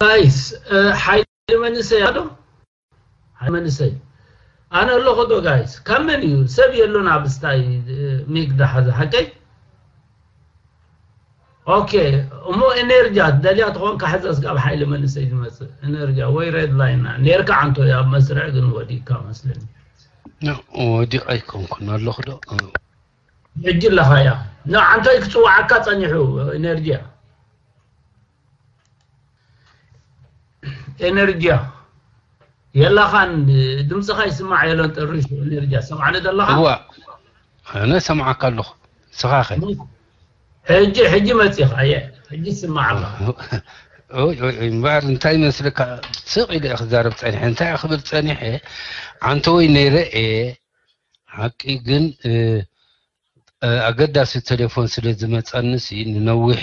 ጋይስ፣ ሓይሊ መንእሰይ ኣሎ። ሓይሊ መንእሰይ ኣነ ኣለኹ ዶ ጋይስ? ካብ መን እዩ ሰብ የሎን ኣብ ስታይ? ሚግ ዳሓዘ ሓቀይ። ኦኬ፣ እሞ ኤነርጃ ደልያ ትኾን ካሕዘ ስጋብ ሓይሊ መንእሰይ ዝመጽእ ኤነርጃ ወይ ሬድ ላይን ና ኔርካ ዓንቶ ኣብ መስርዕ ግን ወዲእካ መስለኒ። ወዲቕ ኣይኮንኩን ኣለኹ ዶ? ሕጂ ኣለኻያ። ንዓንቶይ ክጽዋዓካ ጸኒሑ ኤነርጂያ። ኤነርጂያ የላኻን፣ ድምፅኻ ይስማዕ የሎን። ጥርሽ ኤነርጂያ ሰማዕኒ ዘለኻ? እዋ፣ ኣነ ሰምዓካ ኣለኹ። ስኻኸ? ሕጂ ሕጂ መፂኻ እየ። ሕጂ ይስማዕ ኣሎ። እምበኣር እንታይ መስልካ? ስቕ ኢለ ክዛረብ ፀኒሐ። እንታይ ክብል ፀኒሐ? ዓንተወይ ነይረ እየ። ሓቂ ግን ኣገዳሲ ቴሌፎን ስለ ዝመፀኒ ሲ ንነዊሕ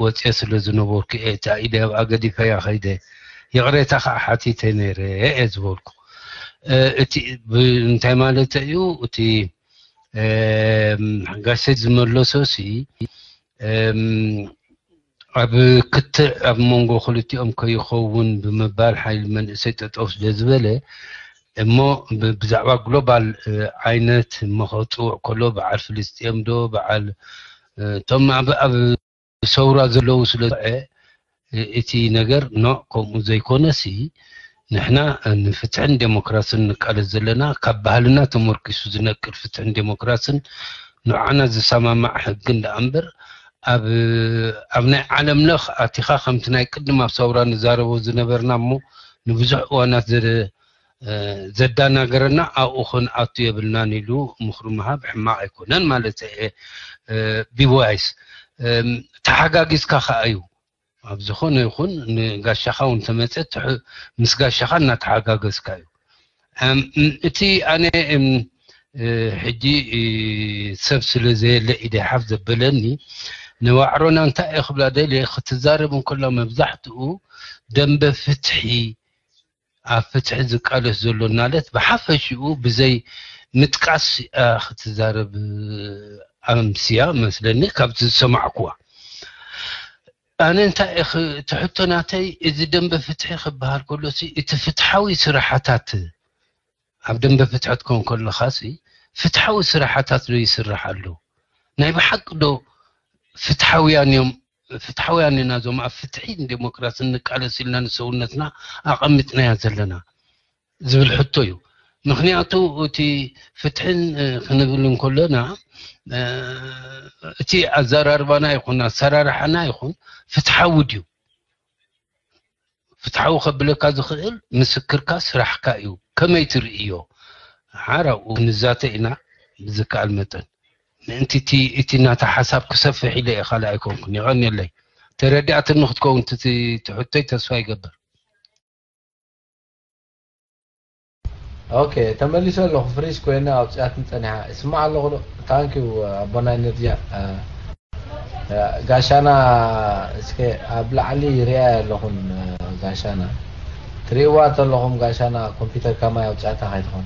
ወፅየ ስለ ዝነበርኩ እየ እታ ኢደ ኣብኣ ገዲፈያ ከይደ። ይቕሬታ ከዓ ሓቲተ ነይረ እየ ዝበልኩ። እቲ እንታይ ማለት እዩ? እቲ ጋሸይ ዝመለሶ ሲ ኣብ ክትዕ ኣብ መንጎ ክልቲኦም ከይኸውን ብምባል ሓይሊ መንእሰይ ጠጠው ስለ ዝበለ እሞ ብዛዕባ ግሎባል ዓይነት እሞ ክፅውዕ ከሎ በዓል ፍልስጥኤም ዶ በዓል እቶም ኣብ ሰውራ ዘለዉ ስለ እቲ ነገር ኖ ከምኡ ዘይኮነሲ ንሕና ንፍትሕን ዴሞክራስን ንቃለስ ዘለና ካብ ባህልና ተመርኪሱ ዝነቅል ፍትሕን ዴሞክራስን ንዓና ዝሰማማዕ ሕጊ እንዳ እምበር ኣብ ኣብ ናይ ዓለም ለኽ ኣቲኻ ከምቲ ናይ ቅድም ኣብ ሰውራ ንዛረቦ ዝነበርና እሞ ንብዙሕ እዋናት ዘዳናገረና ኣብኡ ክንኣቱ የብልናን ኢሉ ምኽሪ ምሃብ ሕማቕ ኣይኮነን ማለት እየ። ቢዋይስ ተሓጋጊዝካ ከዓ እዩ ኣብ ዝኾነ ይኹን ንጋሻኻ እውን ተመፀ ምስ ጋሻኻ እናተሓጋገዝካ እዩ። እቲ ኣነ ሕጂ ሰብ ስለ ዘየለ ኢደ ሓፍ ዘበለኒ ንዋዕሮና እንታይ እየ ክብላ ደልየ ክትዛረብ እንከሎ መብዛሕትኡ ደንበ ፍትሒ ኣብ ፍትሒ ዝቃለስ ዘሎ እናለት ብሓፈሽኡ ብዘይ ምጥቃስ ክትዛረብ ኣምስያ መስለኒ ካብቲ ዝሰማዕኩዋ። ኣነ እንታይ እቲ ሕቶ ናተይ እዚ ደንበ ፍትሒ ክበሃል ከሎ እቲ ፍትሓዊ ስራሕታት ኣብ ደንበ ፍትሒ ትከውን ከለኻ ፍትሓዊ ስራሕታት ዶ ይስራሕ ኣሎ? ናይ ብሓቂ ዶ ፍትሓውያን እዮም? ፍትሓውያን ኢና እዞም ኣብ ፍትሒ ንዴሞክራሲ ንቃለስ ኢልና ንሰውነትና ኣቐሚጥናያ ዘለና ዝብል ሕቶ እዩ። ምክንያቱ እቲ ፍትሕን ክንብል እንከለና እቲ ኣዘራርባና ይኹን ኣሰራርሓና ይኹን ፍትሓዊ ድዩ? ፍትሓዊ ከብለካ ዝኽእል ምስክርካ ስራሕካ እዩ። ከመይ ትርእዮ? ሓራኡ ንዛተ ኢና ብዝከኣል መጠን ምእንቲ እቲ እቲ ናታ ሓሳብ ክሰፍሕ ኢለ እየ ካልእ ኣይኮንኩን። የቐንየለይ። ተረዲኣትኒ ክትከውን ትሕቶይ ተስፋ ይገብር። ኦኬ ተመሊሰ ኣለኹ። ፍሪዝ ኮይነ ኣውፅኣትኒ ፀኒሓ። ይስማዕ ኣለኹ ዶ? ታንኪዩ ኣቦና ኤነርጂያ። ጋሻና እስከ ኣብ ላዕሊ ሪኣ ኣለኹን። ጋሻና ትሪእዋ ተለኹም ጋሻና ኮምፒውተር ከማይ ኣውፅኣታ ከይትኾን።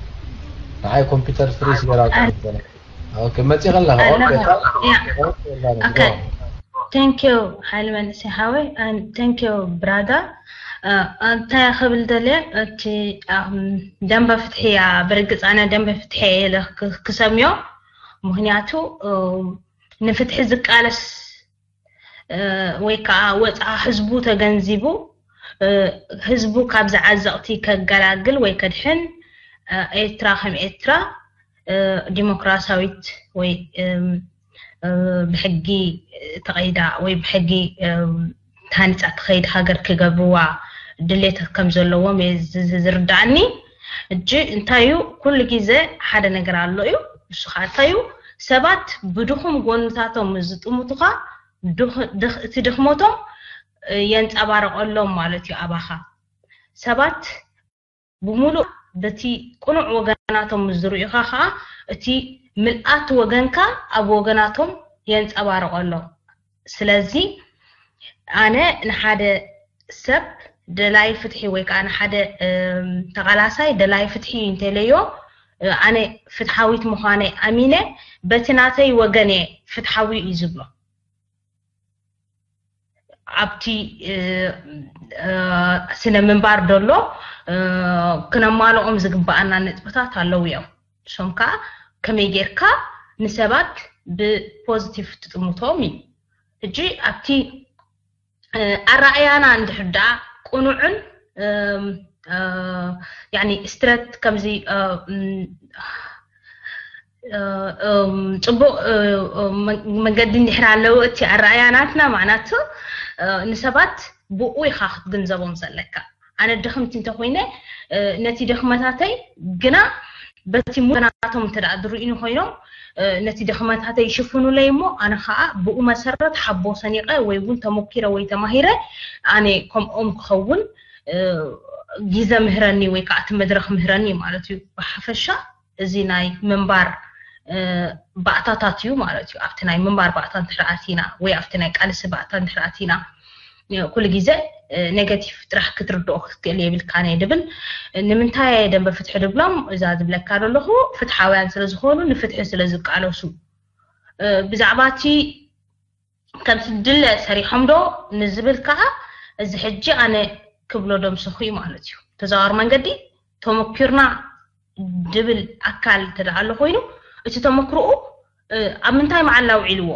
ንዓይ ኮምፒውተር ፍሪዝ ገይራ ኣውፅኣትኒ። ኦኬ መፂ ከለኻ Thank you ሓይሊ መንእሰይ ሓወይ። Thank you brother። እንታይ ክብል ደልየ እቲ ደንበ ፍትሒ እያ ብርግፅ ኣነ ደንበ ፍትሒ እየ ኢለ ክሰምዮ። ምክንያቱ ንፍትሒ ዝቃለስ ወይ ከዓ ወፅዓ ህዝቡ ተገንዚቡ ህዝቡ ካብ ዝዓዘቕቲ ከገላግል ወይ ከድሕን ኤርትራ ከም ኤርትራ ዲሞክራሲያዊት ወይ ብሕጊ ተቐይዳ ወይ ብሕጊ ተሃኒፃ ትኸይድ ሃገር ክገብርዋ ድሌት ከም ዘለዎም ዝርዳእኒ። እጂ እንታይ እዩ ኩሉ ግዜ ሓደ ነገር ኣሎ እዩ። እሱ ከዓ እንታይ እዩ ሰባት ብድኹም ጎንታቶም ዝጥምቱኻ እቲ ድኽመቶም የንፀባርቐሎም ማለት እዩ ኣባኻ። ሰባት ብምሉእ በቲ ቅኑዕ ወገናቶም ምስ ዝርእዩኻ ኸዓ እቲ ምልኣት ወገንካ ኣብ ወገናቶም የንፀባርቐሎም። ስለዚ ኣነ ንሓደ ሰብ ደላይ ፍትሒ ወይ ከዓ ንሓደ ተቓላሳይ ደላይ ፍትሒ እንተለዮ ኣነ ፍትሓዊት ምዃነይ ኣሚነ በቲ ናተይ ወገን እየ ፍትሓዊ እዩ ዝብሎ። ኣብቲ ስነ ምንባር ዘሎ ክነማልኦም ዝግባኣና ነጥብታት ኣለዉ እዮም። እሶም ከዓ ከመይ ጌርካ ንሰባት ብፖዚቲቭ ትጥምቶም እዩ። ሕጂ ኣብቲ ኣረኣያና እንድሕር ደኣ ቅኑዕን ያኒ ስትረት ከምዚ ጽቡቕ መንገዲ እንድሕር ኣለዎ እቲ ኣረኣያናትና ማዕናቱ ንሰባት ብኡ ኢኻ ክትግንዘቦም ዘለካ። ኣነ ድኽምቲ እንተኮይነ ነቲ ድኽመታተይ ግና በቲ ሙናቶም እንተ ደኣ ዝርእዩኒ ኮይኖም ነቲ ድኽመታተይ ይሽፍኑለይ እሞ ኣነ ከዓ ብኡ መሰረት ሓቦ ሰኒቐ ወይ እውን ተሞኪረ ወይ ተማሂረ ኣነ ከምኦም ክኸውን ግዘ ምህረኒ ወይ ከዓ እቲ መድረክ ምህረኒ ማለት እዩ። ብሓፈሻ እዚ ናይ ምንባር ባእታታት እዩ ማለት እዩ። ኣብቲ ናይ ምንባር ባእታ እንድሕር ኣቲና ወይ ኣብቲ ናይ ቃልሲ ባእታ እንድሕር ኣቲና ኩሉ ግዜ ኔጋቲቭ ጥራሕ ክትርድኦ ክትክእል የብልካን እየ ድብል። ንምንታይ እየ ደንበ ፍትሒ ድብሎም? እዛ ዝብለካ ዘለኹ ፍትሓውያን ስለ ዝኾኑ ንፍትሒ ስለ ዝቃለሱ ብዛዕባ እቲ ከምቲ ድለ ሰሪሖም ዶ ንዝብል ከዓ እዚ ሕጂ ኣነ ክብሎ ደምሰኹ እዩ ማለት እዩ። ተዘዋዋሪ መንገዲ ተመኪርና ድብል ኣካል እንተ ደኣ ኣሎ ኮይኑ እቲ ተመክሮኡ ኣብ ምንታይ መዓላ ውዒልዎ?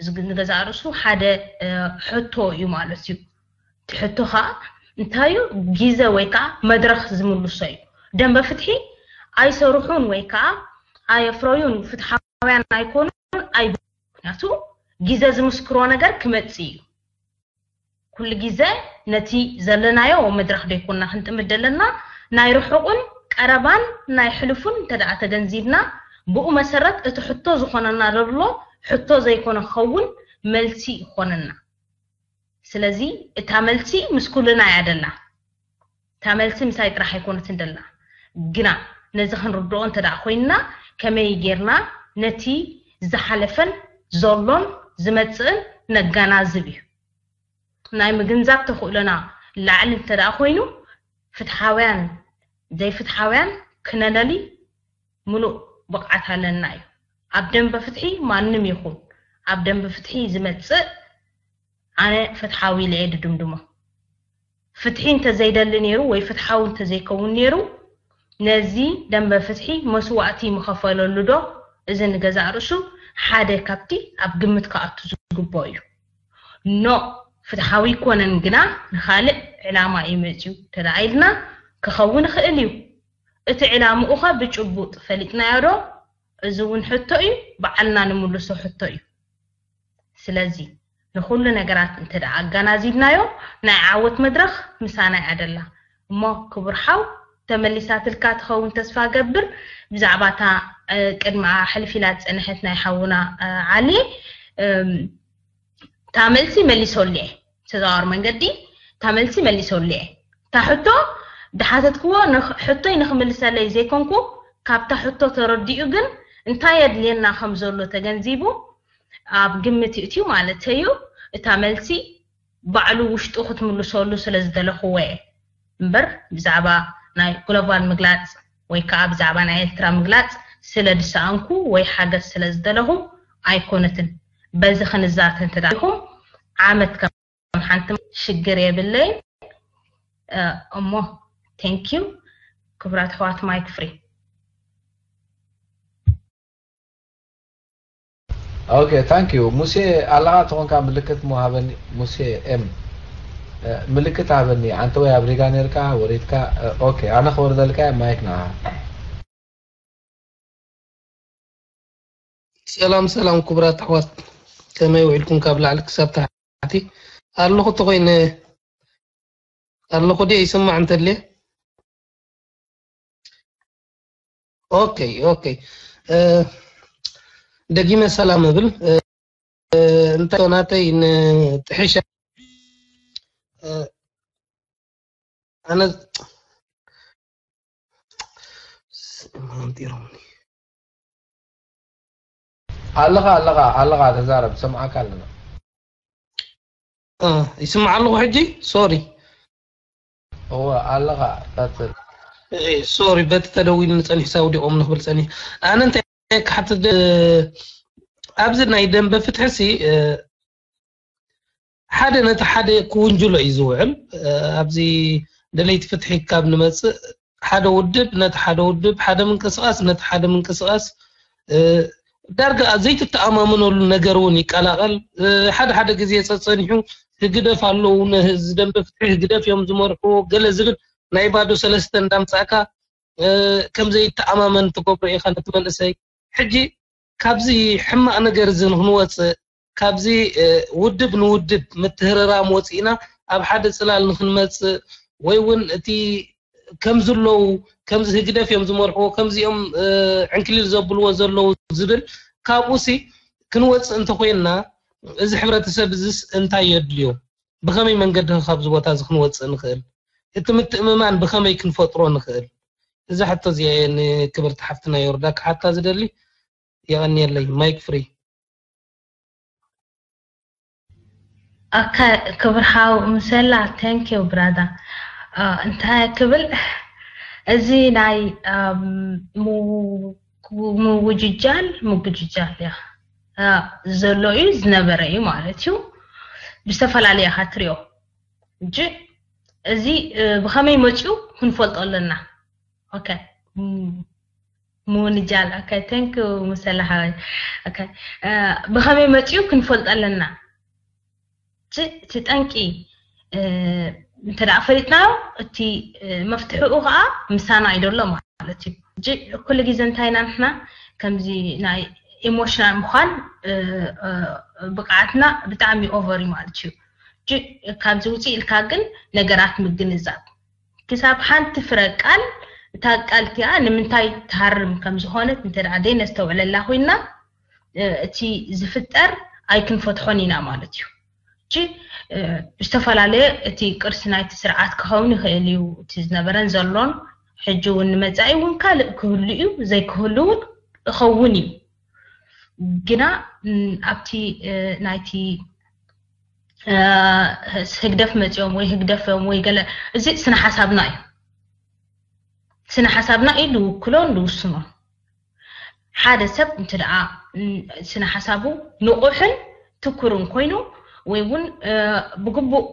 እዚ ንገዛእ ርእሱ ሓደ ሕቶ እዩ ማለት እዩ። እቲ ሕቶ ከዓ እንታይ እዩ? ግዘ ወይ ከዓ መድረክ ዝምልሶ እዩ። ደንበ ፍትሒ ኣይሰርሑን ወይ ከዓ ኣየፍረዩን ፍትሓውያን ኣይኮኑን ኣይብ ምክንያቱ ግዘ ዝምስክሮ ነገር ክመፅእ እዩ። ኩሉ ግዘ ነቲ ዘለናዮ መድረክ ዶ ይኮንና ክንጥምት ዘለና ናይ ርሑቅን ቀረባን ናይ ሕሉፍን እንተ ደኣ ተገንዚብና ብኡ መሰረት እቲ ሕቶ ዝኾነና ዘሎ ሕቶ ዘይኮነ ክኸውን መልሲ ይኾነና። ስለዚ እታ መልሲ ምስ ኩልና እያ ደላ። እታ መልሲ ምሳይ ጥራሕ ኣይኮነትን ደላ። ግና ነዚ ክንርድኦ እንተ ደኣ ኮይንና ከመይ ጌርና ነቲ ዝሓለፈን ዘሎን ዝመጽእን ነጋናዝብ እዩ። ናይ ምግንዛብ ተኽእሎና ላዕሊ እንተ ደኣ ኮይኑ ፍትሓውያን ዘይፍትሓውያን ክነለሊ ምሉእ ብቕዓት ኣለና እዩ። ኣብ ደንበ ፍትሒ ማንም ይኹን ኣብ ደንበ ፍትሒ ዝመጽእ ኣነ ፍትሓዊ ኢለ እየ ድድምድሞ። ፍትሒ እንተዘይደሊ ነይሩ ወይ ፍትሓዊ እንተዘይከውን ነይሩ ነዚ ደንበ ፍትሒ መስዋእቲ ምኸፈለሉ ዶ? እዚ ንገዛእ ርእሱ ሓደ ካብቲ ኣብ ግምት ክኣቱ ዝግብኦ እዩ። ኖ ፍትሓዊ ኣይኮነን ግና ንኻልእ ዕላማ እዩ መፅዩ ተደኣ ኢልና ክኸውን ይኽእል እዩ። እቲ ዕላምኡ ኸ ብጭቡጥ ፈሊጥናዮ ዶ? እዚ እውን ሕቶ እዩ፣ ባዕልና ንምልሶ ሕቶ እዩ። ስለዚ ንኹሉ ነገራት እንተ ደኣ ኣጋናዚብናዮ ናይ ዓወት መድረኽ ምሳና እያ ደላ። እሞ ክቡር ሓው ተመሊሳትልካ ትኸውን ተስፋ ገብር። ብዛዕባ እታ ቅድሚኣ ሕልፍ ኢላ ዝጸንሐት ናይ ሓውና ዓሊ እታ መልሲ መሊሰሉ እየ። ተዘዋዋሪ መንገዲ እታ መልሲ መሊሰሉ እየ። እታ ሕቶ ድሓተትክዎ ሕቶይ ንክምልሰለይ ዘይኮንኩ ካብታ ሕቶ ተረዲኡ ግን እንታይ የድልየና ከም ዘሎ ተገንዚቡ ኣብ ግምት ይእትዩ ማለት እዩ። እታ መልሲ ባዕሉ ውሽጡ ክትምልሰሉ ስለ ዝደለኽዎ እየ እምበር ብዛዕባ ናይ ግሎባል ምግላፅ ወይ ከዓ ብዛዕባ ናይ ኤርትራ ምግላፅ ስለ ድሰኣንኩ ወይ ሓገዝ ስለ ዝደለኹ ኣይኮነትን። በዚ ክንዛተ እንተ ኢኹም ዓመት ከም ሓንቲ ሽግር የብለይ እሞ thank you ክብራት ኣሕዋት ማይክ ፍሪ okay thank you ሙሴ ኣለኻ ተኾንካ ምልክት ሞ ሃበኒ ሙሴ ኤም ምልክት ሃበኒ ኣንተ ወይ ኣብ ሪጋ ነርካ ወሪድካ okay ኣነ ክወርደልካ ማይክ ንዓኻ ሰላም ሰላም ክቡራት ኣሕዋት ከመይ ውዒልኩም ካብ ላዕሊ ክሳብ ታሕቲ ኣለኹ ተኾይነ ኣለኹ ድየ ይስማዕ እንተልየ okay okay ደጊመ ሰላም እብል እንታይ ናተይ ንጥሕሻ ኣነ ኣንጢሮምኒ ኣለኻ ኣለኻ ኣለኻ ተዛረብ ሰምዓካ ኣለና ይስማዕ ኣለኹ ሕጂ ሶሪ እወ ኣለኻ ቀጽል ሶሪ በቲ ተደዊሉ ንጸኒሕ ሳውዲቆም ንኽብል ጸኒሕ ኣነ እንታይ ክሓትት ኣብዚ ናይ ደንበ ፍትሒ ሲ ሓደ ነቲ ሓደ ክውንጅሎ እዩ ዝውዕል። ኣብዚ ደለይቲ ፍትሒ ካብ ንመጽእ ሓደ ውድብ ነቲ ሓደ ውድብ፣ ሓደ ምንቅስቃስ ነቲ ሓደ ምንቅስቃስ ዳርጋ ዘይትተኣማመነሉ ነገር እውን ይቀላቐል። ሓደ ሓደ ግዜ ጸጸኒሑ ህግደፍ ኣለዉ፣ ነዚ ደንበ ፍትሒ ህግደፍ እዮም ዝመርሕዎ ገለ ዝብል ናይ ባዶ ሰለስተ እንዳምጻእካ ከም ዘይተኣማመን ትገብሮ ኢኻ ነቲ መንእሰይ። ሕጂ ካብዚ ሕማቕ ነገር እዚ ንክንወፅእ፣ ካብዚ ውድብ ንውድብ ምትህርራም ወፂእና ኣብ ሓደ ፅላል ንክንመፅእ፣ ወይ እውን እቲ ከም ዝለዉ ከምዚ ህግደፍ እዮም ዝመርሕዎ፣ ከምዚኦም ዕንክሊል ዘብልዎ ዘለዉ ዝብል፣ ካብኡ ሲ ክንወፅእ እንተኮይንና፣ እዚ ሕብረተሰብ እዚስ እንታይ የድልዮ? ብኸመይ መንገዲ ካብዚ ቦታ እዚ ክንወፅእ ንኽእል? እቲ ምትእምማን ብኸመይ ክንፈጥሮ ንኽእል? እዛ ሕቶ እዚኣ እየ ንክብርቲ ሓፍትና ዮርዳ ክሓታ ዝደሊ። የቐንየለይ። ማይክ ፍሪ። ኦኬ፣ ክብር ሓው ምሰላ፣ thank you brother። እንታይ ክብል፣ እዚ ናይ ምውጅጃል ምጉጅጃል እያ ዘሎ እዩ፣ ዝነበረ እዩ ማለት እዩ። ብዝተፈላለየ ኢኻ ትሪኦ። እጂ እዚ ብኸመይ መፂኡ ክንፈልጦ ኣለና። ኦኬ፣ ምውንጃል። ኦኬ፣ thank you ምሰላ ሓወይ። ኦኬ፣ ብኸመይ መፂኡ ክንፈልጦ ኣለና። እቲ ጠንቂ እንተ ደኣ ፈሊጥናዮ፣ እቲ መፍትሕኡ ከዓ ምሳና እዩ ዘሎ ማለት እዩ። ኩሉ ግዜ እንታይ ኢና ንሕና ከምዚ ናይ ኢሞሽናል ምዃን ብቕዓትና ብጣዕሚ ኦቨር እዩ ማለት እዩ። ካብዚ ውፅእ ኢልካ ግን ነገራት ምግንዛብ፣ ክሳብ ሓንቲ ፍረ ቃል፣ እታ ቃል እቲኣ ንምንታይ ትሃርም ከም ዝኾነት እንተ ደኣ ደይነስተውዕለላ ኮይንና፣ እቲ ዝፍጠር ኣይክንፈትሖን ኢና ማለት እዩ። እጂ ዝተፈላለየ እቲ ቅርሲ ናይቲ ስርዓት ክኸውን ይኽእል እዩ፣ እቲ ዝነበረን ዘሎን፣ ሕጂ እውን ንመጻኢ እውን ካልእ ክህሉ እዩ፣ ዘይክህሉ እውን ክኸውን እዩ። ግና ኣብቲ ናይቲ ህግደፍ መፂኦም ወይ ህግደፍ እዮም ወይ ገለ፣ እዚ ስነ ሓሳብና እዩ። ስነ ሓሳብና እዩ ልውክሎን ልውስኖን። ሓደ ሰብ እንተ ደኣ ስነ ሓሳቡ ንቑሕን ትኩርን ኮይኑ፣ ወይ እውን ብግቡእ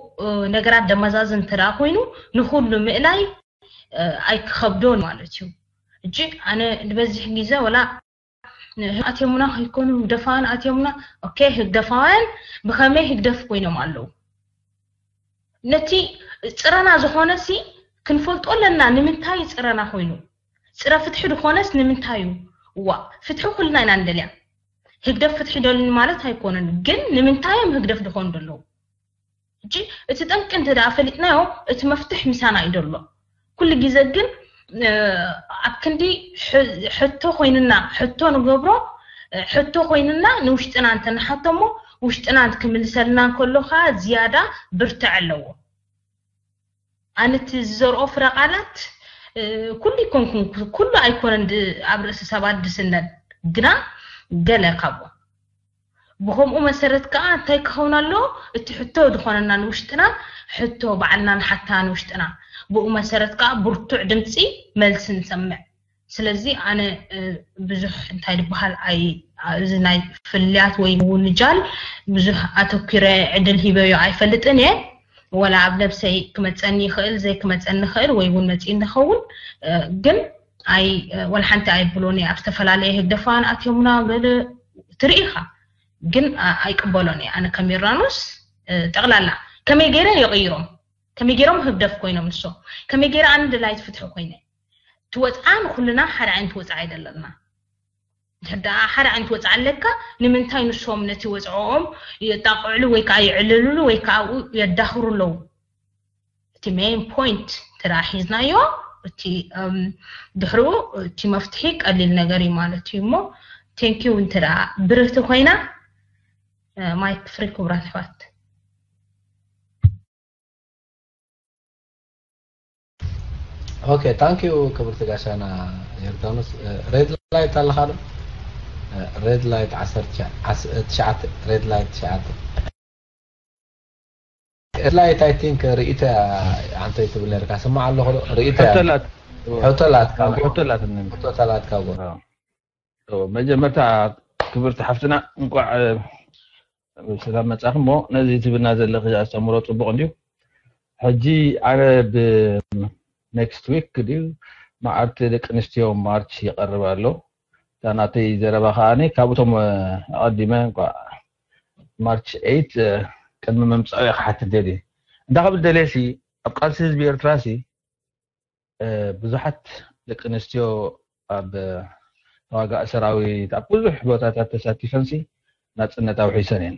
ነገራት ደመዛዝ እንተ ደኣ ኮይኑ፣ ንኹሉ ምእላይ ኣይክኸብዶን ማለት እዩ። እጂ ኣነ ንበዚሕ ግዜ ወላ ኣትዮምና ከይኮኑ ህግደፋውያን ኣትዮምና። ኦኬ፣ ህግደፋውያን ብኸመይ ህግደፍ ኮይኖም ኣለዉ? ነቲ ጽረና ዝኾነ ሲ ክንፈልጦ ኣለና። ንምንታይ ጽረና ኮይኑ? ጽረ ፍትሒ ዝኾነስ ንምንታይ እዩ? እዋ፣ ፍትሒ ኩልና ኢና ንደልያ። ህግደፍ ፍትሒ ደልኒ ማለት ኣይኮነን፣ ግን ንምንታይ እዮም ህግደፍ ዝኾኑ ዘለዉ? ሕጂ እቲ ጠንቂ እንተ ደኣ ፈሊጥናዮ፣ እቲ መፍትሕ ምሳና እዩ ዘሎ። ኩሉ ግዜ ግን ኣብ ክንዲ ሕቶ ኮይንና ሕቶ ንገብሮ፣ ሕቶ ኮይንና ንውሽጥና እንተ ንሓቶ እሞ፣ ውሽጥና ክምልሰልና እንከሎ ከኣ ዝያዳ ብርትዕ ኣለዎ። ኣነ እቲ ዝዘርኦ ፍረ ቃላት ኩሉ ኣይኮንኩን፣ ኩሉ ኣይኮነን ኣብ ርእሲ ሰባት ዝስነድ፣ ግና ገለ ካብኡ። ብኸምኡ መሰረት ከኣ እንታይ ክኸውን ኣለዎ? እቲ ሕቶ ዝኾነና ንውሽጥና፣ ሕቶ ባዕልና ንሓታ ንውሽጥና። ብኡ መሰረት ከኣ ብርቱዕ ድምጺ መልሲ ንሰምዕ። ስለዚ ኣነ ብዙሕ እንታይ ዝበሃል ኣይ፣ እዚ ናይ ፍልያት ወይ ምውንጃል ብዙሕ ኣተኲረ ዕድል ሂበዮ ኣይፈልጥን እየ። ወላ ኣብ ነብሰይ ክመጸኒ ይኽእል፣ ዘይክመጸኒ ይኽእል፣ ወይ እውን መጺኡ ንኸውን፣ ግን ኣይ፣ ወላ ሓንቲ ኣይብሎን እየ። ኣብ ዝተፈላለየ ህግደፋን ኣትዮምና ገለ ትርኢ ኢኻ፣ ግን ኣይቅበሎን እየ። ኣነ ከም ዮርዳኖስ ጠቕላላ ከመይ ገይረ የቕይሮም፣ ከመይ ገይሮም ህግደፍ ኮይኖም ንሶም፣ ከመይ ገይረ ኣነ ደላይት ፍትሒ ኮይነ። እቲ ወጽዓ ንኹልና ሓደ ዓይነት ወጽዓ እዩ ዘለና። እንድሕር ደኣ ሓደ ዓይነት ወጽዓ ኣለካ፣ ንምንታይ ንሶም ነቲ ወጽዕኦም የጣቕዕሉ ወይ ከዓ የዕልልሉ ወይ ከዓ ኣብኡ የዳኽሩ ኣለዉ? እቲ ሜን ፖይንት እንተ ደኣ ሒዝናዮ፣ እቲ ድሕርኡ እቲ መፍትሒ ቀሊል ነገር እዩ ማለት እዩ። እሞ ቴንኪዩ። እንተ ደኣ ብርህቲ ኮይና፣ ማይክ ፍሪ ክቡራት ኣሕዋት። ኦኬ፣ ታንክ ዩ ክብርቲ ጋሻና ዮርዳኖስ። ሬድ ላይት ኣለኻ ዶ? ሬድ ላይት ዓሰርተ ትሽዓተ፣ ሬድ ላይት ትሽዓተ። ሬድ ላይት፣ ኣይ ቲንክ፣ ርእይቶ ኣንተ ትብል ነርካ። ስማዕ ኣለኹ ዶ? ርእይቶ ሕቶላት። ሕቶላት ካብ ሕቶላት ሕቶታት ካብ ጎ። መጀመርታ ክብርቲ ሓፍትና እንቋዕ ሰላም መጻኹም። እሞ ነዚ ትብልና ዘለኺ ኣስተምሮ ጽቡቕ እንድዩ። ሕጂ ኣነ ብ next week ድዩ መዓልቲ ደቂ ኣንስትዮ ማርች ይቐርብ ኣሎ። እታ ናተይ ዘረባ ከኣ ካብቶም ኣቐዲመ እንኳ ማርች ኤይት ቅድሚ ምምጻኡ እየ ክሓትት ደልየ። እንታይ ክብል ደልየ ሲ ኣብ ቃልሲ ህዝቢ ኤርትራ ሲ ብዙሓት ደቂ ኣንስትዮ ኣብ ተዋጋእ ሰራዊት ኣብ ብዙሕ ቦታታት ተሳቲፈንሲ ናፅነት ኣውሒሰን እየን።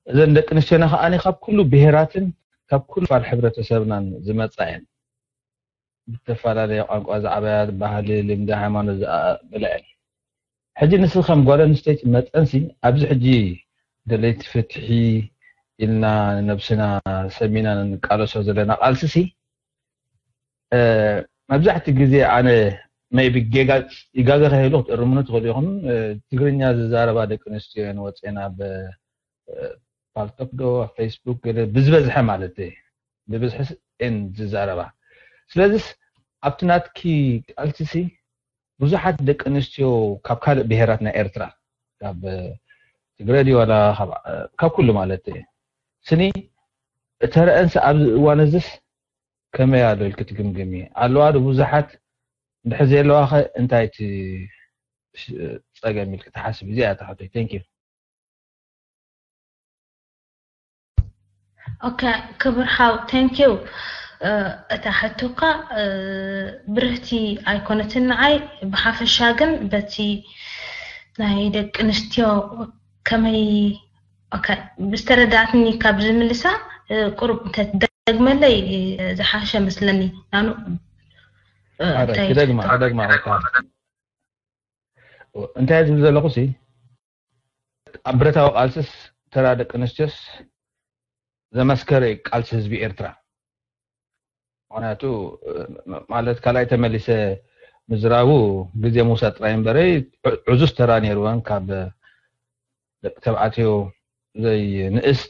እዘን ደቂ ኣንስትዮና ከዓኒ ካብ ኩሉ ብሄራትን ካብ ኩሉ ክፋል ሕብረተሰብናን ዝመፃ እየን። ብተፈላለየ ቋንቋ ዝዓበያ፣ ባህሊ፣ ልምዲ፣ ሃይማኖት ዝኣመላ እየን። ሕጂ ንስ ከም ጓል ኣንስተይቲ መጠንሲ ኣብዚ ሕጂ ደለይቲ ፍትሒ ኢልና ንነብስና ሰሚና ንቃለሶ ዘለና ቃልስሲ መብዛሕቲ ግዜ ኣነ maybe ጌጋ ይጋገ ከይህሉ ክትእርምኑ ትኽእሉ ኢኹም። ትግርኛ ዝዛረባ ደቂ ኣንስትዮ እየን ወፅኤን ኣብ ፓልቶክ ዶ ኣብ ፌስቡክ ገለ ብዝበዝሐ ማለት እየ ብብዝሒ እየን ዝዛረባ። ስለዚስ ኣብቲ ናትኪ ቃልሲሲ ብዙሓት ደቂ ኣንስትዮ ካብ ካልእ ብሄራት ናይ ኤርትራ ካብ ትግረ ድዩ ዋላ ካብ ኩሉ ማለት እየ ስኒ እተረአንሲ ኣብዚ እዋን እዝስ ከመይ ኣሎ ኢልኪ ትግምግሚ? ኣለዋ ዶ ብዙሓት? እንድሕር ዘየለዋ ኸ እንታይ እቲ ጸገም ኢልኪ ትሓስቢ? እዚኣ እያ እታ ሕቶይ። Thank you። ኦኬ ክቡር ሓው thank you። እታ ሕቶካ ብርህቲ ኣይኮነትን ንዓይ፣ ብሓፈሻ ግን በቲ ናይ ደቂ ኣንስትዮ ከመይ ዝተረዳእትኒ ካብ ዝምልሳ ቁሩብ እንተትደግመለይ ዝሓሸ መስለኒ። ናኑ ክደግማ ክደግማ እንታይ ዝብል ዘለኹ ሲ ኣብ ብረታዊ ቃልስስ ተራ ደቂ ኣንስትዮስ ዘመስከረ እዩ ቃልሲ ህዝቢ ኤርትራ። ምክንያቱ ማለት ካልኣይ ተመሊሰ ምዝራቡ ግዜ ምውሳድ ጥራይ እምበረ ዕዙዝ ተራ ነይርወን ካብ ደቂ ተባዕትዮ ዘይንእስ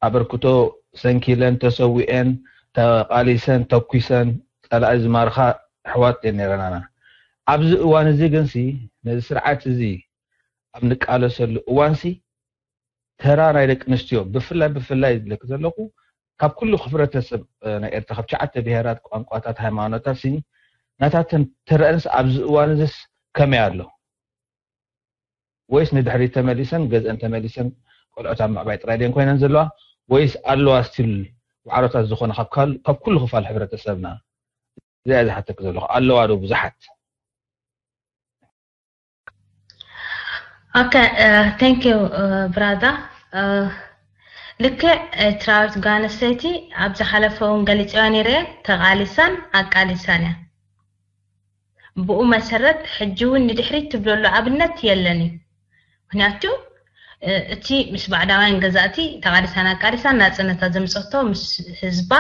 ኣበርክቶ ሰንኪለን ተሰዊኤን ተቃሊሰን ተኩሰን ጸላኢ ዝማርኻ ኣሕዋት እየን ነይረናና። ኣብዚ እዋን እዚ ግንሲ ነዚ ስርዓት እዚ ኣብ ንቃለሰሉ እዋንሲ ተራ ናይ ደቂ ኣንስትዮ ብፍላይ ብፍላይ ዝብለኪ ዘለኹ ካብ ኩሉ ክፍረተሰብ ናይ ኤርትራ ካብ ትሽዓተ ብሄራት ቋንቋታት ሃይማኖታት ሲ ናታተን ተረአንስ ኣብዚ እዋን እዚስ ከመይ ኣሎ ወይስ ንድሕሪት ተመሊሰን ገዝአን ተመሊሰን ቆልዖት ኣብ ምዕባይ ጥራይ ድየን ኮይነን ዘለዋ ወይስ ኣለዋ ስቲል ዋዕሮታት ዝኾነ ካብ ኩሉ ክፋል ሕብረተሰብና እዚኣ ዝሓተክ ዘለኹ ኣለዋ ዶ ብዙሓት Okay, uh, thank you, uh, brother. Uh, ልክዕ ኤርትራዊት ጓል ኣንስተይቲ ኣብ ዝሓለፈ እውን ገሊፀዮ ነይረ ተቓሊሳን ኣቃሊሳን እያ። ብኡ መሰረት ሕጂ እውን ንድሕሪት ትብለሉ ኣብነት የለን እዩ። ምክንያቱ እቲ ምስ ባዕዳውያን ገዛእቲ ተቓሊሳን ኣቃሊሳን ናፅነታ ዘምፀቶ ምስ ህዝባ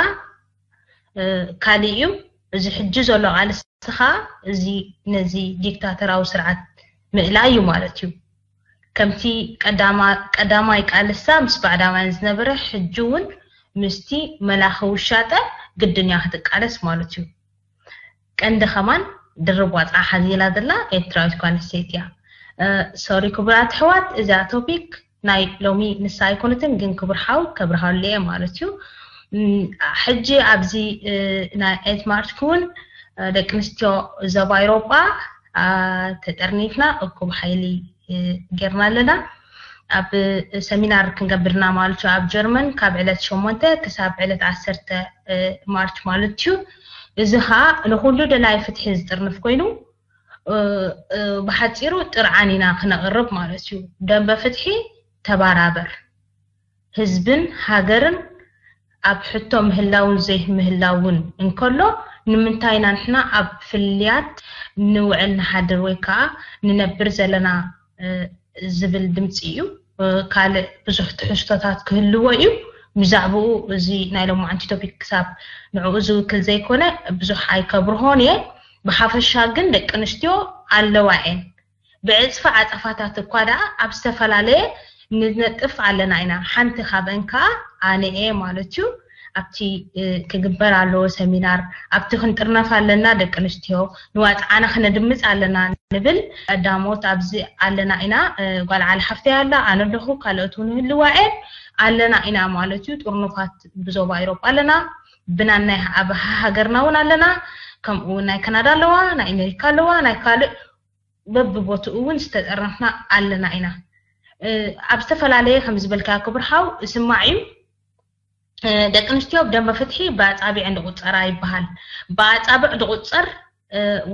ካሊእ እዩ። እዚ ሕጂ ዘሎ ቃልሲ ከዓ እዚ ነዚ ዲክታተራዊ ስርዓት ምእላይ እዩ ማለት እዩ። ከምቲ ቀዳማይ ቃልሳ ምስ ባዕዳውያን ዝነበረ ሕጂ እውን ምስቲ መላኺ ውሻጠ ግድን እያ ክትቃለስ ማለት እዩ። ቀንዲ ከማን ድርብ ዋፅዓ ሓዚላ ዘላ ኤርትራዊት ጓል ኣንስተይቲ እያ። ሶሪ ክቡራት ኣሕዋት እዛ ቶፒክ ናይ ሎሚ ንሳ ኣይኮነትን ግን ክቡር ሓው ከብርሃሉ እየ ማለት እዩ። ሕጂ ኣብዚ ናይ ኤት ማርች ክውን ደቂ ኣንስትዮ ዞባ ኤሮጳ ተጠርኒፍና እኩብ ሓይሊ ጌርና ኣለና። ኣብ ሰሚናር ክንገብርና ማለት እዩ ኣብ ጀርመን ካብ ዕለት ሸሞንተ ክሳብ ዕለት ዓሰርተ ማርች ማለት እዩ። እዚ ከዓ ንኩሉ ደላይ ፍትሒ ዝጥርንፍ ኮይኑ ብሓፂሩ ጥርዓን ኢና ክነቕርብ ማለት እዩ። ደንበ ፍትሒ ተባራበር ህዝብን ሃገርን ኣብ ሕቶ ምህላውን ዘይምህላውን እንከሎ ንምንታይ ኢና ንሕና ኣብ ፍልያት ንውዕል ንሓድር ወይ ከዓ ንነብር ዘለና ዝብል ድምፂ እዩ። ካልእ ብዙሕ ትሕዝቶታት ክህልዎ እዩ። ብዛዕባኡ እዚ ናይ ሎማዓንቲ ቶፒክ ክሳብ ንዕኡ ዝውክል ዘይኮነ ብዙሕ ኣይከብርሆን እየ። ብሓፈሻ ግን ደቂ ኣንስትዮ ኣለዋ እየን። ብዕፅፊ ዓፀፋታት እኳ ደኣ ኣብ ዝተፈላለየ ንነጥፍ ኣለና ኢና። ሓንቲ ካብአን ከዓ ኣነ እየ ማለት እዩ። ኣብቲ ክግበር ኣለዎ ሰሚናር፣ ኣብቲ ክንጥርነፍ ኣለና ደቂ ኣንስትዮ፣ ንዋፅዓና ክነድምፅ ኣለና ንብል ቀዳሞት ኣብዚ ኣለና ኢና። ጓል ዓሊ ሓፍተይ ኣላ፣ ኣነ ኣለኹ፣ ካልኦት እውን ይህልዋ እየን። ኣለና ኢና ማለት እዩ። ጥርኑፋት ብዞባ ኤሮጳ ኣለና፣ ብናናይ ኣብ ሃገርና እውን ኣለና። ከምኡ እውን ናይ ካናዳ ኣለዋ፣ ናይ ኣሜሪካ ኣለዋ፣ ናይ ካልእ በብቦትኡ እውን ዝተጠርነፍና ኣለና ኢና። ኣብ ዝተፈላለየ ከም ዝበልካ ክብርሃው ስማዕ እዩ። ደቂ ኣንስትዮ ብደንበ ፍትሒ ብኣጻብዕ እንድቁጸራ ይበሃል። ብኣጻብዕ ድቁጸር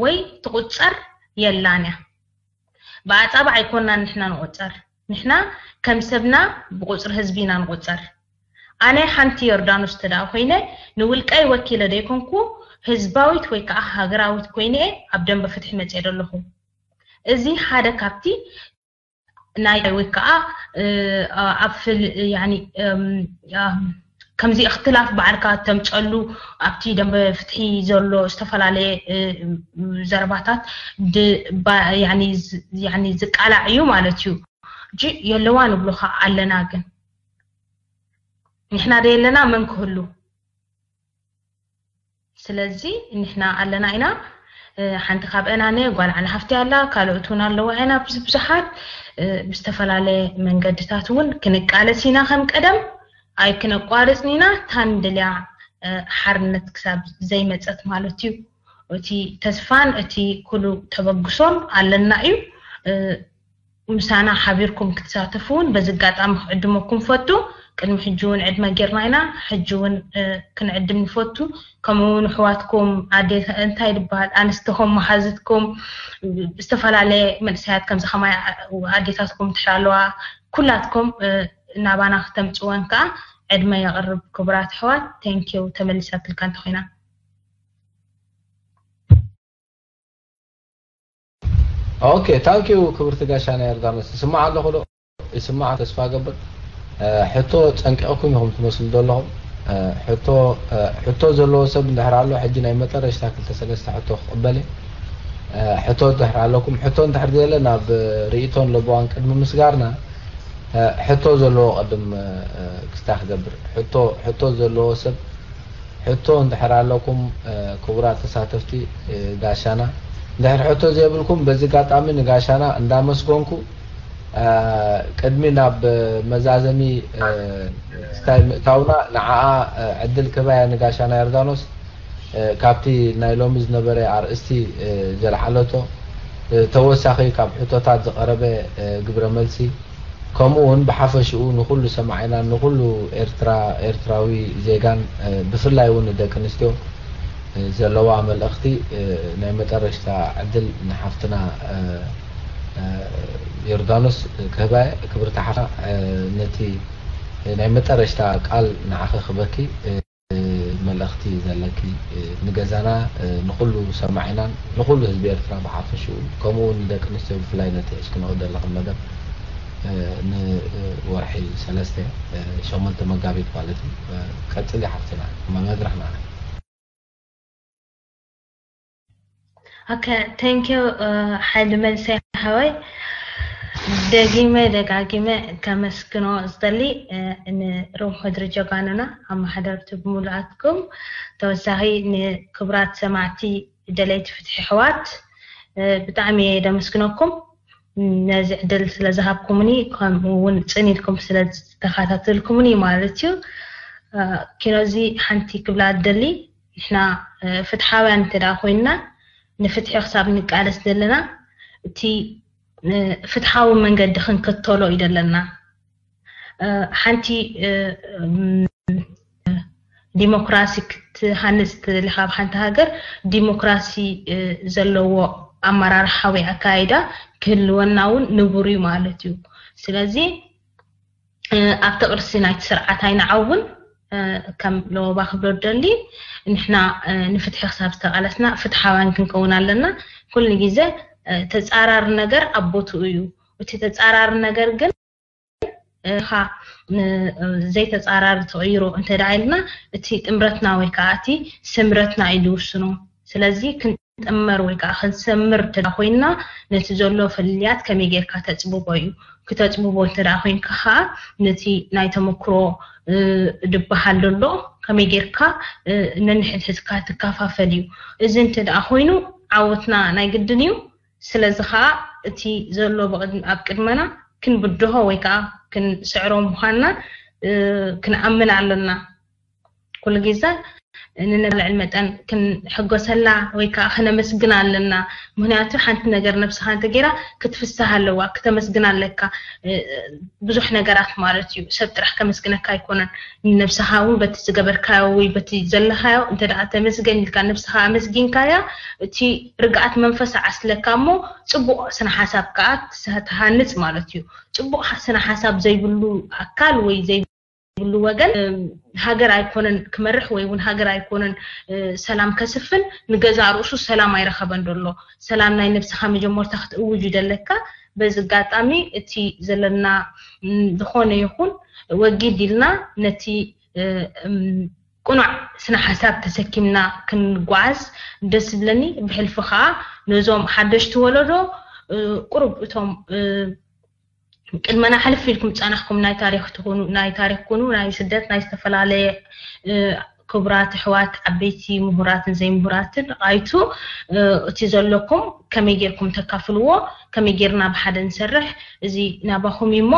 ወይ ትቁጸር የላን እያ። ብኣጻብዕ ኣይኮናን ንሕና ንቁጸር። ንሕና ከም ሰብና ብቁጽሪ ህዝቢ ኢና ንቁጸር። ኣነ ሓንቲ ዮርዳኖስ ተደኣ ኮይነ ንውልቀይ ወኪለ ደይኮንኩ ህዝባዊት ወይ ከዓ ሃገራዊት ኮይነ እየ ኣብ ደንበ ፍትሒ መፅየ ዘለኹ። እዚ ሓደ ካብቲ ናይ ወይ ከዓ ኣብ ፍል ያኒ ከምዚ እክትላፍ ባዕልካ ተምፀሉ ኣብቲ ደንበ ፍትሒ ዘሎ ዝተፈላለየ ዘረባታት ዝቃላዕ እዩ ማለት እዩ። እጂ የለዋ ንብሎካ ኣለና፣ ግን ንሕና ዶ የለና መን ክህሉ? ስለዚ ንሕና ኣለና ኢና። ሓንቲ ካብ ዕናነ ጓል ዓለ ሃፍቲ ኣላ፣ ካልኦት እውን ኣለዋ ኢና ብዙሓት። ብዝተፈላለየ መንገድታት እውን ክንቃለስ ኢና ከም ቀደም። ኣይክነቋርፅን ኢና። ታንደልያ ሓርነት ክሳብ ዘይመፀት ማለት እዩ። እቲ ተስፋን እቲ ኩሉ ተበግሶን ኣለና እዩ። ምሳና ሓቢርኩም ክትሳተፉ እውን በዚ ኣጋጣሚ ክዕድመኩም ፈቱ። ቅድሚ ሕጂ እውን ዕድመ ጌርና ኢና፣ ሕጂ እውን ክንዕድም ንፈቱ። ከምኡ እውን ኣሕዋትኩም ኣዴታ እንታይ ዝበሃል ኣንስትኹም መሓዝትኩም ዝተፈላለየ መንእሰያት ከምዚ ከማይ ኣዴታትኩም ትሕር ኣለዋ ኩላትኩም ናባና ክተምፅወን ከዓ ዕድመ የቕርብ። ክቡራት ኣሕዋት፣ ቴንኪው። ተመሊሳትልካ እንተኮይና ኦኬ ታንኪዩ ክብርቲ ጋሻና ዮርዳኖስ። ይስማዕ ኣለኹ ዶ? ይስማዕ ተስፋ ገብር። ሕቶ ጸንቂቕኩም ኢኹም ትመስሉ ዘለኹም። ሕቶ ሕቶ ዘለዎ ሰብ እንድሕር ኣሎ ሕጂ ናይ መጠረሽታ ክልተ ሰለስተ ሕቶ ክቕበል እየ። ሕቶ እንድሕር ኣለኩም ሕቶ እንድሕር ዘየለ ናብ ርእይቶን ለበዋን ቅድሚ ምስጋርና ሕቶ ዘለዎ ቅድም ክስታ ክገብር ሕቶ ሕቶ ዘለዎ ሰብ ሕቶ እንድሕር ኣለኩም ክቡራት ተሳተፍቲ ጋሻና፣ እንድሕር ሕቶ ዘይብልኩም በዚ ኣጋጣሚ ንጋሻና እንዳመስገንኩ ቅድሚ ናብ መዛዘሚ ስታይ ምእታውና ንዓኣ ዕድል ክህባያ ንጋሻና ዮርዳኖስ ካብቲ ናይ ሎሚ ዝነበረ ኣርእስቲ ዘልዓለቶ ተወሳኺ ካብ ሕቶታት ዝቐረበ ግብረ መልሲ ከምኡ እውን ብሓፈሽኡ ንኹሉ ሰማዒናን ንኹሉ ኤርትራ ኤርትራዊ ዜጋን ብፍላይ እውን ንደቂ ኣንስትዮ ዘለዋ መልእኽቲ ናይ መጠረሽታ ዕድል ንሓፍትና ዮርዳኖስ ክህባ ክብርቲ ሓፍትና ነቲ ናይ መጠረሽታ ቃል ንዓኺ ክበኪ መልእኽቲ ዘለኪ ንገዛና ንኹሉ ሰማዒናን ንኹሉ ህዝቢ ኤርትራ ብሓፈሽኡ ከምኡ እውን ንደቂ ኣንስትዮ ብፍላይ ነቲ ሒዝክንኦ ዘለኺ መደብ ንወርሒ ሰለስተ ሸሞንተ መጋቢት ማለት እዩ ቀፅሊ ሓፍትና መድረኽ ንዓኺ። ኦኬ ቴንክ ዩ ሓይሊ መንሰይ ሓወይ። ደጊመ ደጋጊመ ከመስግኖ ዝደሊ ንሮም ሆድሪ ጀጋኑና ኣመሓደርቲ ብምሉኣትኩም ተወሳኺ ንክቡራት ሰማዕቲ ደለይቲ ፍትሒ ኣሕዋት ብጣዕሚ እየ ደመስግነኩም ነዚ ዕድል ስለ ዝሃብኩምኒ ከምኡ እውን ፅን ኢልኩም ስለ ዝተኸታተልኩምኒ ማለት እዩ። ኪኖዚ ሓንቲ ክብላ ዝደሊ ንሕና ፍትሓውያን እንተ ደኣ ኮይንና ንፍትሒ ክሳብ ንቃለስ ዘለና እቲ ፍትሓዊ መንገዲ ክንክተሎ እዩ ዘለና። ሓንቲ ዲሞክራሲ ክትሃንፅ ትደሊ ካብ ሓንቲ ሃገር ዲሞክራሲ ዘለዎ ኣመራርሓ ወይ ኣካይዳ ክህልወና እውን ንቡር እዩ ማለት እዩ። ስለዚ ኣብቲ ቅርሲ ናይቲ ስርዓት ኣይንዓውን። ከም ለወባ ክብሎ ደሊ ንሕና ንፍትሒ ክሳብ ዝተቃለስና ፍትሓውያን ክንከውን ኣለና። ኩሉ ግዜ ተፃራሪ ነገር ኣብ ቦትኡ እዩ። እቲ ተፃራሪ ነገር ግን ኻ ዘይተፃራሪ ተቐይሮ እንተ ደኣ ኢልና እቲ ጥምረትና ወይ ከዓ እቲ ስምረትና እዩ ዝውስኖ። ስለዚ ክንጥመር ወይ ከዓ ክንሰምር እንተ ኮይንና ነቲ ዘሎ ፍልልያት ከመይ ጌርካ ተፅብቦ እዩ። ክተፅብቦ እንተ ኮይንካ ከዓ ነቲ ናይ ተመክሮ ዝበሃል ዘሎ ከመይ ጌርካ ነንሕድሕድካ ትከፋፈል እዩ። እዚ እንተ ደኣ ኮይኑ ዓወትና ናይ ግድን እዩ። ስለዚ ኸኣ እቲ ዘሎ ኣብ ቅድመና ክንብድሆ ወይ ከዓ ክንስዕሮ ምዃንና ክንኣምን ኣለና። ኩሉ ግዜ ንነብልዕል መጠን ክንሕጎሰላ ወይ ከዓ ክነመስግና ኣለና። ምክንያቱ ሓንቲ ነገር ነብስኻ እንተገይራ ክትፍስህ ኣለዋ፣ ክተመስግና ኣለካ። ብዙሕ ነገራት ማለት እዩ። ሰብ ጥራሕ ከመስግነካ ኣይኮነን። ንነብስኻ እውን በቲ ዝገበርካዮ ወይ በቲ ዘለኻዮ እንተ ደኣ ተመስገን ኢልካ ነብስኻ ኣመስጊንካያ፣ እቲ ርግኣት መንፈስ ዓስለካ እሞ ጽቡቕ ስነ ሓሳብ ከዓ ትሃንጽ ማለት እዩ። ጽቡቕ ስነ ሓሳብ ዘይብሉ ኣካል ወይ ዘይብሉ ወገን ሃገር ኣይኮነን ክመርሕ ወይ እውን ሃገር ኣይኮነን ሰላም ከስፍን፣ ንገዛ ርእሱ ሰላም ኣይረኸበን ዘሎ። ሰላም ናይ ነብስኻ መጀመርታ ክትእውጅ ደለካ። በዚ ኣጋጣሚ እቲ ዘለና ዝኾነ ይኹን ወጊድ ኢልና ነቲ ቅኑዕ ስነ ሓሳብ ተሰኪምና ክንጓዓዝ ደስ ዝብለኒ። ብሕልፊ ከዓ ነዞም ሓደሽቲ ወለዶ ቁሩብ እቶም ቅድመና ሕልፍ ኢልኩም ዝፀናሕኩም ናይ ታሪክ ትኹኑ ናይ ታሪክ ኩኑ ናይ ስደት ናይ ዝተፈላለየ ክቡራት ኣሕዋት ዓበይቲ ምሁራትን ዘይምሁራትን ቃይቱ እቲ ዘለኩም ከመይ ጌርኩም ተካፍልዎ፣ ከመይ ጌርና ብሓደ ንሰርሕ፣ እዚ ናባኹም እዩ እሞ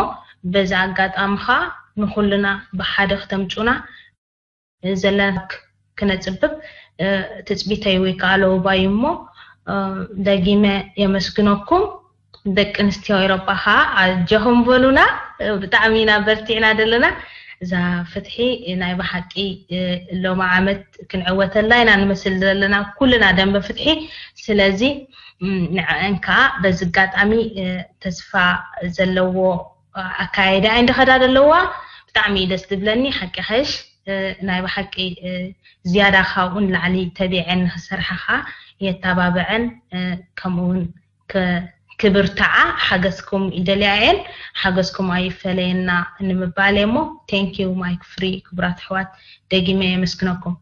በዚ ኣጋጣሚ ከዓ ንኩልና ብሓደ ክተምፁና ዘለና ክነፅብብ ትፅቢተይ ወይ ከዓ ለውባይ እሞ ደጊመ የመስግነኩም። ደቂ ኣንስትዮ ኤሮጳ ከዓ ኣጀኹም በሉና። ብጣዕሚ ኢና በርቲዕና ዘለና። እዛ ፍትሒ ናይ ብሓቂ ሎሚ ዓመት ክንዕወተላ ኢና ንመስል ዘለና ኩልና ደንበ ፍትሒ። ስለዚ ንዕአን ከዓ በዚ ኣጋጣሚ ተስፋ ዘለዎ ኣካያይዳ እየን ዝኸዳ ዘለዋ። ብጣዕሚ እዩ ደስ ዝብለኒ ሓቂ ሓሽ። ናይ ብሓቂ ዝያዳ ካብኡ ንላዕሊ ተቢዐን ንክሰርሓ ከዓ የተባብዐን። ከምኡ እውን ክብርትዓ ሓገዝኩም ይደልያ እየን። ሓገዝኩም ኣይፈለየና ንምባል እየ እሞ thank you Mike Free። ክቡራት ኣሕዋት ደጊመ የመስግነኩም።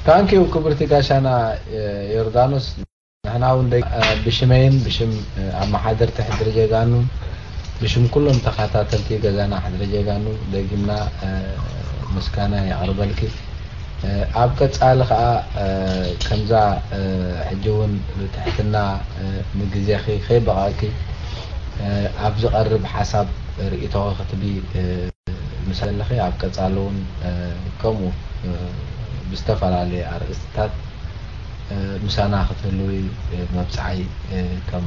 Thank you ክብርቲ ጋሻና ዮርዳኖስ። ንሕና እውን ብሽመይን ብሽም ኣመሓደርቲ ሕድሪ ጀጋኑን ብሽም ኩሎም ተኸታተልቲ ገዛና ሕድሪ ጀጋኑ ደጊምና ምስጋና የቕርበልኪ። ኣብ ቀፃሊ ከዓ ከምዛ ሕጂ እውን ብትሕትና ንግዜኺ ከይበቐዕኪ ኣብ ዝቐርብ ሓሳብ ርእይቶኺ ክትቢ ምስ ኣለኺ ኣብ ቀፃሊ እውን ከምኡ ብዝተፈላለየ ኣርእስትታት ምሳና ክትህልዊ መብፅዓይ ከም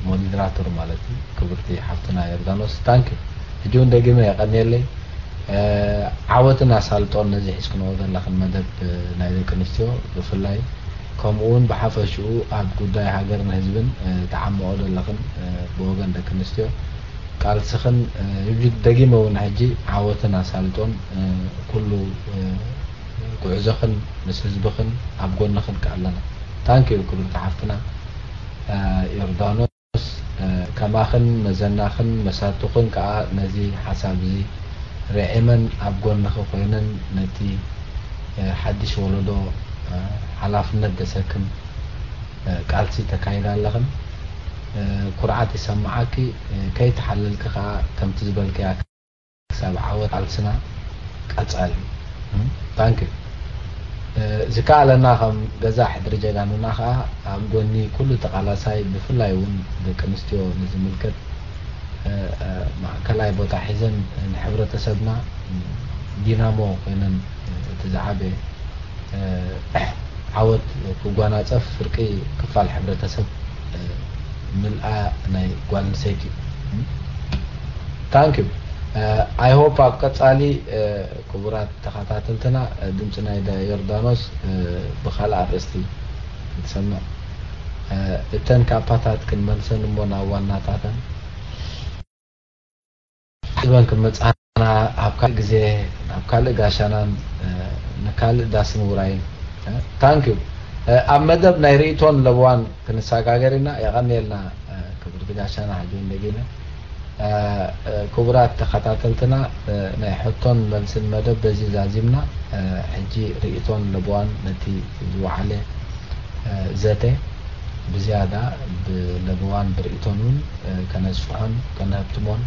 ሞዲራቶር ማለት እዩ። ክብርቲ ሓፍትና ዮርዳኖስ ታንኪ። ሕጂ እውን ደጊመ የቐንየለይ። ዓወትን ኣሳልጦን ነዚ ሒዝክንኦ ዘለኽን መደብ ናይ ደቂ ኣንስትዮ ብፍላይ ከምኡ እውን ብሓፈሽኡ ኣብ ጉዳይ ሃገርን ህዝብን ትዓምኦ ዘለኽን ብወገን ደቂ ኣንስትዮ ቃልስኽን ደጊመ እውን ሕጂ ዓወትን ኣሳልጦን ኩሉ ጉዕዞኽን ምስ ህዝብኽን ኣብ ጎንኽን ከኣ ኣለና። ታንኪዩ ክብርቲ ሓፍትና ዮርዳኖስ። ከማኽን መዘናኽን መሳቱኽን ከኣ ነዚ ሓሳብ እዚ ርዒመን ኣብ ጎንኺ ኮይነን ነቲ ሓድሽ ወለዶ ሓላፍነት ዘሰክም ቃልሲ ተካይዳ ኣለኽን። ኩርዓት ይሰምዓኪ። ከይተሓለልኪ ከኣ ከምቲ ዝበልክያ ክሳብ ዓወት ቃልስና ቀጻሊ። ታንኪ። ዝከኣለና ከም ገዛ ሕድሪ ጀጋኑና ከኣ ኣብ ጎኒ ኩሉ ተቓላሳይ ብፍላይ እውን ደቂ ኣንስትዮ ንዝምልከት ማእከላይ ቦታ ሒዘን ንሕብረተሰብና ዲናሞ ኮይነን እቲ ዝዓበየ ዓወት ክጓናፀፍ ፍርቂ ክፋል ሕብረተሰብ ምልኣ ናይ ጓል ኣንስተይቲ እዩ። ታንክ ዩ። ኣይ ሆፕ ኣብ ቀፃሊ ክቡራት ተኸታተልትና ድምፂ ናይ ዮርዳኖስ ብካልእ ኣርእስቲ ክትሰምዕ እተን ካፓታት ክንመልሰን እሞ ናብ ዋናታተን ሒዝበን ክመፅኣና ኣብ ካልእ ግዜ ናብ ካልእ ጋሻናን ንካልእ ዳስን ውራይን። ታንክ ዩ። ኣብ መደብ ናይ ርእይቶን ለበዋን ክንሰጋገር ኢና። የቐንየልና ክብርቲ ጋሻና ሕጂ እውን ደጊመ። ክቡራት ተኸታተልትና ናይ ሕቶን መልስን መደብ በዚ ዛዚምና። ሕጂ ርእይቶን ለበዋን ነቲ ዝወዓለ ዘተ ብዝያዳ ብለበዋን ብርእይቶን እውን ከነስፍሖን ከነህብትሞን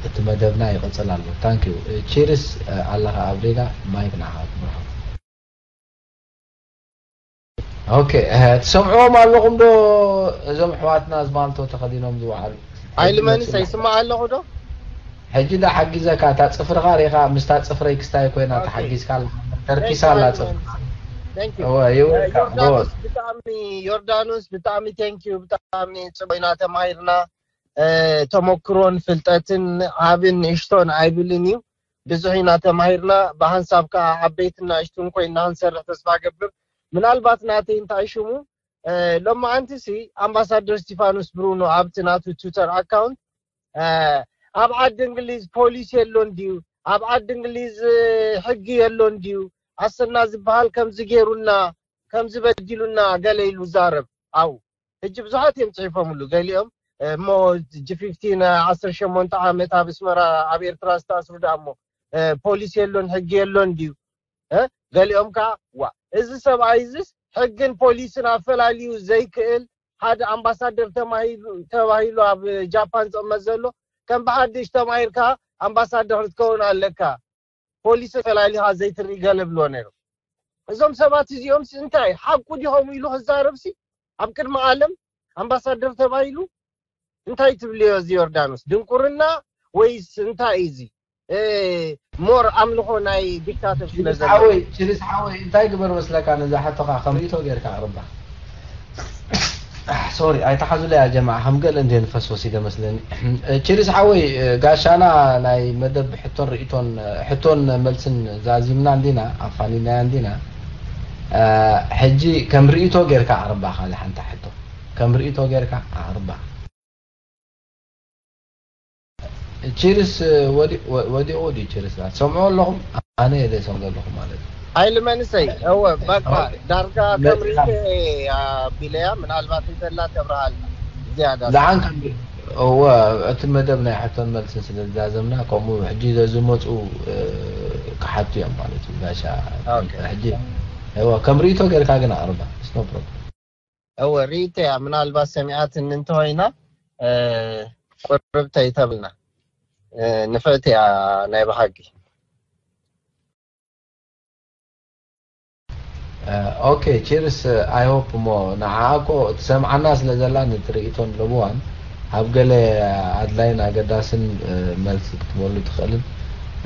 እቲ መደብና ይቕጽል ኣሎ። ታንክ ዩ። ቺርስ ኣለኻ ኣብ ሪጋ፣ ማይክ ንዓኻ ክምርሖ። ኦኬ፣ እ፣ ትሰምዕዎም ኣለኹም ዶ? እዞም ኣሕዋትና ዝማልቶ ተኸዲኖም ዝወዓሉ። ኣይልመንስ፣ ኣይስማዕ ኣለኹ ዶ? ሕጂ ዳ ሓጊዘካ፣ እታ ጽፍርኻ ሪኻ፣ ምስታ ጽፍረይ ክስታይ ኮይና ኦኬ። ተሓጊዝካ ኣላ። ተርኪሳ ኣላ ጽፍርኻ። Thank you. እወ፣ you welcome. ዮርዳኖስ፣ ጎበዝ። ብጣዕሚ፣ ዮርዳኖስ፣ ብጣዕሚ thank you፣ ብጣዕሚ ጽቡቅ ኢና ተማሂርና። እ፣ ተመክሮን ፍልጠትን ዓብን ንእሽቶን ኣይብልን እዩ። ብዙሕ ኢና ተማሂርና። ብሓንሳብ ከዓ ዓበይትን ንእሽቱን ኮይና ክንሰርሕ ተስፋ ገብር። ምናልባት ናተይ እንታይ ሽሙ፣ እ፣ ሎማዓንቲ ሲ ኣምባሳደር እስቲፋኖስ ብሩኖ ኣብቲ ናቱ ትዊተር ኣካውንት፣ እ፣ ኣብ ዓዲ እንግሊዝ ፖሊስ የሎን ድዩ? ኣብ ዓዲ እንግሊዝ፣ እ፣ ሕጊ የሎን ድዩ? ኣሰና ዝበሃል ከምዚ ገይሩና፣ ከምዚ በዲሉና ገለ ኢሉ ዛረብ። ኣው፣ ሕጂ ብዙሓት እዮም ጽሒፎምሉ። ገሊኦም፣ እ፣ እሞ ጂ ፊፍቲን ዓሰርተ ሸሞንተ ዓመት ኣብ ኣስመራ፣ ኣብ ኤርትራ ዝተኣስሩ ደኣ እሞ፣ እ፣ ፖሊስ የሎን፣ ሕጊ የሎን ድዩ? እ? ገሊኦም ከኣ፣ ዋ፣ እዚ ሰብኣይ እዚስ ሕግን ፖሊስን ኣፈላልዩ ዘይክእል ሓደ ኣምባሳደር ተማሂሉ-፣ ተባሂሉ ኣብ ጃፓን ዝቕመጥ ዘሎ፣ ከም ብሓድሽ ተማሂርካ ኣምባሳደር ክትከውን ኣለካ። ፖሊስ ፈላሊኻ ዘይትርኢ ገለ ብሎ ነይሩ። እዞም ሰባት እዚኦም ሲ እንታይ ሓቁ ዲኹም ኢሉ ክዛረብ ሲ ኣብ ቅድሚ ዓለም ኣምባሳደር ተባሂሉ እንታይ ትብልዮ እዚ ዮርዳኖስ? ድንቁርና ወይስ እንታይ እዩ እዚ? እ፣ ሞር ኣምልኾ ናይ ዲክታተር ስለ ችሪስ ዘሎ። ሓወይ፣ ችሪስ ሓወይ፣ እንታይ ግበር መስለካ፣ ነዛ ሕቶኻ ከም ርእይቶ ጌርካ ኣቕርባ። ኣሕ፣ ሶሪ፣ ኣይተሓዙለይ ያ ጀማዓ፣ ከም ገለ እንደ ንፈስ ወሲደ መስለኒ። እ፣ ችሪስ ሓወይ፣ እ፣ ጋሻና ናይ መደብ ሕቶን ርእይቶን፣ እ፣ ሕቶን መልስን ዛዚምና እንዲና፣ ኣፋኒናያ እንዲና። እ፣ ሕጂ ከም ርእይቶ ጌርካ ኣቕርባ፣ ካልእ ሓንቲ ሕቶ። ከም ርእይቶ ጌርካ ኣቕርባ። ቺርስ ወዲ-፣ ወ-፣ ወዲቑ ድዩ ቺርስ? ትሰምዑ ኣለኹም? ኣነ እየ ዘይሰምዑ ዘለኹ ማለት እዩ። ሓይሊ መንእሰይ፣ እወ፣ በቃ፣ ኦኬ። ዳርጋ መ-፣ ከም ሪተ ኣቢለያ፣ ምናልባት እንተላ ተብርሃልና ዝያዳ። ደሓን ከም-፣ እወ፣ እቲ መደብ ናይ ሕቶን መልስን ስለ ዝዛዘምና፣ ከምኡ ሕጂ ዘዝመፁ፣ እ፣ ክሓቱ እዮም ማለት እዩ፣ ጋሻ። ኦኬ። ሕጂ፣ እወ፣ ከም ርእይቶ ጌርካ ግን ኣቕርባ። It's no problem። እወ፣ ሪኢተያ ምናልባት ሰሚዓትኒ እንተኾይና፣ እ፣ ቁርብተይ ተብልና፣ እ፣ ንፍዕቲ እያ ናይ ብሓቂ። እ፣ ኦኬ፣ ቺርስ፣ I hope እሞ ንዓኣ እኮ ትሰምዓና ስለ ዘላ ነቲ ርእይቶን ለብዋን ኣብ ገለ ኣድላይን ኣገዳስን፣ እ፣ መልሲ ክትበሉ ትኽእልን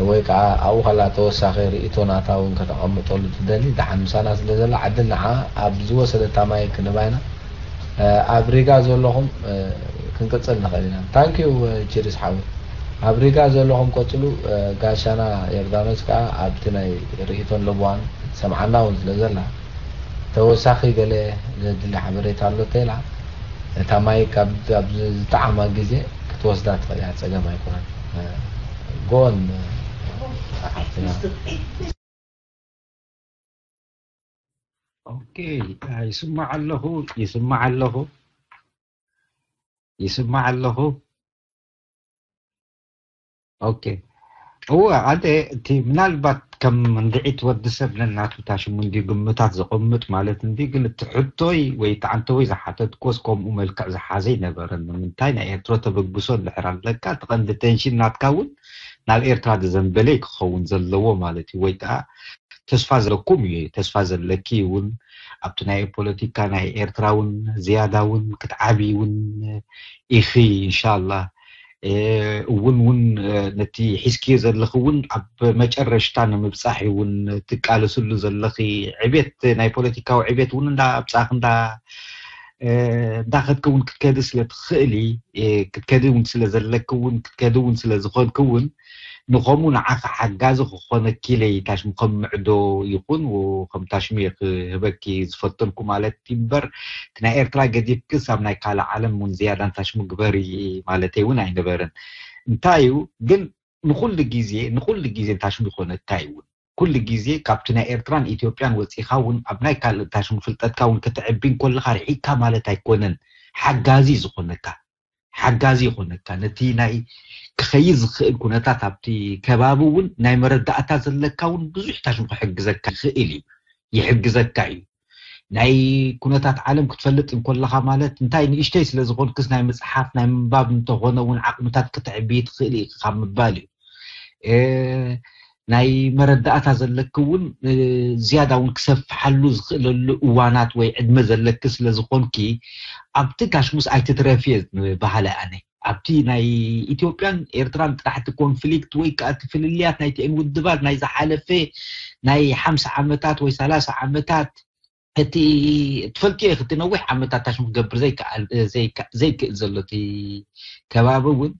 ወይ ከዓ ኣብኡ ከላ ተወሳኺ ርእይቶ ናታ እውን ከተቐምጠሉ ትደሊ፣ ደሓን ምሳና ስለ ዘላ ዕድል ንዓ ኣብ ዝወሰደታ ማይክ ንባይና። እ፣ ኣብ ሪጋ ዘለኹም፣ እ፣ ክንቅጽል ንኽእል ኢና። ታንኪዩ፣ እ፣ ቺርስ ሓወይ። ኣብ ሪጋ ዘለኹም ቀጽሉ፣ እ፣ ጋሻና ዮርዳኖስ ከኣ ኣብቲ ናይ ርእይቶን ለብዋን ሰምዓና እውን ስለ ዘላ፣ ተወሳኺ ገለ ዘድሊ ሓበሬታ ኣሎ ተኢላ፣ እታ ማይክ ኣብ፣ ኣብ ዝጠዓማ ግዜ ክትወስዳ ትኽእል እያ፣ ጸገም ኣይኮነን። እ፣ ጎን፣ እ፣ ሓፍትና። ኦኬ፣ ይስማዕ ኣለኹ፣ ይስማዕ ኣለኹ፣ ይስማዕ ኣለኹ። ኦኬ። እወ፣ ኣደ፣ እቲ ምናልባት ከም እንድዒት ወዲ ሰብ ነናቱ ታሽሙ እንድዩ ግምታት ዘቐምጥ ማለት እንድዩ፣ ግን እቲ ሕቶይ ወይ እቲ ኣንተወይ ዝሓተትኮስ ከምኡ መልክዕ ዝሓዘ ኣይነበረን። ንምንታይ ናይ ኤርትራ ተበግሶ እንድሕር ኣለካ፣ እቲ ቀንዲ ቴንሽን ናትካ እውን ናብ ኤርትራ ዝዘንበለ እዩ ክኸውን ዘለዎ ማለት እዩ። ወይ ከኣ ተስፋ ዘለኩም እዩ፣ ተስፋ ዘለኪ እውን ኣብቲ ናይ ፖለቲካ ናይ ኤርትራ እውን ዝያዳ እውን ክትዓብዪ እውን ኢኺ ኢንሻላህ። እ፣ እውን እውን፣ እ፣ ነቲ ሒዝክዮ ዘለኺ እውን ኣብ መጨረሽታ ንምብጻሕ እዩ እውን ትቃለስሉ ዘለኺ። ዕቤት፣ ናይ ፖለቲካዊ ዕቤት እውን እንዳ ኣብጻእኺ እንዳ፣ እ፣ እንዳኸድኪ እውን ክትከዲ ስለ ትኽእሊ፣ እ፣ ክትከዲ እውን ስለ ዘለኪ እውን፣ ክትከዲ እውን ስለ ዝኾንኪ እውን፣ ንኸምኡ ንዓኺ ሓጋዚ ክኾነኪ ኢለ እዩ ታሽሙ ከም ምዕዶ ይኹን፣ ው-፣ ከም ታሽሙ እየ ክህበኪ ዝፈተንኩ ማለት እዩ እምበር፣ እቲ ናይ ኤርትራ ገዲፍክስ ኣብ ናይ ካልእ ዓለም እውን ዝያዳ ንታሽሙ ግበሪ ማለተይ እውን ኣይነበረን። እንታይ እዩ ግን ንኹሉ ግዜ፣ ንኹሉ ግዜ ታሽሙ ይኾነካ እዩ እውን። ኩሉ ግዜ ካብቲ ናይ ኤርትራን ኢትዮጵያን ወጺኻ እውን ኣብ ናይ ካልእ ታሽሙ ፍልጠትካ እውን ከተዕቢ እንከለኻ ርሒቕካ ማለት ኣይኮነን። ሓጋዚ ዝኾነካ፣ ሓጋዚ ይኾነካ። ነቲ ናይ ክኸይድ ዝኽእል ኩነታት ኣብቲ ከባቢ እውን ናይ መረዳእታ ዘለካ እውን ብዙሕ ታሽሙ ክሕግዘካ ይኽእል እዩ፣ ይሕግዘካ እዩ። ናይ ኩነታት ዓለም ክትፈልጥ እንኮለኻ ማለት እንታይ ንእሽተይ ስለ ዝኾንክስ ናይ ምፅሓፍ ናይ ምንባብ እንተኾነ እውን ዓቕምታት ክትዕቢ ትኽእል ኢኻ ካብ ምባል እዩ። ናይ መረዳእታ ዘለክ እውን ዝያዳ እውን ክሰፍሓሉ ዝኽእለሉ እዋናት ወይ ዕድመ ዘለክ ስለ ዝኾንኪ ኣብቲ ታሽሙስ ኣይትትረፍየ ባህለ ኣነ ኣብቲ ናይ ኢትዮጵያን ኤርትራን ጥራሕቲ ኮንፍሊክት ወይ ከዓ እቲ ፍልልያት ናይቲአን ውድባት ናይ ዝሓለፈ ናይ ሓምሳ ዓመታት ወይ ሰላሳ ዓመታት እቲ ትፈልጥዮ እቲ ነዊሕ ዓመታት ታሽሙ ክገብር ዘይክእል ዘሎ እቲ ከባቢ እውን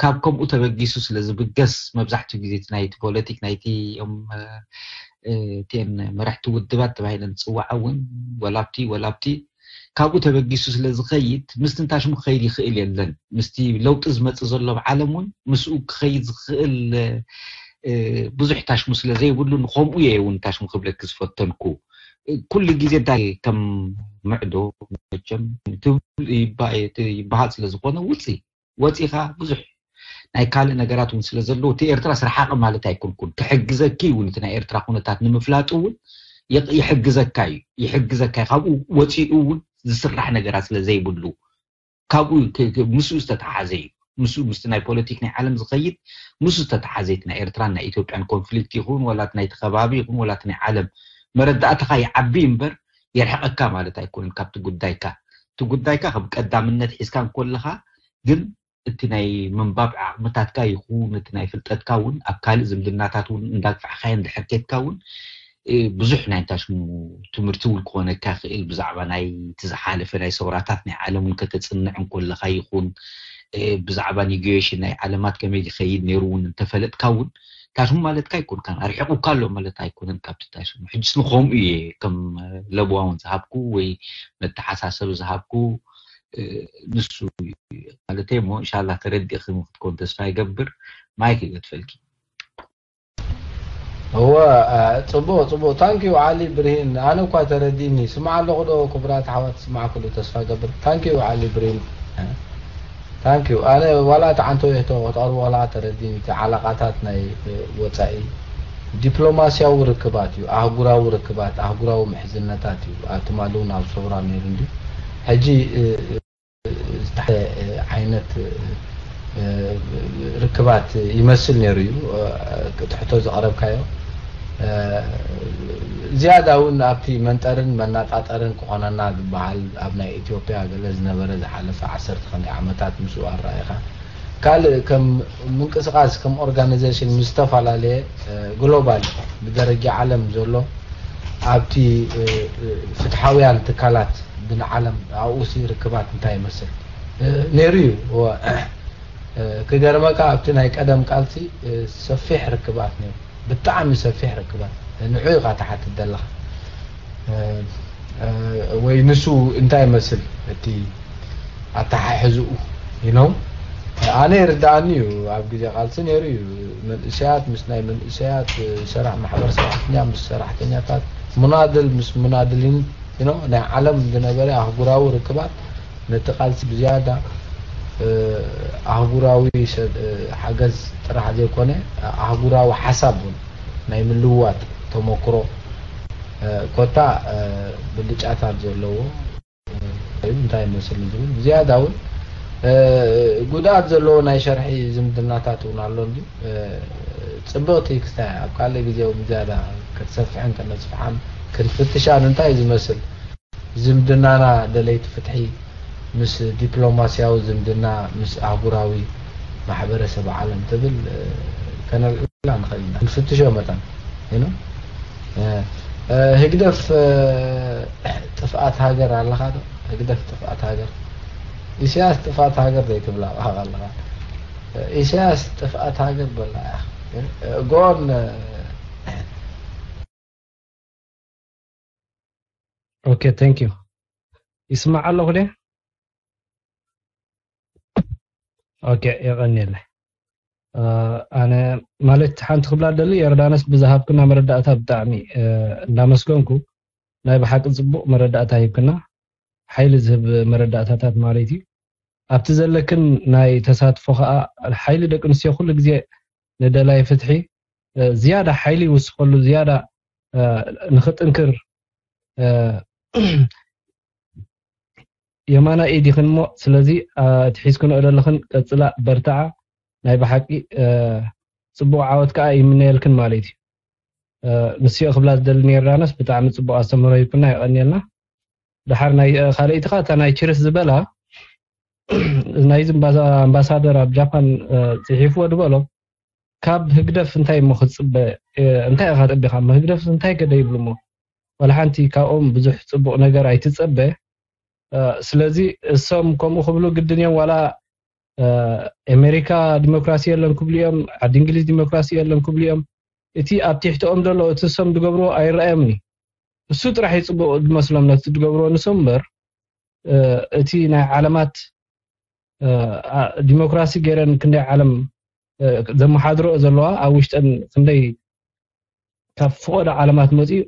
ካብ ከምኡ ተበጊሱ ስለ ዝብገስ መብዛሕትኡ ግዜ ናይቲ ፖለቲክ ናይቲ ም እቲን መራሕቲ ውድባት ተባሂለን ዝፅዋዓ እውን ወላብቲ ወላብቲ ካብኡ ተበጊሱ ስለ ዝኸይድ ምስትን ታሽሙ ክኸይድ ይኽእል የለን። ምስቲ ለውጢ ዝመፅእ ዘሎ ኣብ ዓለም እውን ምስኡ ክኸይድ ዝኽእል ብዙሕ ታሽሙ ስለ ዘይብሉ ንኸምኡ እየ እውን ታሽሙ ክብለክ ዝፈተንኩ። ኩሉ ግዜ እንታይ ከም ምዕዶ መቸም ትብል ይባ- ይበሃል ስለ ዝኾነ ውፅእ ወፂኻ ብዙሕ ናይ ካልእ ነገራት እውን ስለ ዘለዎ እቲ ኤርትራ ስርሓቂ ማለት ኣይኮንኩን ክሕግዘኪ እውን እቲ ናይ ኤርትራ ኩነታት ንምፍላጡ እውን ይቅ- ይሕግዘካ እዩ ይሕግዘካ እዩ ካብኡ ወፂኡ እውን ዝስራሕ ነገራት ስለ ዘይብሉ ካብኡ ክ- ክ- ምስኡ ዝተተሓዘ እዩ ምስኡ ምስቲ ናይ ፖለቲክ ናይ ዓለም ዝኸይድ ምስኡ ዝተተሓዘ እቲ ናይ ኤርትራን ናይ ኢትዮጵያን ኮንፍሊክት ይኹን ወላት ናይቲ ከባቢ ይኹን ወላት ናይ ዓለም መረዳእትኻ ይዓቢ እምበር የርሕቐካ ማለት ኣይኮንን ካብቲ ጉዳይካ እቲ ጉዳይካ ከም ቀዳምነት ሒዝካ እንኮለኻ ግን እቲ ናይ ምንባብ ዓቕምታትካ ይኹን እቲ ናይ ፍልጠትካ እውን ኣብ ካልእ ዝምድናታት እውን እንዳግፋዕካዮ እንድሕር ከድካ እውን ብዙሕ ናይ እንታይ ሽሙ ትምህርቲ እውን ክኾነካ ይኽእል ብዛዕባ ናይ እቲ ዝሓለፈ ናይ ሰውራታት ናይ ዓለም እውን ከተፅንዕ እንኮለኻ ይኹን ብዛዕባ ኔጎሽን ናይ ዓለማት ከመይ ዝኸይድ ነይሩ እውን እንተፈለጥካ እውን ታሽሙ ማለትካ ኣይኮንካን ኣርሒቑካ ኣሎ ማለት ኣይኮነን ካብቲ ታሽሙ ሕጅስ ንኸምኡ እየ ከም ለብዋ እውን ዝሃብኩ ወይ መተሓሳሰቢ ዝሃብኩ ንሱ ማለት እሞ እንሻላ ተረዲእኽም ክትኮን ተስፋ ይገብር ማይክ ይገትፈልኪ እወ ጽቡቅ ጽቡቅ ታንኪዩ ዓሊ ብርሂን ኣነ እኳ ተረዲኒ ስማዕ ኣለኹ ዶ ክቡራት ሓዋት ስማዕ ኩሉ ተስፋ ገብር ታንኪዩ ዓሊ ብርሂን ታንኪዩ ኣነ ዋላ እቲ ዓንቶ የህቶ ክትቀርቦ ከለካ ተረዲኒ እቲ ዓላቃታት ናይ ወፃኢ ዲፕሎማሲያዊ ርክባት እዩ ኣህጉራዊ ርክባት ኣህጉራዊ ምሕዝነታት እዩ ኣብ ትማሊ እውን ኣብ ሰውራ ነይሩ እንዲ ሕጂ ዝተሓተ ዓይነት ርክባት ይመስል ነይሩ እዩ እቲ ሕቶ ዘቕረብካዮ ዝያዳ እውን ኣብቲ መንጠርን መናጣጠርን ክኾነና ዝበሃል ኣብ ናይ ኢትዮጵያ ገለ ዝነበረ ዝሓለፈ ዓሰርተ ክንደይ ዓመታት ምስኡ ኣረኣኢኻ ካልእ ከም ምንቅስቃስ ከም ኦርጋናይዜሽን ምስ ዝተፈላለየ ግሎባል ብደረጃ ዓለም ዘሎ ኣብቲ ፍትሓውያን ትካላት ብንዓለም ኣብኡሲ ርክባት እንታይ ይመስል ነይሩ እዩ ክገርመካ ኣብቲ ናይ ቀደም ቃልሲ ሰፊሕ ርክባት ነይሩ ብጣዕሚ ሰፊሕ ርክባት ንዑ ኢኻ ትሓትት ዘለኻ ወይ ንሱ እንታይ ይመስል እቲ ኣተሓሕዝኡ you know ኣነ ይርዳኣኒ እዩ ኣብ ግዜ ቃልሲ ነይሩ እዩ መንእሰያት ምስ ናይ መንእሰያት ሰራሕ ማሕበር ሰራሕተኛ ምስ ሰራሕተኛታት ሙናድል ምስ ሙናድሊን you know ናይ ዓለም ዝነበረ ኣህጉራዊ ርክባት ነቲ ቃልሲ ብዝያዳ ኣህጉራዊ ሓገዝ ጥራሕ ዘይኮነ ኣህጉራዊ ሓሳብ እውን ናይ ምልውዋጥ ተመክሮ ኮታ ብልጫታት ዘለዎ እንታይ ይመስል ዝብል ዝያዳ እውን ጉድኣት ዘለዎ ናይ ሸርሒ ዝምድናታት እውን ኣሎ እንዲ ፅብቕቲ ክስታይ ኣብ ካልእ ግዜ እውን ዝያዳ ክትሰፍሐን ከነስፍሓን ክንፍትሻን እንታይ ዝመስል ዝምድናና ደለይቲ ፍትሒ ምስ ዲፕሎማስያዊ ዝምድና ምስ ኣህጉራዊ ማሕበረሰብ ዓለም ትብል ከነልዕላ ንኽእል ኢና ክንፍትሾ መጠን you know ህግደፍ ጥፍኣት ሃገር ኣለኻ ዶ ህግደፍ ጥፍኣት ሃገር ኢሳያስ ጥፍኣት ሃገር ዘይትብላ ኣለኻ ኢሳያስ ጥፍኣት ሃገር በላ እያ ጎን Okay thank you ይስማዕ ኣለኹ ደ Okay የቐንየለይ ኣነ ማለት ሓንቲ ክብላ ደሊ ዮርዳኖስ ብዝሃብክና መረዳእታ ብጣዕሚ እንዳመስገንኩ ናይ ብሓቂ ፅቡቅ መረዳእታ ሂብክና ሓይሊ ዝህብ መረዳእታታት ማለት እዩ ኣብቲ ዘለክን ናይ ተሳትፎ ከዓ ሓይሊ ደቂ ኣንስትዮ ኩሉ ግዜ ንደላይ ፍትሒ ዝያዳ ሓይሊ ይውስኸሉ ዝያዳ ንክጥንክር የማና ኢድ ይኽን እሞ፣ ስለዚ እቲ ሒዝክንኦ ዘለኽን ቀጽላ፣ በርትዓ። ናይ ብሓቂ ጽቡቕ ዓወት ከኣ ይምነየልክን ማለት እዩ። ንስዮ ክብላ ዝደሊ ነርዳኖስ፣ ብጣዕሚ ጽቡቕ ኣስተምህሮ ሂብክና፣ የቐንየልና። ደሓር ናይ ካልኣይቲ ኸኣ እታ ናይ ችርስ ዝበላ ናይዚ ኣምባሳደር ኣብ ጃፓን ጽሒፍዎ ዝበሎ፣ ካብ ህግደፍ እንታይ እሞ ክትጽበ? እንታይ ኢኻ ጠቢኻ እሞ? ህግደፍ እንታይ ገደ ይብሉ እሞ? ዋላ ሓንቲ ካብኦም ብዙሕ ጽቡቕ ነገር ኣይትጸበ። ስለዚ እሶም ከምኡ ክብሉ ግድን እዮም። ዋላ ኣሜሪካ ዲሞክራሲ የለን ክብሉ እዮም፣ ዓዲ እንግሊዝ ዲሞክራሲ የለን ክብሉ እዮም። እቲ ኣብ ትሕቲኦም ዘሎ፣ እቲ እሶም ዝገብርዎ ኣይረኣዮምን እዩ። እሱ ጥራሕ እዩ ጽቡቕ ዝመስሎም ነቲ ዝገብርዎ ንሶም እምበር፣ እቲ ናይ ዓለማት ዲሞክራሲ ገይረን ክንደይ ዓለም ዘመሓድረኦ ዘለዋ፣ ኣብ ውሽጠን ክንደይ ካብ ፍቆዶ ዓለማት መፂኡ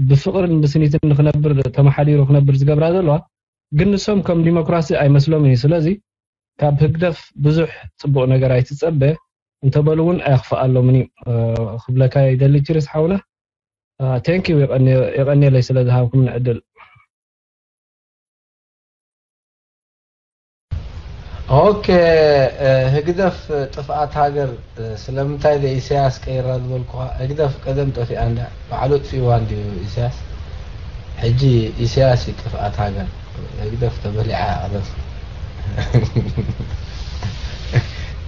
ብፍቅርን ብስኒትን ንክነብር፣ ተመሓዲሩ ክነብር ዝገብራ ዘለዋ፣ ግን ንሶም ከም ዲሞክራሲ ኣይመስሎምን እዩ። ስለዚ ካብ ህግደፍ ብዙሕ ፅቡቅ ነገር ኣይትፀበ እንተበሉ እውን ኣየኽፍኣሎምን እዩ ክብለካ ይደሊ። ችርስ ሓውና፣ ቴንኪዩ፣ የቐንየለይ ስለ ዝሃብኩም ንዕድል። ኦኬ፣ ህግደፍ ጥፍኣት ሃገር። ስለምንታይ ኢሳያስ ቀይራ ዝበልኩኻ? ህግደፍ ቀደም ጠፊኣ እንዳ ባዕሉ ጥፊእዋ እንዲዩ ኢሳያስ። ሕጂ ኢሳያስ እዩ ጥፍኣት ሃገር። ህግደፍ ተበሊዓ ቀደም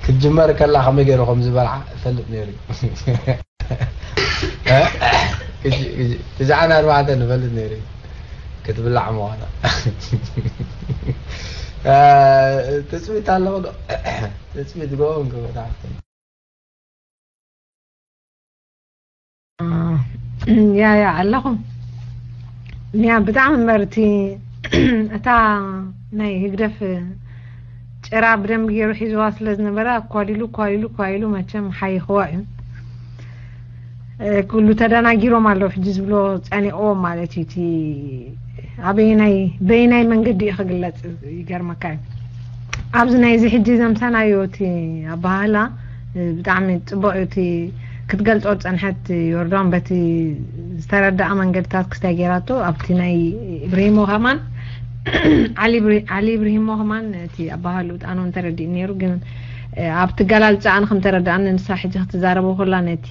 ክትጅመር ከላ ከመይ ገይሩ ከም ዝበልዓ እፈልጥ ነይሩ። ትሽዓን ኣርባዕተን ንፈልጥ ነይሩ ክትብላዕ ምዃና። ትፅቢት ኣለኹ ዶ? ትፅቢት ጎቦን ክበታሕትን። ያ ያ ኣለኹ። ያ ብጣዕሚ እምበር እቲ እታ ናይ ህግደፍ ጭራ ብደንቢ ገይሩ ሒዝዋ ስለ ዝነበረ ኣኳሊሉ ኳሊሉ ኳሊሉ መቸም ሓይኽዋ እዩ። ኩሉ ተደናጊሮም ኣለዉ ሕጂ ዝብሎ ጸኒቕዎም ማለት እዩ። እቲ ኣበየናይ በየናይ መንገዲ እዩ ክግለጽ ይገርመካ እዩ። ኣብዚ ናይዚ ሕጂ ዘምሰናዮ እቲ ኣባህላ ብጣዕሚ ጽቡቕ እዩ። እቲ ክትገልጾ ዝጸንሐት ዮርዳን በቲ ዝተረዳኣ መንገድታት ክስታይ ገይራቶ ኣብቲ ናይ ኢብራሂሞ ከማን ዓሊ ኢብራሂሞ ከማን እቲ ኣባህሉ ጣኖ እንተረዲእ ነይሩ ግን ኣብቲ ገላልጻኣ ንክም ተረዳኣኒ ንሳ ሕጂ ክትዛረቦ ከላ ነቲ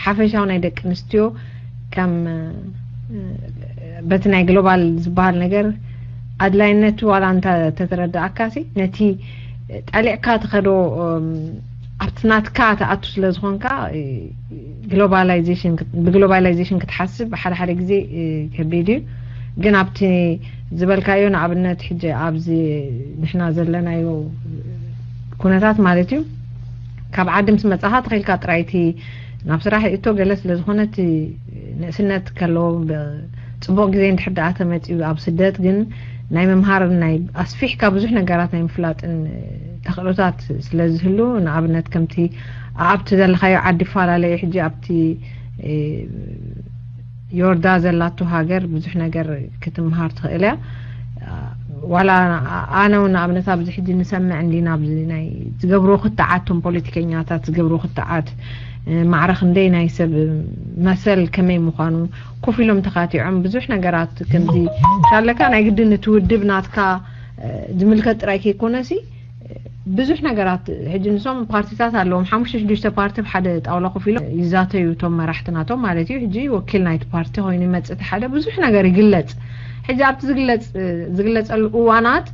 ሓፈሻዊ ናይ ደቂ ኣንስትዮ ከም በቲ ናይ ግሎባል ዝበሃል ነገር ኣድላይነቱ ዋላ እንተ ተተረዳኣካሲ ነቲ ጠሊዕካ ትኸዶ ኣብቲ ናትካ ትኣቱ ስለ ዝኾንካ ግሎባላይዜሽን ብግሎባላይዜሽን ክትሓስብ ሓደ ሓደ ግዜ ከቢድ እዩ። ግን ኣብቲ ዝበልካዮ ንኣብነት ሕጂ ኣብዚ ንሕና ዘለናዮ ኩነታት ማለት እዩ ካብ ዓዲ ምስ መጻኻ ተኸኢልካ ጥራይቲ ናብ ስራሕ ይእቶ ገለ ስለ ዝኾነ እቲ ንእስነት ከለዎ ጽቡቕ ግዜ እንድሕር ደኣ ተመጺኡ ኣብ ስደት ግን ናይ ምምሃርን ናይ ኣስፊሕካ ብዙሕ ነገራት ናይ ምፍላጥን ተኽእሎታት ስለ ዝህሉ ንኣብነት ከምቲ ኣብቲ ዘለኻዮ ዓዲ ይፈላለዩ ሕጂ ኣብቲ ዮርዳ ዘላቶ ሃገር ብዙሕ ነገር ክትምሃር ትኽእል እያ። ዋላ ኣነ እውን ንኣብነት ኣብዚ ሕጂ ንሰምዕ እንዲና ኣብዚ ናይ ዝገብርዎ ክትዓት እቶም ፖለቲከኛታት ዝገብርዎ ክትዓት ማዕረ ክንደይ ናይ ሰብ መሰል ከመይ ምዃኑ ኮፍ ኢሎም ተኻቲዖም ብዙሕ ነገራት ከምዚ ሻለካ ናይ ግድን እቲ ውድብ ናትካ ዝምልከት ጥራይ ከይኮነሲ ብዙሕ ነገራት ሕጂ ንሶም ፓርቲታት ኣለዎም ሓሙሽተ ሽዱሽተ ፓርቲ ሓደ ጣውላ ኮፍ ኢሎም ይዛተዩ እቶም መራሕቲ ናቶም ማለት እዩ። ሕጂ ወኪል ናይቲ ፓርቲ ኮይኑ ይመፅእ ሓደ ብዙሕ ነገር ይግለፅ። ሕጂ ኣብቲ ዝግለፅ ዝግለፀሉ እዋናት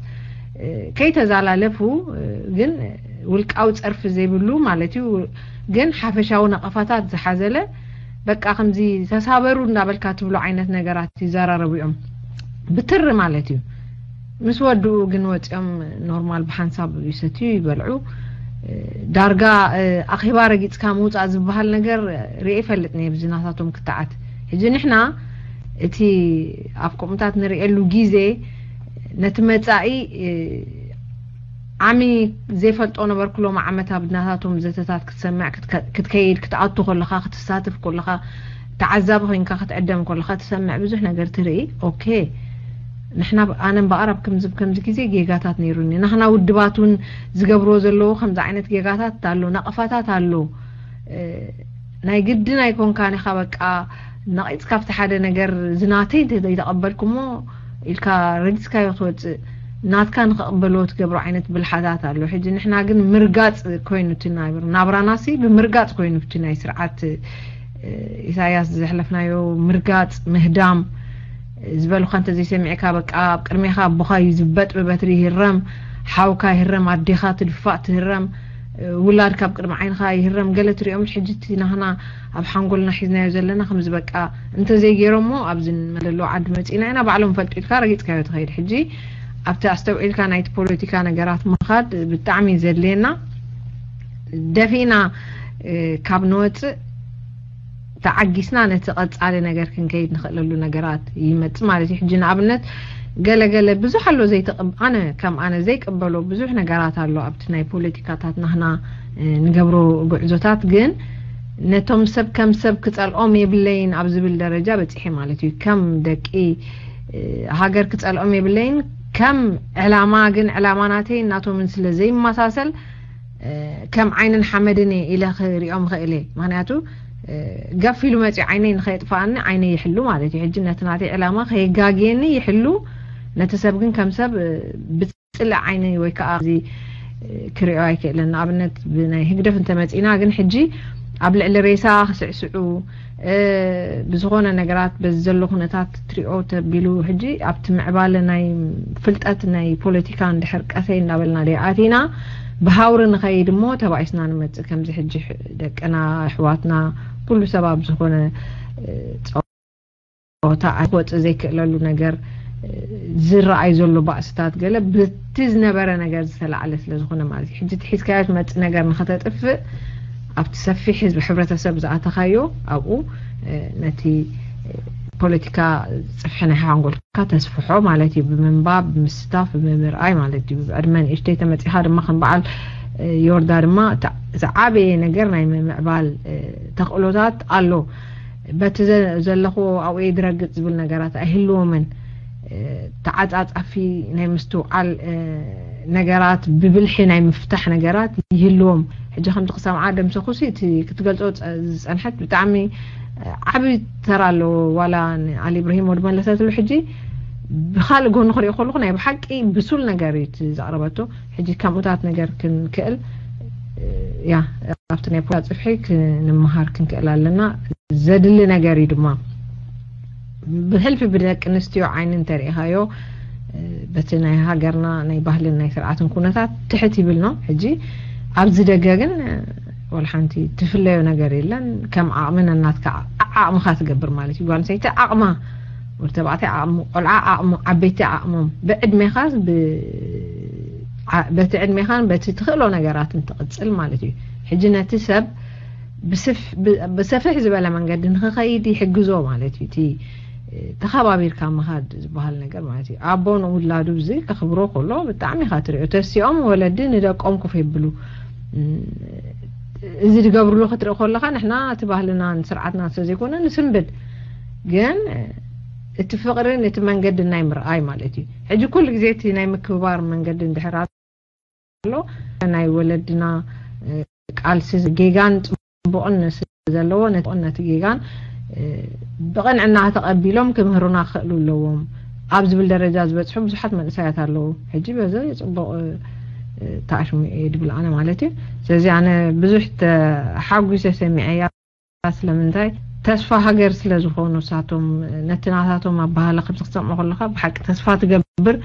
ከይተዛላለፉ ግን ውልቃዊ ፀርፊ ዘይብሉ ማለት እዩ ግን ሓፈሻዊ ነቐፋታት ዝሓዘለ በቃ ከምዚ ተሳበሩ እንዳበልካ ትብሎ ዓይነት ነገራት ይዘራረቡ እዮም ብትሪ ማለት እዩ። ምስ ወድኡ ግን ወፂኦም ኖርማል ብሓንሳብ ይሰትዩ ይበልዑ። ዳርጋ ኣኼባ ረጊፅካ ምውፃእ ዝበሃል ነገር ርኤ ይፈልጥ ነየ ብዚ ናታቶም ክትዓት። ሕጂ ንሕና እቲ ኣብ ከምኡታት ንርእየሉ ግዜ ነቲ መጻኢ ዓሚ ዘይፈልጦ ነበርኩ ሎሚ ዓመት ኣብ ናታቶም ዘተታት ክትሰምዕ ክትከይድ ክትኣቱ ከለኻ ክትሳተፍ ከለኻ ተዓዛቢ ኮይንካ ክትዕደም ከለኻ ትሰምዕ ብዙሕ ነገር ትርኢ። ኦኬ ንሕና ኣነ እምበኣር ኣብ ከምዚ ከምዚ ግዜ ጌጋታት ነይሩኒ ናህና ውድባት እውን ዝገብርዎ ዘለዎ ከምዚ ዓይነት ጌጋታት ኣሎ ነቐፋታት ኣሎ ናይ ግድን ኣይኮንካን ኢኻ በቃ ነቒጽካ ኣብቲ ሓደ ነገር ዝናተይ እንተ ዘይተቐበልኩሞ ኢልካ ረጊጽካዮ ክትወጽእ፣ ናትካ ንኸቕበልዎ ትገብሮ ዓይነት ብልሓታት ኣሎ። ሕጂ ንሕና ግን ምርጋጽ ኮይኑ እቲ ናብር-፣ ናብራናሲ ብምርጋጽ ኮይኑ እቲ ናይ ስርዓት፣ እ፣ ኢሳያስ ዘሕለፍናዮ ምርጋጽ፣ ምህዳም፣ ዝበሉኻ እንተ ዘይሰሚዕካ በቃ ኣብ ቅድሜኻ ኣቦኻ ይዝበጥ ብበትሪ ይህረም፣ ሓውካ ይህረም፣ ኣዴኻ ትድፋእ ትህረም፣ ውላድ ካብ ቅድሚ ዓይንኻ ይህረም ገለ ትሪኦም። ሕጂ እቲ ናህና ኣብ ሓንጎልና ሒዝናዮ ዘለና ከምዚ በቃ እንተዘይገይሮሞ ኣብዚ መለሎ ዓዲ መፂና ኢና ባዕሎም ፈልጡ ኢልካ ረጊፅካዮ ትኸይድ። ሕጂ ኣብቲ ኣስተውዒልካ ናይቲ ፖለቲካ ነገራት ምኻድ ብጣዕሚ እዩ ዘድልየና። ደፊእና እ፣ ካብ ንወፅእ ተዓጊስና ነቲ ቀፃሊ ነገር ክንከይድ ንኽእለሉ ነገራት ይመፅእ ማለት እዩ። ሕጂ ንኣብነት ገለ ገለ ብዙሕ ኣሎ ዘይተቐብ-፣ ኣነ ከም ኣነ ዘይቅበሎ ብዙሕ ነገራት ኣሎ ኣብቲ ናይ ፖለቲካታት ናህና፣ እ፣ ንገብሮ ጉዕዞታት። ግን ነቶም ሰብ ከም ሰብ ክፀልኦም የብለይን ኣብ ዝብል ደረጃ በፂሐ ማለት እዩ። ከም ደቂ፣ እ፣ ሃገር ክፀልኦም የብለይን። ከም ዕላማ ግን ዕላማ ናተይ ናቶምን ስለ ዘይመሳሰል፣ እ፣ ከም ዓይንን ሓመድን እየ ኢለ ክሪኦም ኽእል እየ። ምኽንያቱ፣ እ፣ ገፍ ኢሉ መፂኡ ዓይነይ ንኸየጥፍኣኒ ዓይነይ ይሕሉ ማለት እዩ። ሕጂ ነቲ ናተይ ዕላማ ከየጋግየኒ ይሕሉ፣ ነቲ ሰብ ግን ከም ሰብ፣ እ፣ ብፅልእ ዓይነይ ወይ ከዓ እዚ፣ እ፣ ክሪኦ ኣይክእልን። ንኣብነት ብናይ ህግደፍ እንተመፂና ግን ሕጂ ኣብ ልዕሊ ሬሳ ክስዕስዑ፣ እ፣ ብዝኾነ ነገራት በዚ ዘሎ ኩነታት ትሪኦ ተቢሉ ሕጂ ኣብቲ ምዕባለ ናይ ፍልጠት ናይ ፖለቲካ እንድሕር ቀሰይ እንዳበልና ደይ ኣቲና ብሃውሪ ንኸይድ እሞ ተባኢስና ንመፅእ። ከምዚ ሕጂ ሕ-፣ ደቅና ኣሕዋትና ኩሉ ሰብ ኣብ ዝኾነ፣ እ፣ ፆታ ክወፅእ ዘይክእለሉ ነገር፣ እ፣ ዝረኣይ ዘሎ ባእስታት ገለ ብቲ ዝነበረ ነገር ዝተላዕለ ስለ ዝኾነ ማለት እዩ። ሕጂ እቲ ሒዝካዮ ትመፅእ ነገር ንኸተጥፍእ ኣብቲ ሰፊሕ ህዝቢ ሕብረተሰብ ዝኣተኻዮ ኣብኡ፣ እ፣ ነቲ፣ እ፣ ፖለቲካ ጽፍሒ ናይ ሓንጎልካ ተስፍሖ ማለት እዩ። ብምንባብ፣ ብምስታፍ፣ ብምርኣይ ማለት እዩ። ብዕድመ ንእሽተይ ተመጺኻ ድማ ከም በዓል፣ እ፣ ዮርዳ ድማ እታ ዝዓበየ ነገር ናይ ምምዕባል፣ እ፣ ተኽእሎታት ኣሎ። በቲ ዘ-፣ ዘለኹዎ ኣብኡ እየ ዝረግጽ ዝብል ነገራት ኣይህልዎምን። እ፣ ተዓጻጻፊ ናይ ምስትውዓል፣ እ፣ ነገራት ብብልሒ ናይ ምፍታሕ ነገራት ይህልዎም። ሕጂ ከምዚ ክሰምዓ ደምሰኹሲ እቲ ክትገልጾ ጸ-፣ ዝጸንሐት ብጣዕሚ ዓቢ ተራ ኣለዎ። ዋላ ንኣሊ ኢብራሂም ወዲ መለሰትሉ ሕጂ ብኻልእ ጎኒ ክሪኦ ከለኹ ናይ ብሓቂ ብሱል ነገር እዩ እቲ ዘቕረበቶ። ሕጂ ከምኡታት ነገር ክንክእል፣ ያ፣ ኣብቲ ናይ ፖለቲካ ጽፍሒ ክንመሃር ክንክእል ኣለና። ዘድሊ ነገር እዩ ድማ። ብሕልፊ ብደቂ ኣንስትዮ ዓይኒ እንተሪኢኻዮ፣ በቲ ናይ ሃገርና ናይ ባህልን ናይ ስርዓትን ኩነታት ትሕት ይብል ነው። ሕጂ ኣብዚ ደገ ግን ወላ ሓንቲ ትፍለዮ ነገር የለን። ከም ዓቕሚ ነናትካ ዓቕምኻ ትገብር ማለት እዩ። ጓል ኣንስተይቲ ዓቕማ፣ ወዲ ተባዕታይ ዓቕሙ፣ ቆልዓ ዓቕሙ፣ ዓበይቲ ዓቕሞም፣ ብዕድሜኻስ ብ-፣ ዓ-፣ በቲ ዕድሜኻን በቲ ትኽእሎ ነገራትን ትቕጽል ማለት እዩ። ሕጂ ነቲ ሰብ ብስፍ-፣ ብ-፣ ብሰፍሕ ዝበለ መንገዲ ንኽኸይድ ይሕግዞ ማለት እዩ። እቲ፣ እ፣ ተኸባቢርካ ምኻድ ዝበሃል ነገር ማለት እዩ። ኣቦ ንውላዱ ብዚ ከኽብሮ ከሎ ብጣዕሚ ኢኻ ትሪኦ። ተሲኦም ወለዲ ንደቆም ኮፍ የብሉ። እም፣ እዚ ዝገብርሉ ክትርኢ ከለኻ ንሕና እቲ ባህልናን ስርዓትናን ስለ ዘይኮነ ንስንብድ። ግን፣ እ፣ እቲ ፍቕርን እቲ መንገዲ ናይ ምርኣይ ማለት እዩ። ሕጂ ኩሉ ግዜ እቲ ናይ ምክብባር መንገዲ እንድሕር ኣሎ፣ ናይ ወለድና፣ እ፣ ቃልሲ ጌጋን ጽቡቕን ስለ ዘለዎ፣ ነቲ ጽቡቕን ነቲ ጌጋን፣ እ፣ ብቕንዕና ተቐቢሎም ክምህሩና ክኽእሉ ኣለዎም ኣብ ዝብል ደረጃ ዝበጽሑ ብዙሓት መንእሰያት ኣለዉ። ሕጂ በዚ ጽቡቕ፣ እ፣ ተኣሽሙ እየ ድብል ኣነ ማለት እዩ። ስለዚ ኣነ ብዙሕ ተሓጒሰ ሰሚዐያ። ስለምንታይ? ተስፋ ሃገር ስለ ዝኾኑ ንሳቶም፣ ነቲ ናታቶም ኣበሃህላ ከምዚ ክትሰምዖ ከለኻ ብሓቂ ተስፋ ትገብር።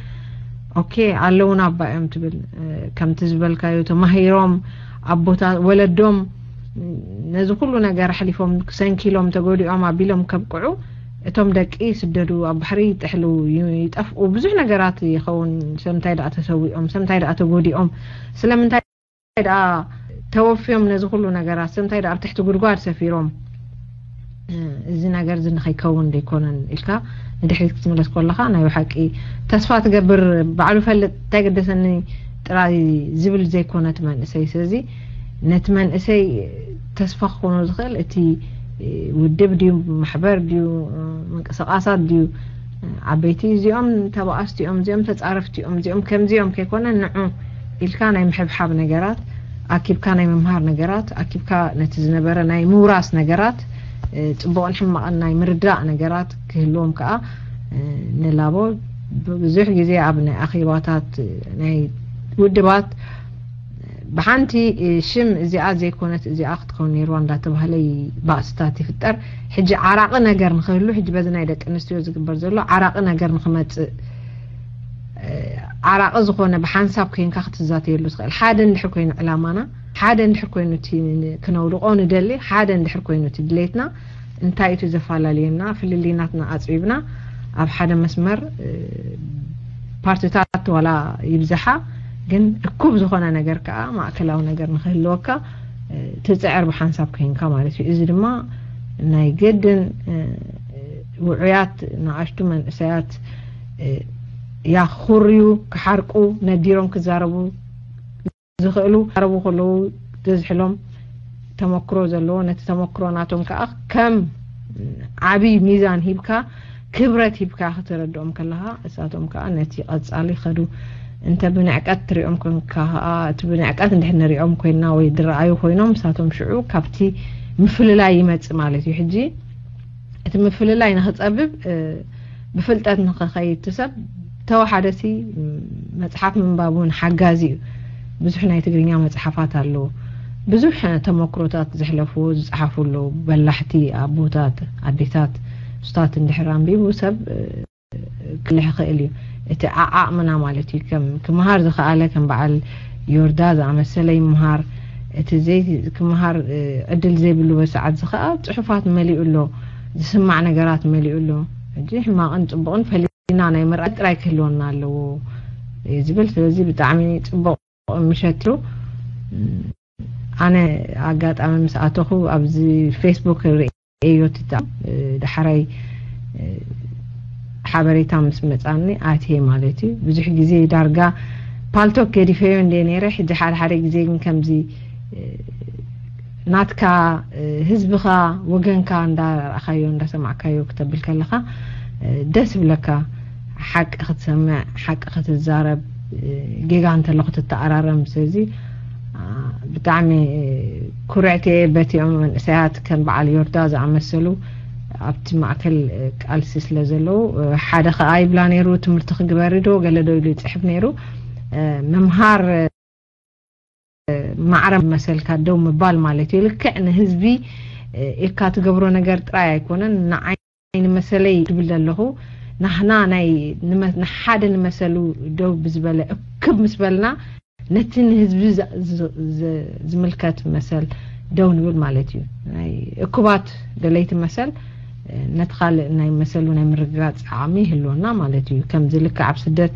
ኦኬ፣ ኣለዉና ኣባ እዮም ትብል። እ፣ ከምቲ ዝበልካዮ ተማሂሮም ኣቦታት ወለዶም ነዚ ኩሉ ነገር ኣሕሊፎም ሰንኪሎም ተጎዲኦም ኣቢሎም ከብቅዑ እቶም ደቂ ይስደዱ፣ ኣብ ባሕሪ ይጥሕሉ፣ ዩ-፣ ይጠፍኡ፣ ብዙሕ ነገራት ይኸውን። ሰምታይ ደኣ ተሰዊኦም፣ ሰምታይ ደኣ ተጎዲኦም፣ ስለምንታይ ደኣ ተወፍዮም ነዚ ኩሉ ነገራት፣ ሰምታይ ደኣ ኣብ ትሕቲ ጉድጓድ ሰፊሮም፣ እ፣ እዚ ነገር እዚ ንኸይከውን ደይኮነን ኢልካ ንድሕሪት ክትምለስ ከለኻ ናይ ብሓቂ ተስፋ ትገብር። ባዕሉ ፈልጥ እንታይ ገደሰኒ ጥራይ ዝብል ዘይኮነ እቲ መንእሰይ። ስለዚ ነቲ መንእሰይ ተስፋ ክኾኖ ዝኽእል እቲ፣ እ፣ ውድብ ድዩ፣ ማሕበር ድዩ፣ እ፣ ምንቅስቃሳት ድዩ፣ እ፣ ዓበይቲ እዚኦም ተባኣስቲ እዮም፣ እዚኦም ተጻረፍቲ እዮም፣ እዚኦም ከምዚ እዮም ከይኮነ ንዑ ኢልካ ናይ ምሕብሓብ ነገራት፣ ኣኪብካ ናይ ምምሃር ነገራት፣ ኣኪብካ ነቲ ዝነበረ ናይ ምውራስ ነገራት፣ ጽቡቕን ሕማቕን ናይ ምርዳእ ነገራት ክህልዎም ከኣ ንላቦ። ብዙሕ ግዜ ኣብ ናይ ኣኼባታት ናይ ውድባት ብሓንቲ ሽም እዚኣ ዘይኮነት እዚኣ ክትከውን ነይርዋ እንዳተባህለ ባእስታት ይፍጠር። ሕጂ ዓራቒ ነገር ንክህሉ፣ ሕጂ በዚ ናይ ደቂ ኣንስትዮ ዝግበር ዘሎ ዓራቒ ነገር ንክመጽእ፣ ዓራቒ ዝኾነ ብሓንሳብ ኮይንካ ክትዛተየሉ ትኽእል። ሓደ እንድሕር ኮይኑ ዕላማና፣ ሓደ እንድሕር ኮይኑ እቲ ክነውድቆ ንደሊ፣ ሓደ እንድሕር ኮይኑ እቲ ድሌትና፣ እንታይ እቲ ዘፈላለየና? ፍልልይናትና ኣጽቢብና ኣብ ሓደ መስመር ፓርቲታት ዋላ ይብዝሓ፣ ግን እኩብ ዝኾነ ነገር ከኣ ማእከላዊ ነገር ንክህልወካ ትጽዕር ብሓንሳብ ኮይንካ ማለት እዩ። እዚ ድማ ናይ ግድን ውዑያት ንኣሽቱ መንእሰያት ያኽርዩ፣ ክሓርቁ፣ ነዲሮም ክዛረቡ ዝኽእሉ፣ ክዛረቡ ከለዉ ዘዝሕሎም ተመክሮ ዘለዎ፣ ነቲ ተመክሮ ናቶም ከኣ ከም ዓቢ ሚዛን ሂብካ፣ ክብረት ሂብካ ክትረድኦም ከለኻ፣ እሳቶም ከኣ ነቲ ቀጻሊ ከዱ። እንተ ብንዕቀት ትሪኦም ኮንካ ከኣ፣ እቲ ብንዕቀት እንድሕር ንሪኦም ኮይንና ወይ ዝረኣዩ ኮይኖም፣ እሳቶም ሽዑ ካብቲ ምፍልላይ ይመጽእ ማለት እዩ። ሕጂ እቲ ምፍልላይ ንኽጸብብ፣ እ፣ ብፍልጠት ንኽኸይድ እቲ ሰብ፣ ተወሓደሲ፣ ም፣ መጽሓፍ ምንባብ እውን ሓጋዚ እዩ። ብዙሕ ናይ ትግርኛ መጽሓፋት ኣለዉ። ብዙሕ ተመክሮታት ዘሕለፉ፣ ዝጸሓፉ ኣለዉ። በላሕቲ ኣቦታት፣ ኣዴታት፣ ሱታት እንድሕር ኣንቢቡ ሰብ፣ እ፣ ክልሕ ይኽእል እዩ። እቲ ዓዓቕምና ማለት እዩ። ከም ክምሃር ዝኸኣለ፣ ከም በዓል ዮርዳ ዝኣመሰለ ይምሃር። እቲ ዘይ ክምሃር፣ እ፣ ዕድል ዘይብሉ በሰዓት እዚ ኸኣ ጽሑፋት መሊኡ ኣሎ፣ ዝስማዕ ነገራት መሊኡ ኣሎ። ሕጂ ሕማቕን ጽቡቕን ፈሊና ናይ ምርኣይ ጥራይ ክህልወና ኣለዎ እዩ ዝብል። ስለዚ ብጣዕሚ ጽቡቕ ምሸት እዩ። ኣነ ኣጋጣሚ ምስ ኣተኹ ኣብዚ ፌስቡክ ርእየዮ ትታ፣ እ፣ ዳሕራይ፣ እ፣ ሓበሬታ ምስ መጻኒ ኣትየ ማለት እዩ። ብዙሕ ግዜ ዳርጋ ፓልቶክ ገዲፈዮ እንደ ነይረ፣ ሕጂ ሓደ ሓደ ግዜ ግን ከምዚ፣ እ፣ ናትካ፣ እ፣ ህዝብኻ፣ ወገንካ እንዳረኣኻዮ፣ እንዳሰማዕካዮ ክተብል ከለኻ፣ እ፣ ደስ ይብለካ። ሓቂ ክትሰምዕ፣ ሓቂ ክትዛረብ፣ እ፣ ጌጋ እንተሎ ክትተኣራረም። ስለዚ፣ አ፣ ብጣዕሚ ኩርዕቲ እየ በቲኦም መንእሰያት ከም በዓል ዮርዳ ዝኣመሰሉ ኣብቲ ማእከል፣ እ፣ ቃልሲ ስለ ዘለዉ፣ እ፣ ሓደ ከኣ ይብላ ነይሩ፣ "ትምህርቲ ክግበሪ ዶ?" ገለ ዶ ኢሉ ይጽሕፍ ነይሩ። እ፣ ምምሃር፣ እ፣ ማዕረ መሰልካ ደው ምባል ማለት እዩ። ልክዕ ንህዝቢ፣ እ፣ ኢልካ ትገብሮ ነገር ጥራይ ኣይኮነን፣ ንዓይ ንመሰለይ ትብል ዘለኹ፣ ናህና ናይ ንመ-፣ ንሓደ ንመሰሉ ደው ብዝበለ እክብ ምስ በልና፣ ነቲ ንህዝቢ ዝ-፣ ዝ-፣ ዝ-፣ ዝምልከት መሰል ደው ንብል ማለት እዩ። ናይ እኩባት ደለይቲ መሰል፣ እ፣ ነቲ ካልእ ናይ መሰሉ ናይ ምርግጋጽ ዓቕሚ ይህልወና ማለት እዩ። ከምዚ ልክዕ ኣብ ስደት፣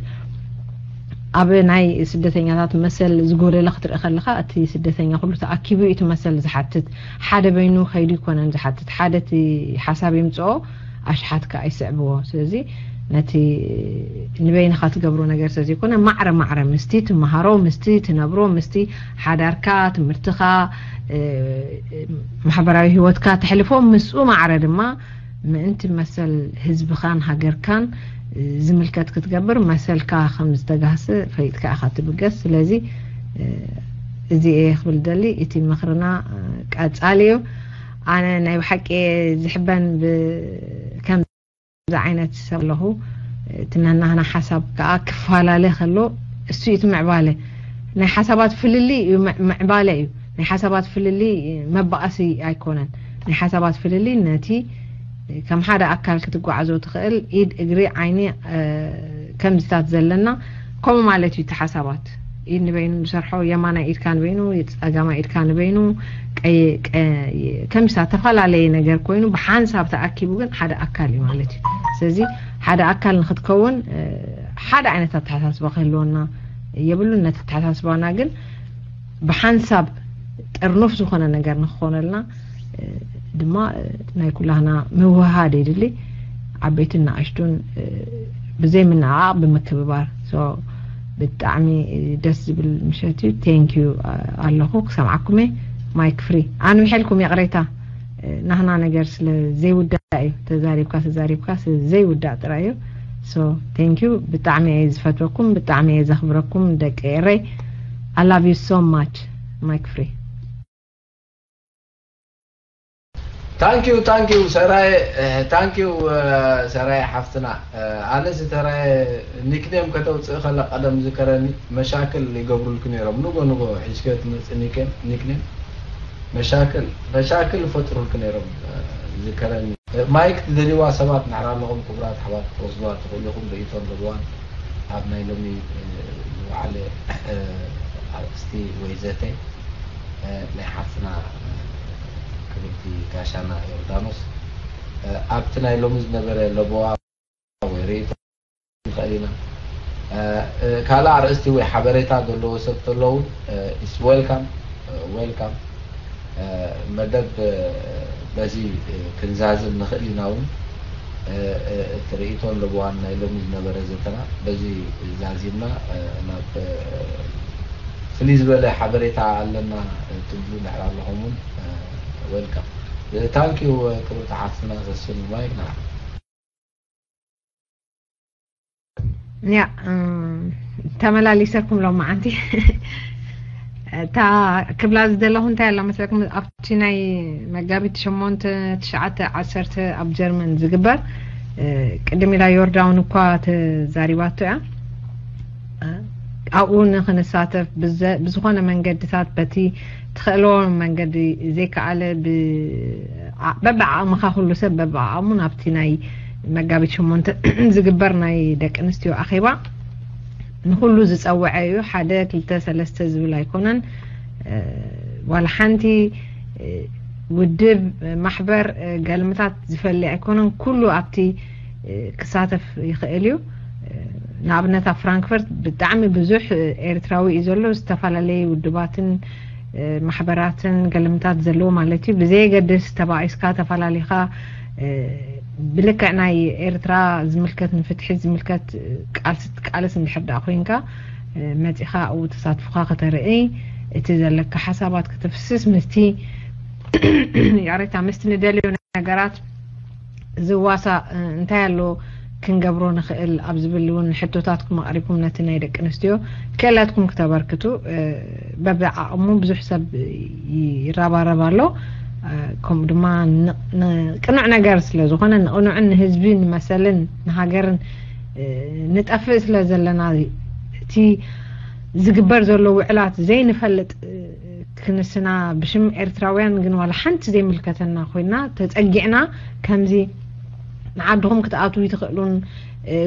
ኣብ ናይ ስደተኛታት መሰል ዝጎደለ ክትርኢ ከለኻ፣ እቲ ስደተኛ ኩሉ ተኣኪቡ እዩ እቲ መሰል ዝሓትት። ሓደ በይኑ ከይዱ ይኮነን ዝሓትት። ሓደ እቲ ሓሳብ የምጽኦ፣ ኣሽሓት ከኣ ይስዕብዎ። ስለዚ ነቲ ንበይንኻ ትገብሮ ነገር ስለ ዘይኮነ፣ ማዕረ ማዕረ ምስቲ ትመሃሮ፣ ምስቲ ትነብሮ፣ ምስቲ ሓዳርካ፣ ትምህርትኻ፣ እ፣ ማሕበራዊ ህይወትካ ተሕልፎ፣ ምስኡ ማዕረ ድማ ምእንቲ መሰል ህዝብኻን ሃገርካን፣ እ፣ ዝምልከት ክትገብር፣ መሰልካ ከም ዝተጋህሰ ፈሊጥካ ኢኻ ትብገስ። ስለዚ፣ እ፣ እዚ እየ ክብል ደሊ፣ እቲ ምኽርና፣ እ፣ ቀጻሊ እዩ። ኣነ ናይ ብሓቂ እየ ዝሕበን ብ-፣ ከምዚ ዓይነት ሰብ ኣለኹ። እቲ ናናህና ሓሳብ ከኣ ክፈላለ ከሎ፣ እሱ እዩ እቲ ምዕባለ። ናይ ሓሳባት ፍልልይ እዩ፣ ምዕ-፣ ምዕባለ እዩ። ናይ ሓሳባት ፍልልይ መባኣሲ ኣይኮነን። ናይ ሓሳባት ፍልልይ ነቲ ከም ሓደ ኣካል ክትጓዓዞ ትኽእል፣ ኢድ፣ እግሪ፣ ዓይኒ፣ እ፣ ከምዚታት ዘለና፣ ከምኡ ማለት እዩ። እቲ ሓሳባት ኢድ ንበይኑ ዝሰርሖ፣ የማናይ ኢድካ ንበይኑ፣ ጸጋማይ ኢድካ ንበይኑ፣ ቀይ-፣ ቀ-፣ ከምዚታት ተፈላለየ ነገር ኮይኑ፣ ብሓንሳብ ተኣኪቡ ግን ሓደ ኣካል እዩ ማለት እዩ። ስለዚ ሓደ ኣካል ንኽትከውን፣ እ፣ ሓደ ዓይነት ኣተሓሳስባ ክህልወና የብሉን። ነቲ ኣተሓሳስባና ግን ብሓንሳብ ጥርኑፍ ዝኾነ ነገር ንክኾነልና፣ እ፣ ድማ፣ እ፣ ናይ ኩላህና ምውህሃድ የድሊ። ዓበይትን ንኣሽቱን፣ እ፣ ብዘይ ምንዕቓቕ ብምክብባር። ሶ፣ ብጣዕሚ ደስ ዝብል ምሸት እዩ። ቴንክ ዩ፣ እ፣ ኣለኹ ክሰምዓኩም እየ። ማይክ ፍሪ። ኣንዊሐልኩም፣ ይቕሬታ። እ፣ ናህና ነገር ስለ ዘይውዳእ እዩ። ተዛሪብካ፣ ተዛሪብካ ስለ ዘይውዳእ ጥራይ እዩ። ሶ፣ ቴንክ ዩ። ብጣዕሚ እየ ዝፈትወኩም፣ ብጣዕሚ እየ ዘኽብረኩም ደቂ ኤረይ። I love you so much። ማይክ ፍሪ። Thank you, thank you ሰራየ። Thank you ሰራየ ሓፍትና። ኣነ ዝተራየ ኒክኔም ከተውፅእ ከላ ቀደም ዝከረኒ መሻክል ይገብሩልክ ነይሮም። ንጎ ንጎ ሒዝክዮ ትመፅእ ኒክኔም፣ ኒክኔም መሻክል መሻክል ይፈጥሩልክ ነይሮም። ዝከረኒ ማይክ ትደልይዋ ሰባት ንሕር ኣለኹም። ክቡራት ኣሕዋት ክትወስድዋ ትኽእሉ ኢኹም። ርእይቶን ርድዋን ኣብ ናይ ሎሚ ዝወዓለ ኣርእስቲ ወይ ዘተ ናይ ሓፍትና ክብርቲ ጋሻና ዮርዳኖስ ኣብቲ ናይ ሎሚ ዝነበረ ለበዋ ወይ ርእይቶ ንኽእል ኢና። ካልእ ኣርእስቲ ወይ ሓበሬታ ዘለዎ ሰብ ተለውን is welcome። Welcome። መደብ በዚ ክንዛዝም ንኽእል ኢና። እውን እቲ ርእይቶን ለበዋን ናይ ሎሚ ዝነበረ ዘተና በዚ ዛዚምና ናብ ፍልይ ዝበለ ሓበሬታ ኣለና ትብሉ እንድሕር ኣለኹም እውን welcome። Thank you ክብርቲ ሓፍትና ሰስኑ ማይክ ንዓኻ። ያ ተመላሊሰኩም ሎም መዓንቲ እታ ክብላ ዝደለኹ እንታይ ኣላ መስለኩም? ኣብቲ ናይ መጋቢት ሸሞንተ ትሽዓተ ዓሰርተ ኣብ ጀርመን ዝግበር ቅድም ኢላ ዮርዳውን እኳ ተዛሪባቶ እያ። ኣብኡ ንክንሳተፍ ብዝኾነ መንገድታት በቲ ትኽእልዎ መንገዲ ዘይከኣለ በብዓቕምኻ ኩሉ ሰብ በብዓቕሙ ናብቲ ናይ መጋቢት ሸሞንተ ዝግበር ናይ ደቂ ኣንስትዮ ኣኼባ ንኩሉ ዝፀወዐ እዩ። ሓደ ክልተ ሰለስተ ዝብል ኣይኮነን። ዋላ ሓንቲ ውድብ ማሕበር ገልምታት ዝፈሊ ኣይኮነን። ኩሉ ኣብቲ ክሳተፍ ይኽእል እዩ። ንኣብነት ኣብ ፍራንክፈርት ብጣዕሚ ብዙሕ ኤርትራዊ እዩ ዘሎ። ዝተፈላለዩ ውድባትን ማሕበራትን ገልምታት ዘለዎ ማለት እዩ። ብዘየገድስ ተባኢስካ ተፈላለኻ ብልክዕ ናይ ኤርትራ ዝምልከት ንፍትሒ ዝምልከት ቃልሲ ትቃለስ እንድሕር ደኣ ኮይንካ መፂኻ ኣብኡ ተሳትፎኻ ከተርእይ እቲ ዘለካ ሓሳባት ከተፍስስ ምስቲ ይቕሬታ ምስቲ ንደልዮ ነገራት ዝዋሳእ እንታይ ኣሎ ክንገብሮ ንኽእል ኣብ ዝብል እውን ሕቶታትኩም ኣቕሪብኩም ነቲ ናይ ደቂ ኣንስትዮ ክእለትኩም ክተበርክቱ በብዓቕሙ ብዙሕ ሰብ ይረባረብ ኣሎ። ከምኡ ድማ ቅኑዕ ነገር ስለ ዝኾነ ንቕኑዕን ንህዝቢ ንመሰልን ንሃገርን ንጠፍእ ስለ ዘለና እቲ ዝግበር ዘሎ ውዕላት ዘይንፈልጥ ክንስና ብሽም ኤርትራውያን ግን ዋላ ሓንቲ ዘይምልከተና ኮይና ተፀጊዕና ከምዚ ንዓድኹም ክትኣትዉ ይትኽእሉን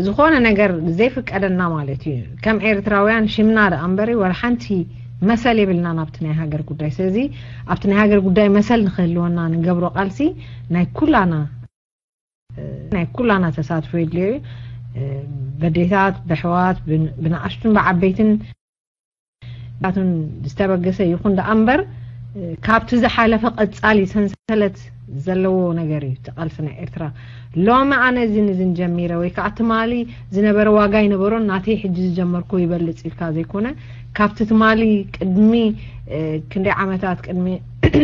ዝኾነ ነገር ዘይፍቀደና ማለት እዩ። ከም ኤርትራውያን ሽምና ደኣ እምበሪ ዋላ ሓንቲ መሰል የብልናን ኣብቲ ናይ ሃገር ጉዳይ። ስለዚ ኣብቲ ናይ ሃገር ጉዳይ መሰል ንክህልወና ንገብሮ ቃልሲ ናይ ኩላና ናይ ኩላና ተሳትፎ የድልዮ እዩ። በዴታት፣ በሕዋት፣ ብንኣሽቱን ብዓበይትን ቱን ዝተበገሰ ይኹን ደኣ እምበር ካብቲ ዝሓለፈ ቀጻሊ ሰንሰለት ዘለዎ ነገር እዩ እቲ ቃልሲ ናይ ኤርትራ። ሎሚ ኣነ እዝን እዝን ጀሚረ ወይ ከዓ ትማሊ ዝነበረ ዋጋ ይነበሮን ናተይ ሕጂ ዝጀመርኩ ይበልፅ ኢልካ ዘይኮነ ካብቲ ትማሊ ቅድሚ ክንደይ ዓመታት ቅድሚ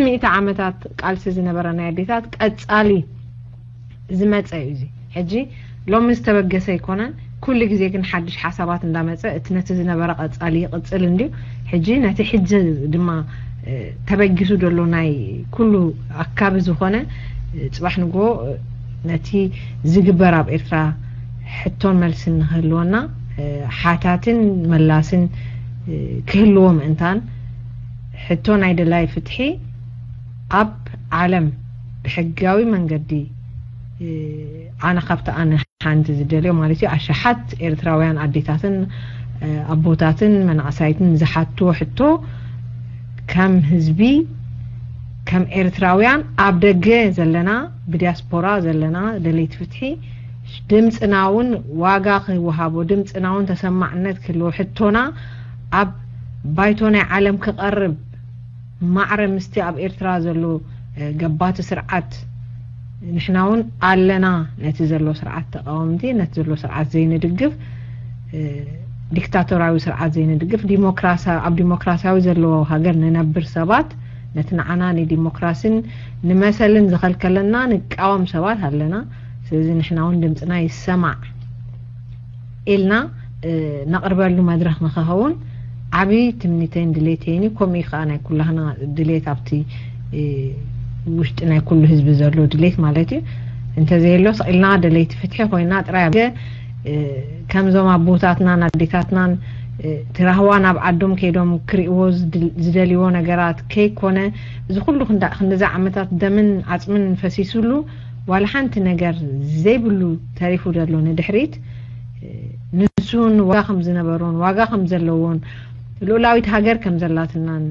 ሚእቲ ዓመታት ቃልሲ ዝነበረ ናይ ኣዴታት ቀጻሊ ዝመፀ እዩ። እዚ ሕጂ ሎሚ ዝተበገሰ ኣይኮነን። ኩሉ ግዜ ግን ሓድሽ ሓሳባት እንዳመፀ እቲ ነቲ ዝነበረ ቀፃሊ ይቕፅል እንድዩ። ሕጂ ነቲ ሕጂ ድማ ተበጊሱ ዘሎ ናይ ኩሉ ኣካቢ ዝኾነ ፅባሕ ንጎ ነቲ ዝግበር ኣብ ኤርትራ ሕቶን መልስን ንክህልወና ሓታትን መላስን ክህልዎ ምእንታን ሕቶ ናይ ደላይ ፍትሒ ኣብ ዓለም ብሕጋዊ መንገዲ ኣነ ካብቲ ኣነ ሓንቲ ዝደልዮ ማለት እዩ ኣሽሓት ኤርትራውያን ኣዴታትን ኣቦታትን መናእሳይትን ዝሓትዎ ሕቶ ከም ህዝቢ ከም ኤርትራውያን ኣብ ደገ ዘለና ብዲያስፖራ ዘለና ደለይቲ ፍትሒ ድምፅና እውን ዋጋ ክወሃቦ ድምፅና እውን ተሰማዕነት ክህልዎ ሕቶና ኣብ ባይቶ ናይ ዓለም ክቐርብ ማዕረ ምስቲ ኣብ ኤርትራ ዘሎ ገባቲ ስርዓት ንሕና እውን ኣለና ነቲ ዘሎ ስርዓት ተቃወምቲ ነቲ ዘሎ ስርዓት ዘይንድግፍ ዲክታቶራዊ ስርዓት ዘይንድግፍ ዲሞክራሲ ኣብ ዲሞክራሲያዊ ዘለዎ ሃገር ንነብር ሰባት ነቲ ንዓና ንዲሞክራሲን ንመሰልን ዝኸልከለና ንቃወም ሰባት ኣለና። ስለዚ ንሕና እውን ድምፅና ይሰማዕ ኢልና ነቕርበሉ መድረኽ ንክኸውን ዓብዪ ትምኒተይን ድሌተይን እዩ። ከምኡ ከዓ ናይ ኩላህና ድሌት ኣብቲ ውሽጢ ናይ ኩሉ ህዝቢ ዘሎ ድሌት ማለት እዩ። እንተዘየሎ ስቕ ኢልና ደለይቲ ፍትሒ ኮይና ጥራይ ኣብ ገ-፣ እ፣ ከምዞም ኣቦታትናን ኣዴታትናን፣ እ፣ እቲ ራህዋ ናብ ዓዶም ከይዶም ክርእይዎ ዝድል-፣ ዝደልይዎ ነገራት ከይኮነ፣ እዚ ኩሉ ክንዳ-፣ ክንድዚ ዓመታት ደምን ዓጽምን ፈሲሱሉ ዋላ ሓንቲ ነገር ዘይብሉ ተሪፉ ዘሎ ንድሕሪት፣ እ፣ ንሱን ዋጋ ከም ዝነበሮን ዋጋ ከም ዘለዎን ልኡላዊት ሃገር ከም ዘላትናን፣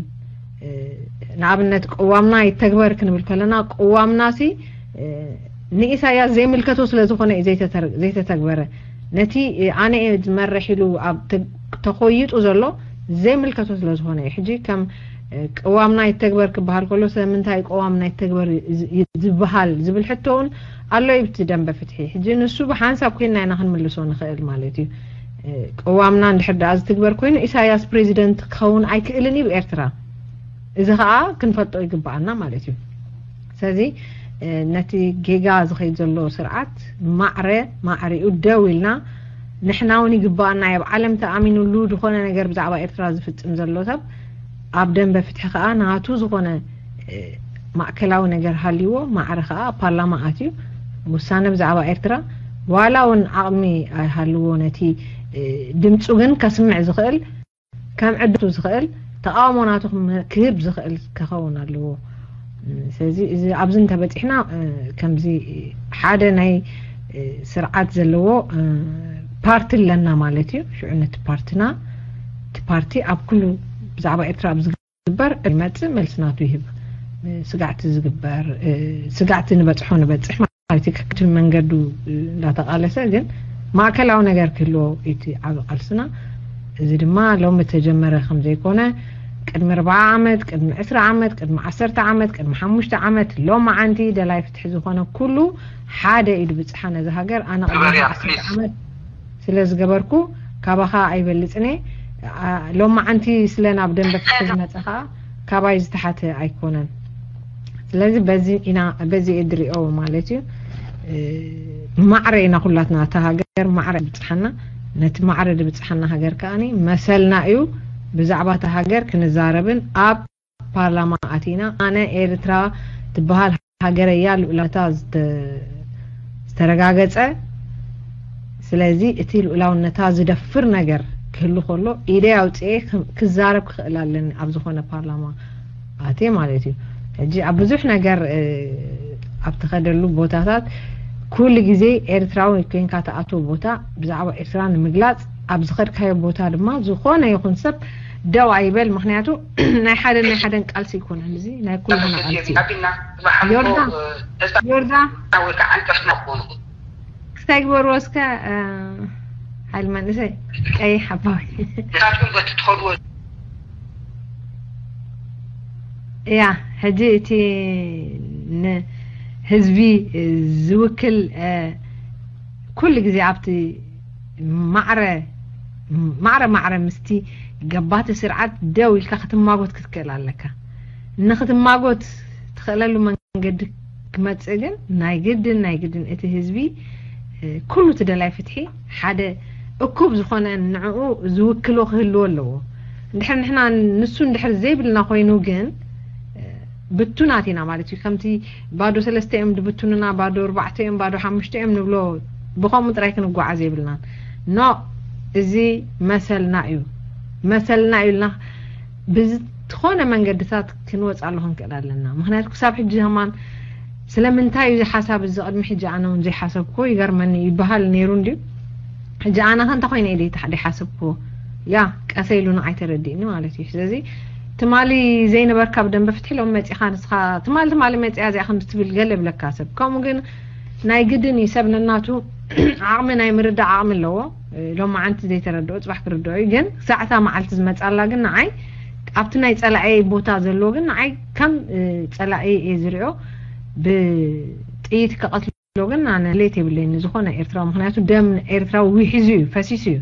እ፣ ንኣብነት ቅዋምና ይተግበር ክንብል ከለና ቅዋምናሲ፣ እ፣ ንኢሳያስ ዘይምልከቶ ስለ ዝኾነ እዩ ዘይተተር-፣ ዘይተተግበረ። ነቲ፣ እ፣ ኣነ እየ ዝመርሕ ኢሉ ኣብ ተ-፣ ተኾይጡ ዘሎ ዘይምልከቶ ስለ ዝኾነ እዩ። ሕጂ ከም፣ እ፣ ቅዋምና ይተግበር ክበሃል ከሎ ስለምንታይ ቅዋምና ይተግበር ዝ-፣ ይ-፣ ዝበሃል ዝብል ሕቶ እውን ኣሎ እዩ ብቲ ደንበ ፍትሒ። ሕጂ ንሱ ብሓንሳብ ኮይንና ኢና ክንምልሶ ንኽእል ማለት እዩ። እ፣ ቅዋምና እንድሕር ደኣ ዝትግበር ኮይኑ ኢሳያስ ፕሬዚደንት ክኸውን ኣይክእልን እዩ ብኤርትራ። እዚ ኸኣ ክንፈልጦ ይግብኣና ማለት እዩ። ስለዚ፣ እ፣ ነቲ ጌጋ ዝኸይድ ዘሎ ስርዓት ማዕረ ማዕሪኡ ደው ኢልና ንሕና እውን ይግብኣና እዩ። ኣብ ዓለም ተኣሚኑሉ ዝኾነ ነገር ብዛዕባ ኤርትራ ዝፍጽም ዘሎ ሰብ ኣብ ደንበ ፍትሒ ኸኣ ናቱ ዝኾነ፣ እ፣ ማእከላዊ ነገር ሃልይዎ ማዕረ ኸኣ ኣብ ፓርላማ ኣትዩ ውሳነ ብዛዕባ ኤርትራ ዋላ እውን ዓቕሚ ኣይሃልዎ ነቲ፣ እ፣ ድምፁ ግን ከስምዕ ዝኽእል ከም ዕድቱ ዝኽእል ተቃውሞ ናቱ ክም-፣ ክህብ ዝኽእል ክኸውን ኣለዎ። ስለዚ እዚ ኣብዚ እንተበጺሕና፣ እ፣ ከምዚ ሓደ ናይ፣ እ፣ ስርዓት ዘለዎ፣ እ፣ ፓርቲ ኣለና ማለት እዩ። ሽዑ ነቲ ፓርትና፣ እቲ ፓርቲ ኣብ ኩሉ ብዛዕባ ኤርትራ ኣብ ዝግበር ይመጽእ መልሲ ናቱ ይህብ። እ፣ ስጋዕቲ ዝግበር፣ እ፣ ስጋዕቲ ንበጽሖ ንበጽሕ ማለት እዩ። ከክትም መንገዱ፣ እ፣ እንዳተቃለሰ ግን ማእከላዊ ነገር ክህልዎ እቲ ዓቢ ቃልስና። እዚ ድማ ሎሚ ተጀመረ ከም ዘይኮነ ቅድሚ ኣርብዓ ዓመት፣ ቅድሚ ዕስራ ዓመት፣ ቅድሚ ዓሰርተ ዓመት፣ ቅድሚ ሓሙሽተ ዓመት፣ ሎማዓንቲ ደላይ ፍትሒ ዝኾነ ኩሉ ሓደ ኢዱ ብጽሓ ነዚ ሃገር። ኣነ ቅድሚ ግበርያ፣ ዓሰርተ ፕሊዝ። ዓመት ስለ ዝገበርኩ ካባኻ ኣይበልጽን እየ። ኣ፣ ሎማዓንቲ ስለ ናብ ደንበ ፍትሒ ዝመጸ ኸኣ ካባይ ዝተሓተ ኣይኮነን። ስለዚ በዚ ኢና፣ በዚ እየ ዝሪኦ ማለት እዩ። እ፣ ማዕረ ኢና ኩላትና እታ ሃገር ማዕረ ብጽሓና፣ ነቲ ማዕረ ድብጽሓና ሃገር ከኣኒ መሰልና እዩ ብዛዕባ እታ ሃገር ክንዛረብን ኣብ ፓርላማ ኣቲና ኣነ ኤርትራ ትበሃል ሃገረያ ልኡላውነታ ዝተ-፣ ዝተረጋገጸ። ስለዚ እቲ ልኡላውነታ ዝደፍር ነገር ክህሉ ከሎ ኢደይ ኣውጽኤ ክ-፣ ክዛረብ ክኽእል ኣለኒ ኣብ ዝኾነ ፓርላማ ኣትየ ማለት እዩ። ሕጂ ኣብ ብዙሕ ነገር፣ እ፣ ኣብ ትኸደሉ ቦታታት ኩሉ ግዜ ኤርትራዊ ኮይንካ ትኣትዎ ቦታ ብዛዕባ ኤርትራ ንምግላጽ ኣብ ዝኸድካዮ ቦታ ድማ ዝኾነ ይኹን ሰብ ደው ኣይበል። ምኽንያቱ ናይ ሓደን ናይ ሓደን ቃልሲ ኣይኮነን፣ እዚ ናይ ኩልና ቃልሲ እዩ። ዮርዳ፣ ዮርዳ፣ ክስታይ ግበርዎ እስከ፣ እ፣ ሓይሊ መንእሰይ ቀይሕ ኣባዊ። እያ፣ ሕጂ እቲ ንህዝቢ ዝውክል፣ እ፣ ኩሉ ግዜ ኣብቲ ማዕረ፣ ማዕረ፣ ማዕረ ምስቲ ገባቲ ስርዓት ደው ኢልካ ክትማጎት ክትክእል ኣለካ። ንክትማጎት ትኽእለሉ መንገዲ ክመጽእ ግን ናይ ግድን፣ ናይ ግድን እቲ ህዝቢ፣ እ፣ ኩሉ እቲ ደላይ ፍትሒ ሓደ እኩብ ዝኾነ ንዕኡ ዝውክሎ ክህልዎ ኣለዎ። እንድሕር ንሕና ንሱ እንድሕር ዘይብልና ኮይኑ ግን፣ እ፣ ብቱናት ኢና ማለት እዩ። ከምቲ ባዶ ሰለስተ እዮም ድብቱንና፣ ባዶ ኣርባዕተ እዮም፣ ባዶ ሓሙሽተ እዮም ንብሎ፣ ብኸምኡ ጥራይ ክንጓዓዝ የብልናን። ኖ፣ እዚ መሰልና እዩ። መሰልና እዩ ኢልና ብዝኾነ መንገድታት ክንወፅኣሉ ክንክእል ኣለና። ምኽንያቱ ክሳብ ሕጂ ከማን ስለምንታይ እዩ እዚ ሓሳብ እዚ ቅድሚ ሕጂ ኣነ እውን ዘይሓሰብኩዎ ይገርመኒ ይበሃል ነይሩ እንድዩ። ሕጂ ኣነ ከ እንታይ ኮይነ ኢለ ይተሓ-፣ ዘይሓሰብኩዎ? ያ፣ ቀሰ ኢሉ ንዓይ ተረዲእኒ ማለት እዩ። ስለዚ ትማሊ ዘይነበርካ ኣብ ደንበ ፍትሒ ሎም መጺኻ ንስኻ ትማሊ ትማሊ መጺኣ እዚኣ ከም ትብል ገለ ይብለካ ሰብ። ከምኡ ግን ናይ ግድን እዩ ሰብ ነናቱ ዓቕሚ ናይ ምርዳእ ዓቕሚ ኣለዎ። እ፣ ሎማዓንቲ ዘይተረድኦ ጽባሕ ክርድኦ እዩ። ግን ሳዕታ መዓልቲ ዝመጻላ ግን ንዓይ ኣብቲ ናይ ጸላኤ ቦታ ዘሎ ግን ንዓይ ከም፣ እ፣ ጸላኤ እየ ዝሪኦ። ብጥይት ከቐትሎ ግን ኣነ ድሌት የብለይን ንዝኾነ ኤርትራዊ። ምኽንያቱ ደም ኤርትራዊ ውሒዙ እዩ፣ ፈሲሱ እዩ።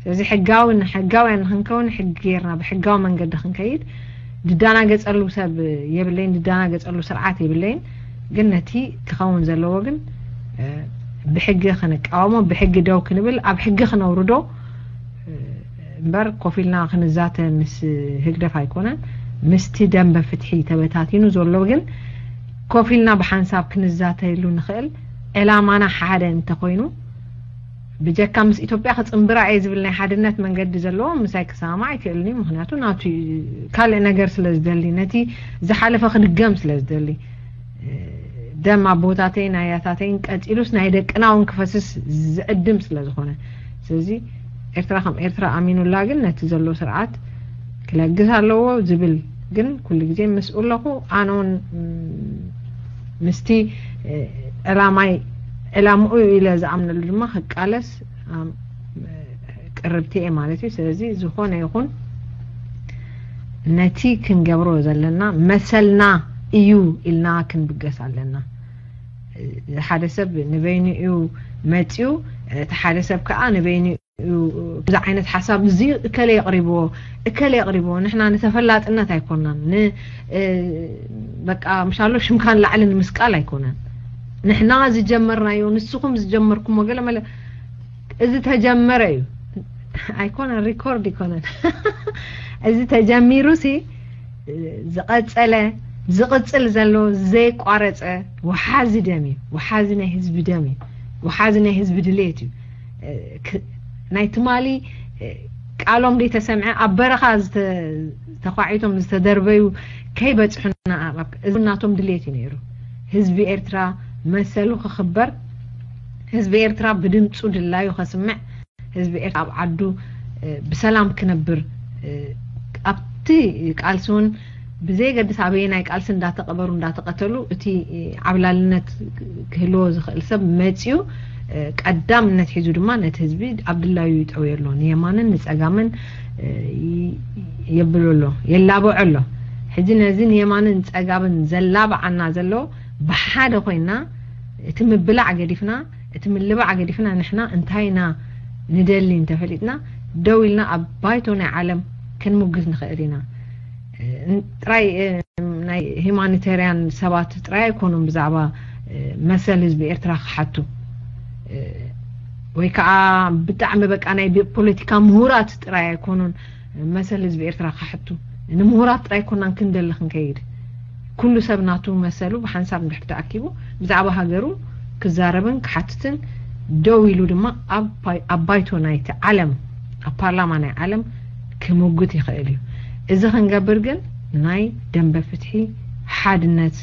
ስለዚ ሕጋዊ፣ ሕጋውያን ንኽንከውን ሕጊ ጌርና ብሕጋዊ መንገዲ ክንከይድ ድዳናገጸሉ ሰብ የብለይን፣ ድዳናገጸሉ ስርዓት የብለይን። ግን ነቲ ክኸውን ዘለዎ ግን፣ እ፣ ብሕጊ ክንቃወሞ፣ ብሕጊ ደው ክንብል፣ ኣብ ሕጊ ክነውርዶ፣ እ፣ እምበር ኮፍ ኢልና ክንዛተ ምስ ህግደፍ ኣይኮነን። ምስቲ ደንበ ፍትሒ ተበታቲኑ ዘሎ ግን ኮፍ ኢልና ብሓንሳብ ክንዛተየሉ ንኽእል። ዕላማና ሓደ እንተኾይኑ፣ ብጀካ ምስ ኢትዮጵያ ክጽንብራ እየ ዝብል ናይ ሓድነት መንገዲ ዘለዎ ምሳይ ክሰማማዕ ኣይክእልን እዩ። ምኽንያቱ ናቱ ካልእ ነገር ስለ ዝደሊ፣ ነቲ ዝሓለፈ ክድገም ስለ ዝደሊ፣ ደም ኣቦታተይን ኣያታተይን ቀጺሉስ ናይ ደቅና እውን ክፈስስ ዝዕድም ስለ ዝኾነ። ስለዚ ኤርትራ ከም ኤርትራ ኣሚኑላ ግን ነቲ ዘሎ ስርዓት ክለግስ ኣለዎ ዝብል ግን ኩሉ ግዜ ምስኡ ኣለኹ። ኣነ እውን ምስቲ ዕላማይ ዕላምኡ ኢለ ዝኣምነሉ ድማ ክቃለስ ቅርብቲ እየ ማለት እዩ። ስለዚ ዝኾነ ይኹን ነቲ ክንገብሮ ዘለና መሰልና እዩ ኢልና ክንብገስ ኣለና። ሓደ ሰብ ንበይኑ እዩ መፂኡ፣ እቲ ሓደ ሰብ ከዓ ንበይኑ እዩ። እዚ ዓይነት ሓሳብ እዚ እከለ የቕሪብዎ፣ እከለ የቕሪብዎ። ንሕና ንተፈላጥነት ኣይኮናን፣ ን በቃ ምሻሎ ሽምካ ንላዕሊ ንምስቃል ኣይኮነን። ንሕና ዝጀመርናዮ፣ ንስኹም ዝጀመርኩሞ ገለ መለ እዚ ተጀመረ እዩ። ኣይኮነን፣ ሪኮርድ ይኮነን። እዚ ተጀሚሩ ሲ ዝቐጸለ፣ ዝቕጽል ዘሎ ዘይቋረጸ ወሓዚ ደም እዩ። ወሓዚ ናይ ህዝቢ ደም እዩ። ወሓዚ ናይ ህዝቢ ድሌት እዩ። እ፣ ክ-፣ ናይ ትማሊ፣ እ፣ ቃሎም ዘይተሰምዐ ኣብ በረኻ ዝተ-፣ ተኳዒቶም ዝተደርበዩ ከይበጽሑና ኣብ፣ ኣብ፣ እዚ ናቶም ድሌት እዩ ነይሩ። ህዝቢ ኤርትራ መሰሉ ክኽበር፣ ህዝቢ ኤርትራ ብድምጹ ድላዩ ከስምዕ፣ ህዝቢ ኤርትራ ኣብ ዓዱ፣ እ፣ ብሰላም ክነብር፣ እ፣ ኣብቲ ቃልሲ እውን ብዘየገድስ ኣበየናይ ቃልሲ እንዳተቐበሩ እንዳተቐተሉ እቲ ዓብላልነት ክህልዎ ዝኽእል ሰብ መፂኡ፣ እ፣ ቀዳምነት ሒዙ ድማ ነቲ ህዝቢ ኣብ ድላዩ ይጠውዮ ኣሎ። ንየማንን ንፀጋምን፣ እ፣ ይ-፣ የብሎ ኣሎ፣ የላብዖ ኣሎ። ሕጂ ነዚ ንየማንን ፀጋምን ዘላብዓና ዘሎ ብሓደ ኮይና እቲ ምብላዕ ገዲፍና፣ እቲ ምልባዕ ገዲፍና ንሕና እንታይ ኢና ንደሊ እንተፈሊጥና ደው ኢልና ኣብ ባይቶ ናይ ዓለም ክንምጉት ንኽእል ኢና። እ፣ ጥራይ፣ እ፣ ናይ ሂማኒቴርያን ሰባት ጥራይ ኣይኮኑን ብዛዕባ፣ እ፣ መሰል ህዝቢ ኤርትራ ክሓቱ፣ እ፣ ወይ ከዓ ብጣዕሚ በቃ ናይ ብ-፣ ፖለቲካ ምሁራት ጥራይ ኣይኮኑን መሰል ህዝቢ ኤርትራ ክሓቱ። ንምሁራት ጥራይ ኮናን ክንደሊ ክንከይድ፣ ኩሉ ሰብ ናቱ መሰሉ ብሓንሳብ እንድሕር ተኣኪቡ ብዛዕባ ሃገሩ ክዛረብን ክሓትትን ደው ኢሉ ድማ ኣብ ፓይ-፣ ኣብ ባይቶ ናይቲ ዓለም፣ ኣብ ፓርላማ ናይ ዓለም ክምጉት ይኽእል እዩ። እዚ ክንገብር ግን ናይ ደንበ ፍትሒ፣ ሓድነት፣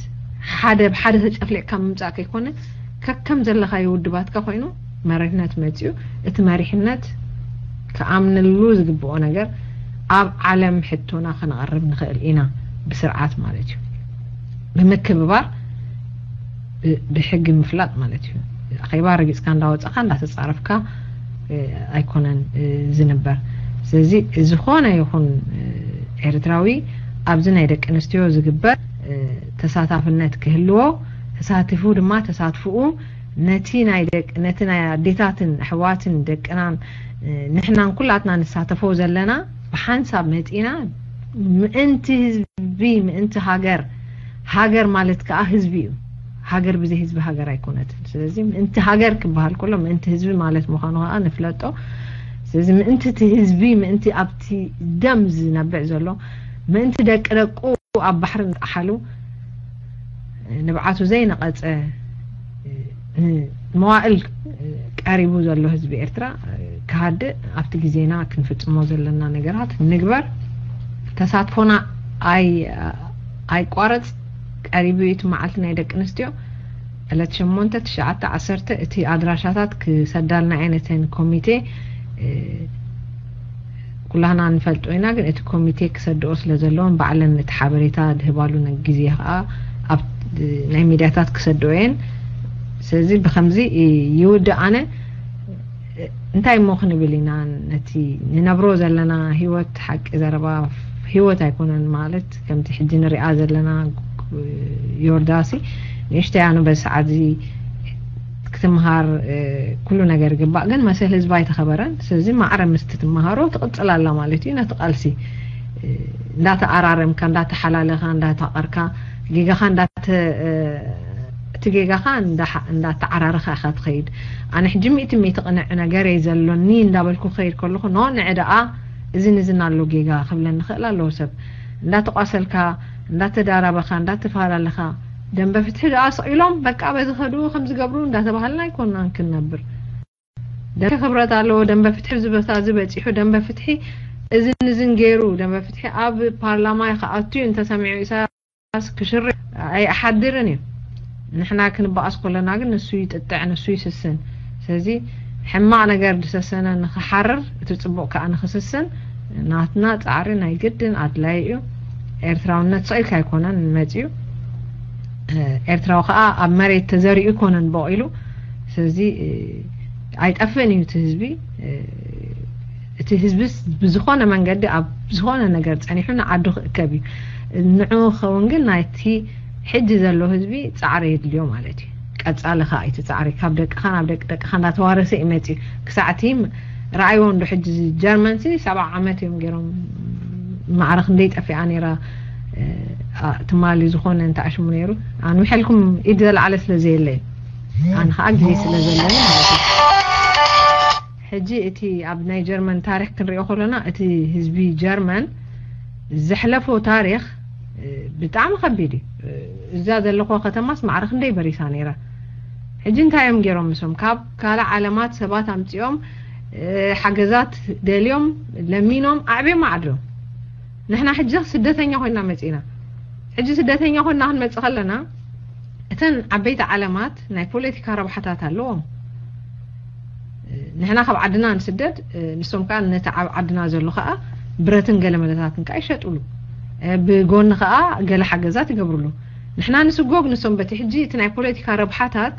ሓደ ብሓደ ተጨፍሊቕካ ምምጻእ ከይኮነ፣ ከከም ዘለኻዮ ውድባትካ ኮይኑ መሪሕነት መጺኡ፣ እቲ መሪሕነት ክኣምንሉ ዝግብኦ ነገር ኣብ ዓለም ሕቶና ከነቕርብ ንኽእል ኢና፣ ብስርዓት ማለት እዩ። ብምክብባር፣ ብ-፣ ብሕጊ ምፍላጥ ማለት እዩ። ኣኼባ ረጊጽካ እንዳወጻኻ እንዳተጻረፍካ፣ እ፣ ኣይኮነን፣ እ፣ ዝንበር። ስለዚ ዝኾነ ይኹን፣ እ፣ ኤርትራዊ ኣብዚ ናይ ደቂ ኣንስትዮ ዝግበር፣ እ፣ ተሳታፍነት ክህልዎ፣ ተሳቲፉ ድማ ተሳትፍኡ ነቲ ናይ ደቅ-፣ ነቲ ናይ ኣዴታትን ኣሕዋትን ደቅናን፣ እ፣ ንሕናን ኩላትና ንሳተፎ ዘለና ብሓንሳብ መጺና ምእንቲ ህዝቢ፣ ምእንቲ ሃገር፣ ሃገር ማለት ከኣ ህዝቢ እዩ። ሃገር ብዘይ ህዝቢ ሃገር ኣይኮነትን። ስለዚ ምእንቲ ሃገር ክበሃል ከሎ ምእንቲ ህዝቢ ማለት ምዃኑ ከኣ ንፍለጦ። ስለዚ ምእንቲ እቲ ህዝቢ፣ ምእንቲ ኣብቲ ደም ዝነብዕ ዘሎ፣ ምእንቲ ደቂ ደቁ ኣብ ባሕሪ ዝጠሓሉ፣ ንብዓቱ ዘይነቐጸ፣ ን-፣ መዋእል ቀሪቡ ዘሎ ህዝቢ ኤርትራ ክሃድእ ኣብቲ ግዜና ክንፍጽሞ ዘለና ነገራት ንግበር። ተሳትፎና ኣይ-፣ ኣይቋረጽ። ቀሪቡ እዩ እቲ መዓልቲ ናይ ደቂ ኣንስትዮ። ዕለት ሸሞንተ፣ ትሽዓተ፣ ዓሰርተ እቲ ኣድራሻታት ክሰዳልና እየን እተን ኮሚቴ፣ እ፣ ኩላህና ንፈልጦ ኢና፣ ግን እቲ ኮሚቴ ክሰድኦ ስለ ዘለዎን ባዕለን እቲ ሓበሬታ ዝህባሉ ነ-፣ ግዜ ከዓ ኣብ ናይ ሚድያታት ክሰድኦ እየን። ስለዚ ብከምዚ ይውድእ። ኣነ እንታይ እሞ ክንብል ኢና? ነቲ ንነብሮ ዘለና ህይወት፣ ሓቂ ዘረባ፣ ህይወት ኣይኮነን ማለት ከምቲ ሕጂ ንሪኣ ዘለና ዮርዳሲ ንእሽተይ ኣኑ በዚ ሰዓት እዚ ክትምሃር፣ እ፣ ኩሉ ነገር ይግባእ፣ ግን መሰል ህዝባ ኣይተኸበረን። ስለዚ ማዕረ ምስቲ ትመሃሮ ትቕጽል ኣላ ማለት እዩ። ነቲ ቃልሲ፣ እ፣ እንዳተኣራረምካ፣ እንዳተሓላለኻ፣ እንዳታቐርካ፣ ጌጋኻ እንዳተ-፣ እ፣ እቲ ጌጋኻ እንዳሓ-፣ እንዳተዓራረኻ ኢኻ ትኸይድ። ኣነ ሕጂ ሚእቲ ሚእቲ ቅንዕ ነገር እየ ዘሎኒ እንዳበልኩ ክኸይድ ከለኹ፣ ኖ፣ ንዕ ደኣ እዝን እዝን ኣሎ ጌጋ ክብለኒ ክእል ኣለዎ ሰብ። እንዳተቋሰልካ፣ እንዳተዳራበኻ፣ እንዳተፈላለኻ፣ ደንበ ፍትሒ ደኣ ስቕ ኢሎም በቃ በዚ ከዱ ከም ዝገብሩ እንዳተባሃልና ኣይኮናን ክንነብር። ደንበ ክብረት ኣለዎ፣ ደንበ ፍትሒ ኣብዚ ቦታ እዚ በፂሑ፣ ደንበ ፍትሒ እዝን እዝን ገይሩ፣ ደንበ ፍትሒ ኣብ ፓርላማ ክኣቱ እዩ እንተሰሚዑ ኢሳያስ ክሽርዕ ኣይሓድርን እዩ። ንሕና ክንበኣስ ከለና ግን ንሱ ይጥጥዕ፣ ንሱ ይስስን። ስለዚ ሕማቕ ነገር ዝሰሰነ ንኽሓርር፣ እቲ ጽቡቕ ከኣ ንኽስስን ናትና ጻዕሪ ናይ ግድን ኣድላይ እዩ። ኤርትራውነት ስቕ ኢልካ ኣይኮነን መጺኡ። ኤርትራዊ ከኣ ኣብ መሬት ተዘሪኡ ኣይኮነን በቑሉ። ስለዚ ኣይጠፍእን እዩ እቲ ህዝቢ። እቲ ህዝብስ ብዝኾነ መንገዲ ኣብ ዝኾነ ነገር ጸኒሑ ንዓዱ ክእከብ እዩ። ንዑ ክኸውን ግን ናይቲ ሕጂ ዘሎ ህዝቢ ጻዕሪ የድልዮ ማለት እዩ። ቀጻሊ ከኣ እቲ ጻዕሪ ካብ ደቅኻ ናብ ደቂ ደቅኻ እንዳተዋረሰ እዩ መጺኡ። ክሳዕ እቲ ረኣይዎ እንዶ ሕጂ ጀርመን ሲ ሰብዓ ዓመት እዮም ገይሮም። ማዕረ ክንደይ ጠፊኣ ነይራ። ትማሊ ዝኾነ እንተኣሽሙ ነይሩ። ኣንዊሐልኩም ኢድ ዘለዓለ ስለ ዘየለ እዩ። ኣነ ከዓ ግዜ ስለ ዘለኒ ማለት እዩ። ሕጂ እቲ ኣብ ናይ ጀርመን ታሪክ ክንሪኦ ከለና እቲ ህዝቢ ጀርመን ዘሕለፎ ታሪክ ብጣዕሚ ከቢድ እዩ። እዛ ዘለኹዋ ከተማስ ማዕረ ክንደይ በሪሳ ነይራ። ሕጂ እንታይ እዮም ገይሮም? ንሶም ካብ ካልእ ዓለማት ሰባት ኣምፂኦም ሓገዛት ደልዮም ለሚኖም ኣዕብዮም ኣዕድሮም። ንሕና ሕጂ ስደተኛ ኮይና መፂና። ሕጂ ስደተኛ ኮይና ክንመፅእ ከለና እተን ዓበይቲ ዓለማት ናይ ፖለቲካ ረብሓታት ኣለዎም። ንሕና ካብ ዓድና ንስደድ፣ ንሶም ከዓ ነቲ ኣብ ዓድና ዘሎ ከዓ ብረትን ገለ መለታትን ከዓ ይሸጥሉ። ብጎኒ ከዓ ገለ ሓገዛት ይገብርሉ። ንሕና ንስጎግ፣ ንሶም በቲ ሕጂ እቲ ናይ ፖለቲካ ረብሓታት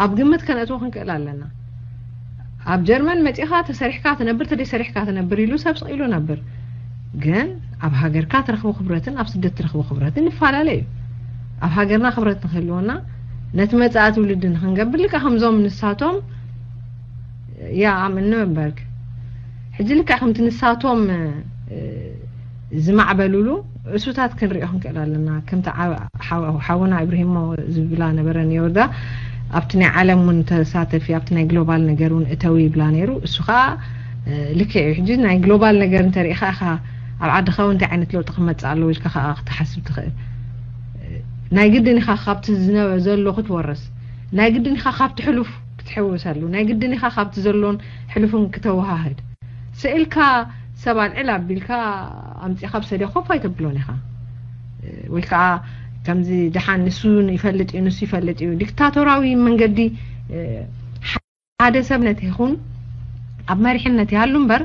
ኣብ ግምት ከነእትዎ ክንክእል ኣለና። ኣብ ጀርመን መጺኻ ተሰሪሕካ ትነብር፣ ተደይ ሰሪሕካ ትነብር ኢሉ ሰብ ስቕ ኢሉ ነብር። ግን ኣብ ሃገርካ ትረኽቦ ክብረትን ኣብ ስደት ትረኽቦ ክብረትን ይፈላለ እዩ። ኣብ ሃገርና ክብረት ንክህልወና ነቲ መጻኢ ትውልዲ ንክንገብር ልካ ከምዞም ንሳቶም ያ ኣም እንበርግ ሕጂ ልካ ከምቲ ንሳቶም ዝማዕበሉሉ እሱታት ክንሪኦ ክንክእል ኣለና። ከምቲ ሓውና እብርሂሞ ዝብላ ነበረ ኒዮርዳ ኣብቲ ናይ ዓለም እውን ተሳተፊ ኣብቲ ናይ ግሎባል ነገር እውን እተዊ ይብላ ነይሩ። እሱ ከዓ ልክዕ እዩ። ሕጂ ናይ ግሎባል ነገር እንተሪኢኻ ኢኻ ኣብ ዓድኻ እውን እንታይ ዓይነት ለውጢ ክመፅእ ኣለዎ ኢልካ ከዓ ክትሓስብ ትኽእል። ናይ ግድን ኢኻ ካብቲ ዝነበ ዘሎ ክትወርስ፣ ናይ ግድን ኢኻ ካብቲ ሕሉፍ ክትሕውሰሉ፣ ናይ ግድን ኢኻ ካብቲ ዘሎን ሕሉፍን ክተወሃህድ። ስእልካ ሰብ ኣልዕል ኣቢልካ ኣምፂኻ ብሰድያ ኮፍ ኣይተብሎን ኢኻ። ወይ ከዓ ከምዚ ደሓን ንሱ ይፈልጥ እዩ፣ ንሱ ይፈልጥ እዩ። ዲክታቶራዊ መንገዲ ሓደ ሰብነት ይኹን ኣብ መሪሕነት ይሃሉ እምበር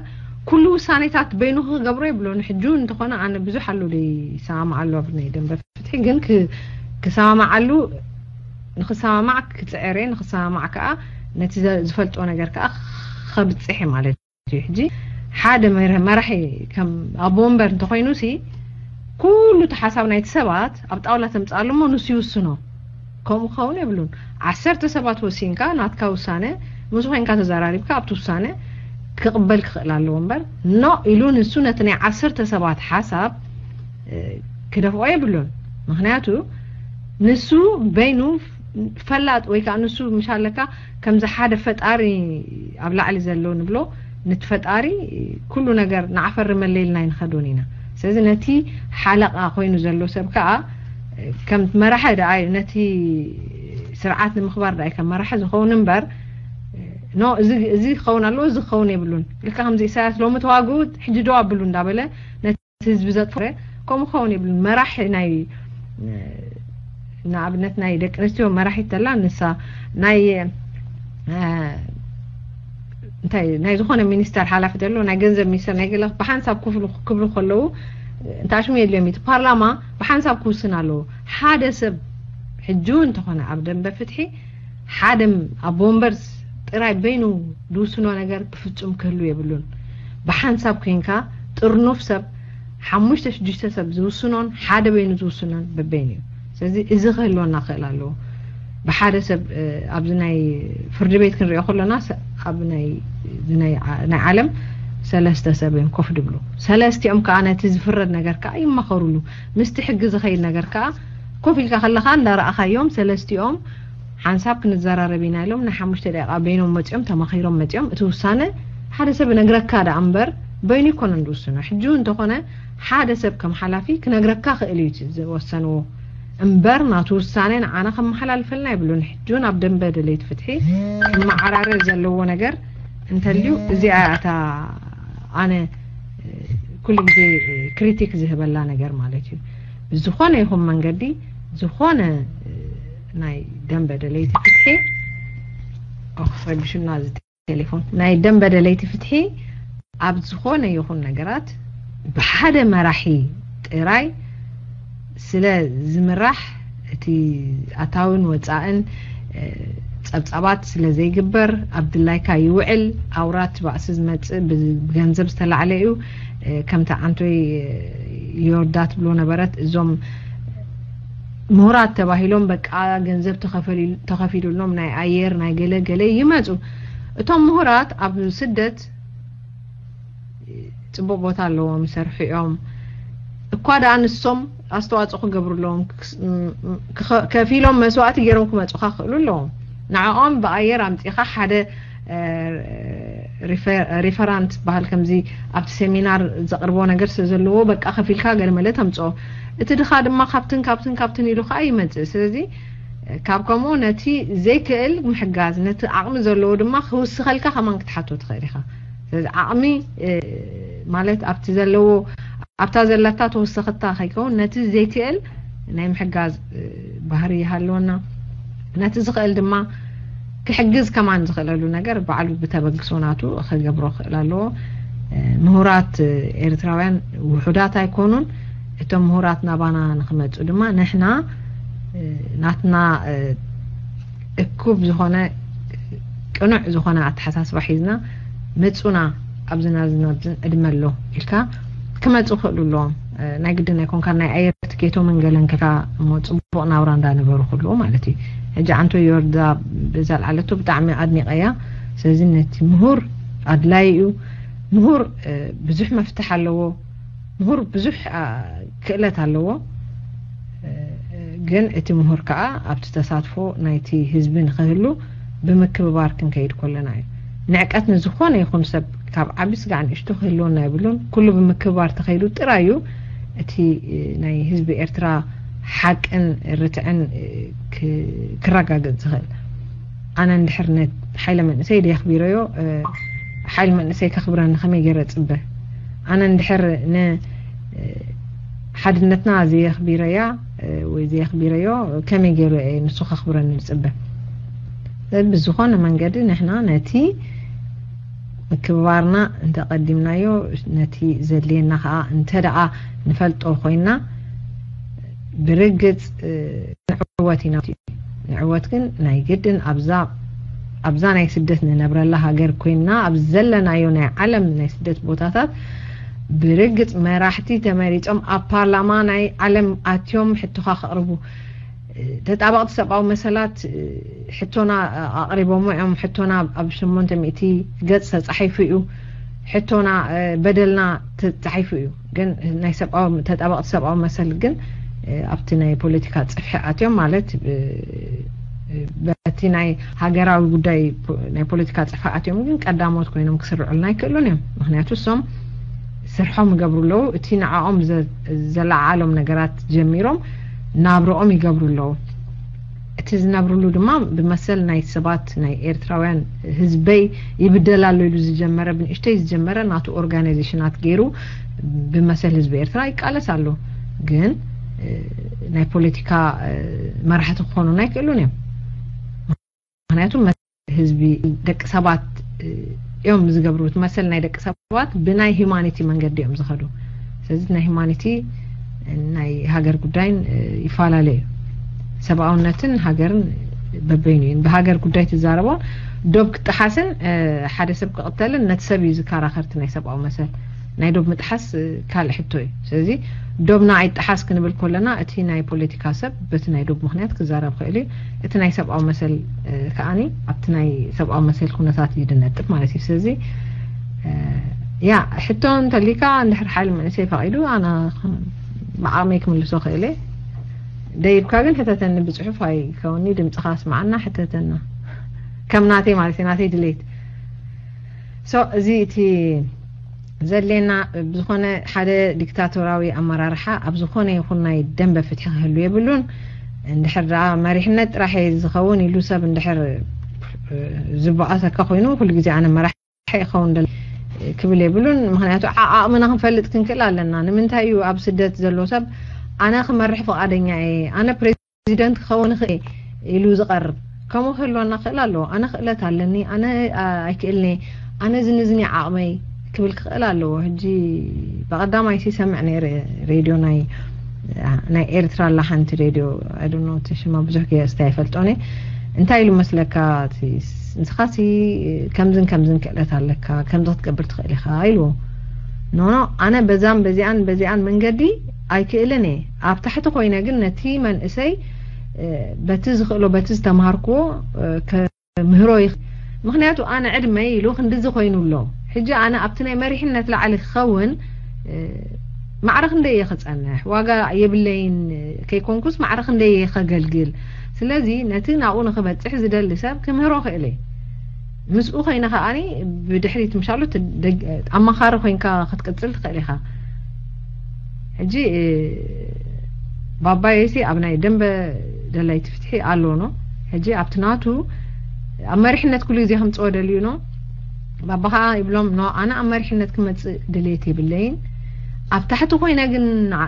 ኩሉ ውሳኔታት በይኑ ክገብሮ የብሎን። ሕጂ እውን እንተኾነ ኣነ ብዙሕ ኣሎ ዘይሰማማዓሉ ኣብ ናይ ደንበ ፍትሒ፣ ግን ክሰማማዓሉ ንክሰማማዕ ክፅዕር እየ፣ ንክሰማማዕ ከዓ ነቲ ዝፈልጦ ነገር ከዓ ከብፅሕ ማለት እዩ። ሕጂ ሓደ መራሒ ከም ኣቦ ወንበር እንተኮይኑ ሲ ኩሉ እቲ ሓሳብ ናይቲ ሰባት ኣብ ጣውላ ተምፅኣሉ እሞ ንሱ ይውስኖ። ከምኡ ክኸውን የብሉን። ዓሰርተ ሰባት ወሲንካ ናትካ ውሳነ ምስ ኮይንካ ተዘራሪብካ ኣብቲ ውሳነ ክቕበል ክኽእል ኣለዎ እምበር ኖ ኢሉ ንሱ ነቲ ናይ ዓሰርተ ሰባት ሓሳብ ክደፍኦ የብሉን። ምክንያቱ ንሱ በይኑ ፈላጥ ወይ ከዓ ንሱ ምሻለካ ከምዚ ሓደ ፈጣሪ ኣብ ላዕሊ ዘሎ ንብሎ ንቲ ፈጣሪ ኩሉ ነገር ንዓፈሪ መለይልና ይንኸዶን ኢና። ስለዚ ነቲ ሓለቓ ኮይኑ ዘሎ ሰብ ከዓ ከም መራሒ ደኣ እዩ፣ ነቲ ስርዓት ንምኽባር ደኣ እዩ ከም መራሒ ዝኸውን እምበር ኖ እዚ ክኸውን ኣለዎ እዚ ክኸውን የብሉን። ልካ ከምዚ ኢሳያስ ሎሚ ተዋግኡ ሕጂ ደው ኣብሉ እንዳበለ ህዝቢ ዘጥፈረ ከምኡ ክኸውን የብሉን። መራሒ ናይ ንኣብነት ናይ ደቂ ኣንስትዮ መራሒት ተላ ንሳ ናይ እንታይ ናይ ዝኾነ ሚኒስተር ሓላፊ ተሎ ናይ ገንዘብ ሚኒስተር ናይ ገለ ብሓንሳብ ክፍሉ ክብሉ ከለዉ እንታሽሙ የድልዮም እቲ ፓርላማ ብሓንሳብ ክውስን ኣለዎ። ሓደ ሰብ ሕጂ እውን እንተኾነ ኣብ ደንበ ፍትሒ ሓደ ኣቦ ወንበር ጥራይ በይኑ ዝውስኖ ነገር ብፍጹም ክህሉ የብሉን። ብሓንሳብ ኮይንካ ጥርኑፍ ሰብ ሓሙሽተ ሽዱሽተ ሰብ ዝውስኖን ሓደ በይኑ ዝውስኖን በበይኑ እዩ። ስለዚ እዚ ክህልወና ክእል ኣለዎ። ብሓደ ሰብ ኣብዚ ናይ ፍርዲ ቤት ክንሪኦ ከለና ኣብ ናይ ዓለም ሰለስተ ሰብ እዮም ኮፍ ድብሉ። ሰለስቲኦም ከዓ ነቲ ዝፍረድ ነገር ከዓ ይማኸሩሉ። ምስቲ ሕጊ ዝኸይድ ነገር ከዓ ኮፍ ኢልካ ከለኻ እንዳረኣኻዮም ሰለስቲኦም ሓንሳብ ክንዘራረብ ኢና ኢሎም ናይ ሓሙሽተ ደቂቃ በይኖም መፂኦም ተማኺሮም መፂኦም እቲ ውሳነ ሓደ ሰብ ነግረካ ደኣ እምበር በይኑ ይኮነን ዝውስኖ። ሕጂ እውን እንተኾነ ሓደ ሰብ ከም ሓላፊ ክነግረካ ክእል እዩ ዝወሰንዎ። እምበር ናቱ ውሳነ ንዓና ከመሓላልፈልና የብሉን። ሕጂ እውን ኣብ ደንበ ደለይቲ ፍትሒ ክመዓራረ ዘለዎ ነገር እንተልዩ እዚኣ እያ እታ ኣነ ኩሉ ግዜ ክሪቲክ ዝህበላ ነገር ማለት እዩ። ብዝኾነ ይኹን መንገዲ ዝኾነ ናይ ደንበ ደለይቲ ፍትሒ ረቢሹና ቴሌፎን ናይ ደንበ ደለይቲ ፍትሒ ኣብ ዝኾነ ይኹን ነገራት ብሓደ መራሒ ጥራይ ስለ ዝምራሕ እቲ ኣታውን ወፃእን ጸብጻባት ስለ ዘይግበር ኣብ ድላይካ ይውዕል። ኣውራት ባእሲ ዝመፅእ ብገንዘብ ዝተላዕለ እዩ። ከምቲ ዓንቶይ ዮርዳ ትብሎ ነበረት እዞም ምሁራት ተባሂሎም በቃ ገንዘብ ተኸፊሉሎም ናይ ኣየር ናይ ገለ ገለ ይመፁ። እቶም ምሁራት ኣብ ስደት ፅቡቅ ቦታ ኣለዎም፣ ይሰርሑ እዮም። እኳ ደኣ ንሶም ኣስተዋፅኦ ክገብሩ ኣለዎም። ከፊሎም መስዋእቲ ገይሮም ክመፁኻ ክኽእሉ ኣለዎም። ንዕኦም ብኣየር ኣምፂኻ ሓደ ሪፈራንት ዝበሃል ከምዚ ኣብቲ ሴሚናር ዘቕርቦ ነገር ስለ ዘለዎ በቃ ከፊልካ ገለ መለ ተምፅኦ። እቲ ድኻ ድማ ካብትን ካብትን ካብትን ኢሉ ከዓ ይመፅእ። ስለዚ ካብ ከምኡ ነቲ ዘይክእል ምሕጋዝ፣ ነቲ ዓቕሚ ዘለዎ ድማ ክውስኸልካ ከማን ክትሓቶ ትኽእል ኢኻ። ስለዚ ዓቕሚ ማለት ኣብቲ ዘለዎ ኣብታ ዘለካ ተወሰኸታ ከይከውን ነቲ ዘይክእል ናይ ምሕጋዝ ባህሪ ይሃልወና። ነቲ ዝኽእል ድማ ክሕግዝ ከማን ዝኽእለሉ ነገር ባዕሉ ብተበግሶ ናቱ ክገብሮ ክእል ኣለዎ። ምሁራት ኤርትራውያን ውሑዳት ኣይኮኑን። እቶም ምሁራት ናባና ንክመፁ ድማ ንሕና ናትና እኩብ ዝኾነ ቅኑዕ ዝኾነ ኣተሓሳስባ ሒዝና ምፁና ኣብዝና ዝናብዝን ዕድመ ኣሎ ኢልካ ክመፁ ክእሉ ኣለዎም። ናይ ግድን ኣይኮንካ ናይ ኣየር ትኬቶምን ገለን ከካ እሞ ፅቡቕ ናብራ እንዳነበሩ ክህልዎ ማለት እዩ። ሕጂ ዓንቶ ዮርዳ ብዛ ልዓለቶ ብጣዕሚ ኣድኒቐያ። ስለዚ ነቲ ምሁር ኣድላይ እዩ። ምሁር ብዙሕ መፍትሕ ኣለዎ። ምሁር ብዙሕ ክእለት ኣለዎ። ግን እቲ ምሁር ከዓ ኣብቲ ተሳትፎ ናይቲ ህዝቢ ንክህሉ ብምክብባር ክንከይድ ከለና እዩ። ንዕቀት ንዝኾነ ይኹን ሰብ ካብ ዓቢ ስጋዕ ንእሽቶ ክህልወና የብሉን። ኩሉ ብምክብባር ተኸይዱ ጥራይ እዩ እቲ ናይ ህዝቢ ኤርትራ ሓቅን ርትዕን ክረጋገጽ ዝኽእል። ኣነ እንድሕር ሓይለ መንእሰይ ደየኽቢረዮ፣ ሓይሊ መንእሰይ ከኽብረኒ ከመይ ገይረ ጽበ? ኣነ እንድሕር ን ሓድነትና ዘየኽቢረያ ወይ ዘየኽቢረዮ ከመይ ገይሩ እየ ንሱ ከኽብረኒ ዝጽበ? ብዝኾነ መንገዲ ንሕና ነቲ ምክብባርና እንተቐዲምናዮ፣ ነቲ ዘድልየና ኸዓ እንተ ደኣ ንፈልጦ ኮይና፣ ብርግጽ ንዕወት ኢና። ንዕወት ግን ናይ ግድን ኣብዛ ኣብዛ ናይ ስደት ንነብረላ ሃገር ኮይንና ኣብ ዘለናዮ ናይ ዓለም ናይ ስደት ቦታታት ብርግጽ መራሕቲ ተመሪጾም ኣብ ፓርላማ ናይ ዓለም ኣትዮም ሕቶኻ ከቕርቡ ተጣበቕቲ ሰብኣዊ መሰላት ሕቶና ኣቕሪቦሞ እዮም። ሕቶና ኣብ ሸሞንተ ሚእቲ ገጽ ተጻሒፉ እዩ። ሕቶና በደልና ተጻሒፉ እዩ። ግን ናይ ሰብኣዊ ተጣበቕቲ ሰብኣዊ መሰል ግን ኣብቲ ናይ ፖለቲካ ጽፍሒ ኣትዮም ማለት በቲ ናይ ሃገራዊ ጉዳይ ናይ ፖለቲካ ጽፍሒ ኣትዮም ግን ቀዳሞት ኮይኖም ክስርዑልና ኣይክእሉን እዮም። ምክንያቱ እሶም ስርሖም ይገብሩ ኣለዉ። እቲ ንዓኦም ዘለዓዓሎም ነገራት ጀሚሮም ናብረኦም ይገብሩ ኣለዉ። እቲ ዝነብርሉ ድማ ብመሰል ናይ ሰባት ናይ ኤርትራውያን ህዝበይ ይብደል ኣሎ ኢሉ ዝጀመረ ብንእሽተይ ዝጀመረ ናቱ ኦርጋናይዜሽናት ገይሩ ብመሰል ህዝቢ ኤርትራ ይቃለስ ኣሎ። ግን ናይ ፖለቲካ መራሕቲ ክኾኑና ኣይክእሉን እዮም። ምክንያቱ ህዝቢ ደቂ ሰባት እዮም ዝገብሩ። እቲ መሰል ናይ ደቂ ሰባት ብናይ ሂማኒቲ መንገዲ እዮም ዝኸዱ። ስለዚ ናይ ሂማኒቲ ናይ ሃገር ጉዳይን ይፈላለ እዩ። ሰብኣውነትን ሃገርን በበይኑ እዩ። ብሃገር ጉዳይ ትዛረቦ ዶብ ክጠሓስን ሓደ ሰብ ክቕተልን ነቲ ሰብ እዩ ዝከራኸርቲ ናይ ሰብኣዊ መሰል ናይ ዶብ ምጥሓስ ካልእ ሕቶ እዩ። ስለዚ ዶብና ኣይጠሓስ ክንብል ከለና እቲ ናይ ፖለቲካ ሰብ በቲ ናይ ዶብ ምክንያት ክዛረብ ክእል እዩ። እቲ ናይ ሰብኣዊ መሰል ከዓኒ ኣብቲ ናይ ሰብኣዊ መሰል ኩነታት እዩ ድነጥብ ማለት እዩ። ስለዚ ያ ሕቶ እንተሊካ እንድሕር ሓይሊ መንእሰይ ፈቒዱ ኣነ ብዓቕመይ ክምልሶ ክእል እየ። ደይብካ ግን ሕተተኒ ብፅሑፍ ኣይከውኒ ድምፅኻ ስማዓና ሕተተና ከም ናተይ ማለት እዩ ናተይ ድሌት። So እዚ እቲ ዘድልየና ብዝኾነ ሓደ ዲክታቶራዊ ኣመራርሓ ኣብ ዝኾነ ይኹን ናይ ደንበ ፍትሒ ክህሉ የብሉን። እንድሕር ደኣ መሪሕነት ጥራሕ እዩ ዝኸውን ኢሉ ሰብ እንድሕር ዝበኣሰካ ኮይኑ ኩሉ ግዜ ኣነ መራሒ ይኸውን ደል ክብል የብሉን። ምክንያቱ ዓቕምና ክንፈልጥ ክንክእል ኣለና። ንምንታይ እዩ ኣብ ስደት ዘሎ ሰብ ኣነ ክመርሕ ፍቓደኛ እየ፣ ኣነ ፕሬዚደንት ክኸውን ይኽእል ኢሉ ዝቐርብ ከምኡ ክህልወና ክእል ኣለዎ። ኣነ ክእለት ኣለኒ፣ ኣነ ኣይክእልኒ፣ ኣነ ዝንዝኒ ዓቕመይ ክብል ክእል ኣለዎ። ሕጂ ብቐዳማይ ሲሰምዕ ነይረ ሬድዮ ናይ ናይ ኤርትራ ኣላ ሓንቲ ሬድዮ ኣዶኖ እቲ ሽማ ብዙሕ ገስታ ይፈልጦኒ እንታይ ኢሉ መስለካ? ንስኻሲ ከምዝን ከምዝን ክእለት ኣለካ፣ ከምዚ ክትገብር ትኽእል ኢኻ ኢልዎ። ኖኖ ኣነ በዛን በዚኣን በዚኣን መንገዲ ኣይክእልን እየ። ኣብ ታሕቲ ኮይነ ግን ነቲ መንእሰይ በቲ ዝኽእሎ በቲ ዝተምሃርክዎ ምህሮ ይኽ ምክንያቱ ኣነ ዕድመይ ኢሉ ክንድዚ ኮይኑ ኣሎ። ሕጂ ኣነ ኣብቲ ናይ መሪሕነት ላዕሊ ክኸውን ማዕረ ክንደይ እየ ክጸንሕ ዋጋ የብለይን ከይኮንኩስ ማዕረ ክንደይ እየ ከገልግል። ስለዚ ነቲ ናብኡ ንክበጽሕ ዝደሊ ሰብ ክምህሮ ክእል እየ። ምስኡ ኮይነ ከኣኒ ብድሕሪት ምሻሉ ኣማኻሪ ኮይንካ ክትቅጽል ትኽእል ኢኻ። ሕጂ ባባየሲ ኣብ ናይ ደንበ ደላይቲ ፍትሒ ኣሎ ኖ። ሕጂ ኣብቲ ናቱ ኣብ መሪሕነት ኩሉ ግዜ ከምፅኦ ደልዩ ኖ። ባባ ከዓ ይብሎም ኖ ኣነ ኣብ መሪሕነት ክመፅእ ድሌት የብለይን። ኣብ ታሕቲ ኮይነ ግን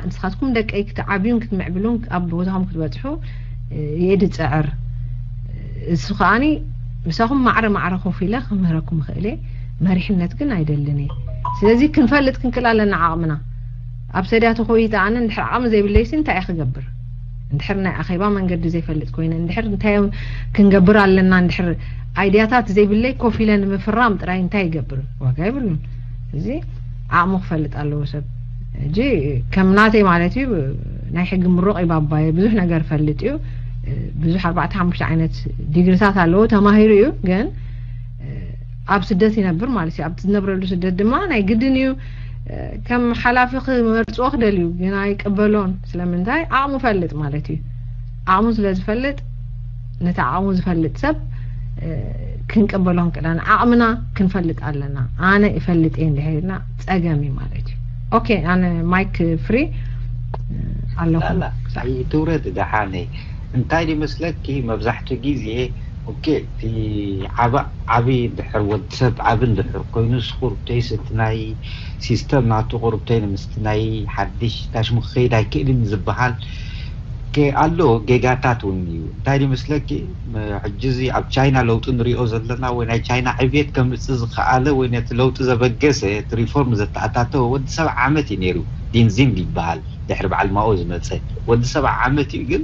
ንስኻትኩም ደቀይ ክትዓብዩን ክትምዕብሉን ኣብ ቦታኹም ክትበፅሑ የእዲ ፀዕር። እሱ ከዓኒ ምሳኹም ማዕረ ማዕረ ኮፍ ኢለ ክምህረኩም ይኽእል እየ። መሪሕነት ግን ኣይደልን እየ። ስለዚ ክንፈልጥ ክንክእል ኣለና ዓቕምና። ኣብ ሰድያ ተኾይተ ኣነ እንድሕር ዓቕሚ ዘይብለይሲ እንታይ እየ ክገብር? እንድሕር ናይ ኣኼባ መንገዲ ዘይፈልጥ ኮይነ እንድሕር እንታይ ክንገብር ኣለና እንድሕር ኣይድያታት ዘይብለይ ኮፍ ኢለ ንምፍራም ጥራይ እንታይ ይገብር? ዋጋ የብሉን። እዚ ዓቕሙ ክፈልጥ ኣለዎ ሰብ። ሕጂ ከም ናተይ ማለት እዩ ናይ ሕጊ ምሩቕ እዩ ባባየ ብዙሕ ነገር ፈልጥ እዩ። ብዙሕ ኣርባዕተ ሓሙሽተ ዓይነት ዲግሪታት ኣለዎ ተማሂሩ እዩ ግን ኣብ ስደት ይነብር ማለት እዩ። ኣብቲ ዝነብረሉ ስደት ድማ ናይ ግድን እዩ ከም ሓላፊ ክመርፅዎ ክደልዩ ግን ኣይቀበሎን። ስለምንታይ ዓቕሙ ፈልጥ ማለት እዩ። ዓቕሙ ስለ ዝፈልጥ ነቲ ዓቕሙ ዝፈልጥ ሰብ ክንቀበሎ ክንክእል ኣለና። ዓቕምና ክንፈልጥ ኣለና። ኣነ ይፈልጥ እየ እንድሕር ኢልና ፀገም እዩ ማለት እዩ። ኦኬ ኣነ ማይክ ፍሪ ኣለኹ። ትውረድ ደሓነይ እንታይ ይመስለኪ መብዛሕትኡ ግዜ ኦኬ እቲ ዓቢ ዓቢ እንድሕር ወዲ ሰብ ዓቢ እንድሕር ኮይኑስ ቁሩብተይስ እቲ ናይ ሲስተም ናቱ ቁሩብተይ ንምስቲ ናይ ሓድሽ ታሽሙ ክኸይድ ኣይክእልን ዝበሃል ኣሎ ጌጋታት እውን እዩ። እንታይ ይመስለኪ ሕጂ እዚ ኣብ ቻይና ለውጢ ንሪኦ ዘለና ወይ ናይ ቻይና ዕብየት ከምፅእ ዝኸኣለ ወይ ነቲ ለውጢ ዘበገሰ እቲ ሪፎርም ዘተኣታተወ ወዲ ሰብዓ ዓመት እዩ ነይሩ። ዲንዚንግ ይበሃል ድሕሪ በዓል ማኦ ዝመፀ ወዲ ሰብዓ ዓመት እዩ ግን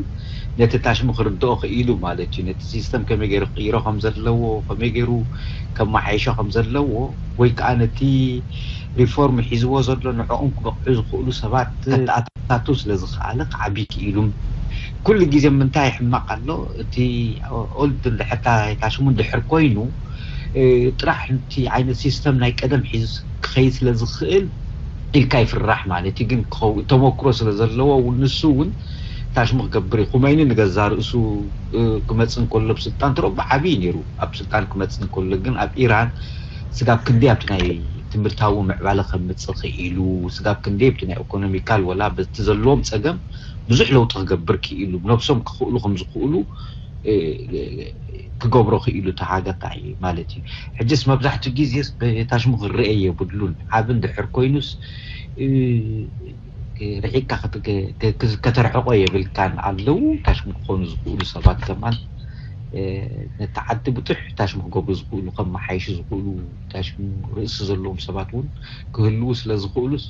ነቲ ታሽሙ ክርድኦ ክኢሉ ማለት እዩ። ነቲ ሲስተም ከመይ ገይሩ ክቕይሮ ከም ዘለዎ ከመይ ገይሩ ከመሓይሾ ከም ዘለዎ ወይ ከዓ ነቲ ሪፎርም ሒዝዎ ዘሎ ንዕኦም ክበቕዑ ዝኽእሉ ሰባት ኣታቱ ስለ ዝኸኣለ ክዓቢ ክኢሉ። ኩሉ ግዜ ምንታይ ሕማቕ ኣሎ እቲ ኦልድ እንድሕር ታሽሙ እንድሕር ኮይኑ ጥራሕ እቲ ዓይነት ሲስተም ናይ ቀደም ሒዙ ክኸይድ ስለ ዝኽእል ኢልካ ይፍራሕ ማለት እዩ። ግን ተመክሮ ስለ ዘለዎ እውን ንሱ እውን ታሽሙ ክገብር እዩ። ኩመይኒ ንገዛ ርእሱ ክመፅእ እንከሎ ብስልጣን ትረቡ ዓብዪ ነይሩ። ኣብ ስልጣን ክመፅእ እንከሎ ግን ኣብ ኢራን ስጋብ ክንደይ ኣብቲ ናይ ትምህርታዊ ምዕባለ ከምፅእ ክኢሉ ስጋብ ክንደይ ኣብቲ ናይ ኢኮኖሚካል ወላ በቲ ዘለዎም ፀገም ብዙሕ ለውጢ ክገብር ክኢሉ ነብሶም ክኽእሉ ከም ዝኽእሉ ክገብሮ ክኢሉ ተሃገታ እዩ ማለት እዩ። ሕጅስ መብዛሕትኡ ግዜስ ታሽሙ ክረአ የብሉን። ዓቢ እንድሕር ኮይኑስ ርሒቅካ ከተርሕቆ የብልካን። ኣለዉ ታሽሙ ክኾኑ ዝኽእሉ ሰባት ከማን ነቲ ዓዲ ብጡሕ ታሽሙ ክገብሩ ዝኽእሉ ከመሓይሹ ዝኽእሉ ታሽሙ ርእሲ ዘለዎም ሰባት እውን ክህልዉ ስለ ዝኽእሉስ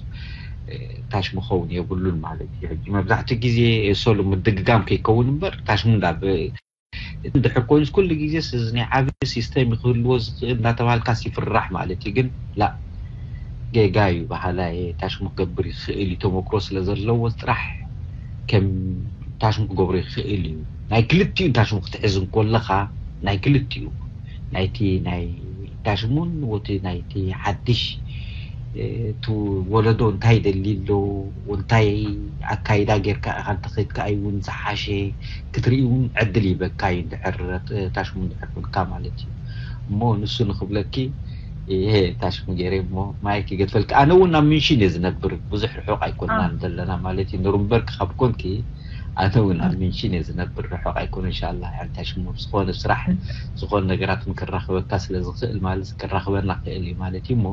ታሽሙ ክኸውን የብሉን ማለት እዩ። ሕጂ መብዛሕትኡ ግዜ ሶሉ ምድግጋም ከይከውን እምበር ታሽሙ እንዳ እንድሕር ኮይኑስ ኩሉ ግዜስ እዚ ናይ ዓቢ ሲስተም ክህልዎ ዝኽእል እንዳተባሃልካስ ይፍራሕ ማለት እዩ። ግን ላ ጌጋ እዩ በሃላይ ታሽሙ ክገብር ይኽእል እዩ። ተመክሮ ስለ ዘለዎ ጥራሕ ከም ታሽሙ ክገብሮ ይኽእል እዩ። ናይ ክልቲኡ ታሽሙ ክትሕዝ እንኮለኻ ናይ ክልቲኡ ናይቲ ናይ ታሽሙን ወቲ ናይቲ ሓድሽ እቲ ወለዶ እንታይ ይደሊ ኣሎ እንታይ ኣካይዳ ጌርካ ኢኻ እንተኸይድካ እዩ እውን ዝሓሸ ክትርኢ እውን ዕድል ይበካ እዩ እንድሕር ታሽሙ እንድሕር ኮንካ ማለት እዩ። እሞ ንሱ ንክብለኪ ይሄ ታሽሙ ገይረ እሞ ማይክ ይገድፈልክ። ኣነ እውን ኣብ ምንሽን እየ ዝነብር፣ ብዙሕ ርሑቕ ኣይኮንናን ዘለና ማለት እዩ። ኑርንበርግ ካብ ኮንኪ ኣነ እውን ኣብ ምንሽን እየ ዝነብር፣ ርሑቕ ኣይኮነ። እንሻላ ያንታሽሙ ዝኾነ ስራሕ ዝኾነ ነገራት ምክራኽበካ ስለ ዝኽእል ማለት ክራኽበና ክእል እዩ ማለት እዩ። እሞ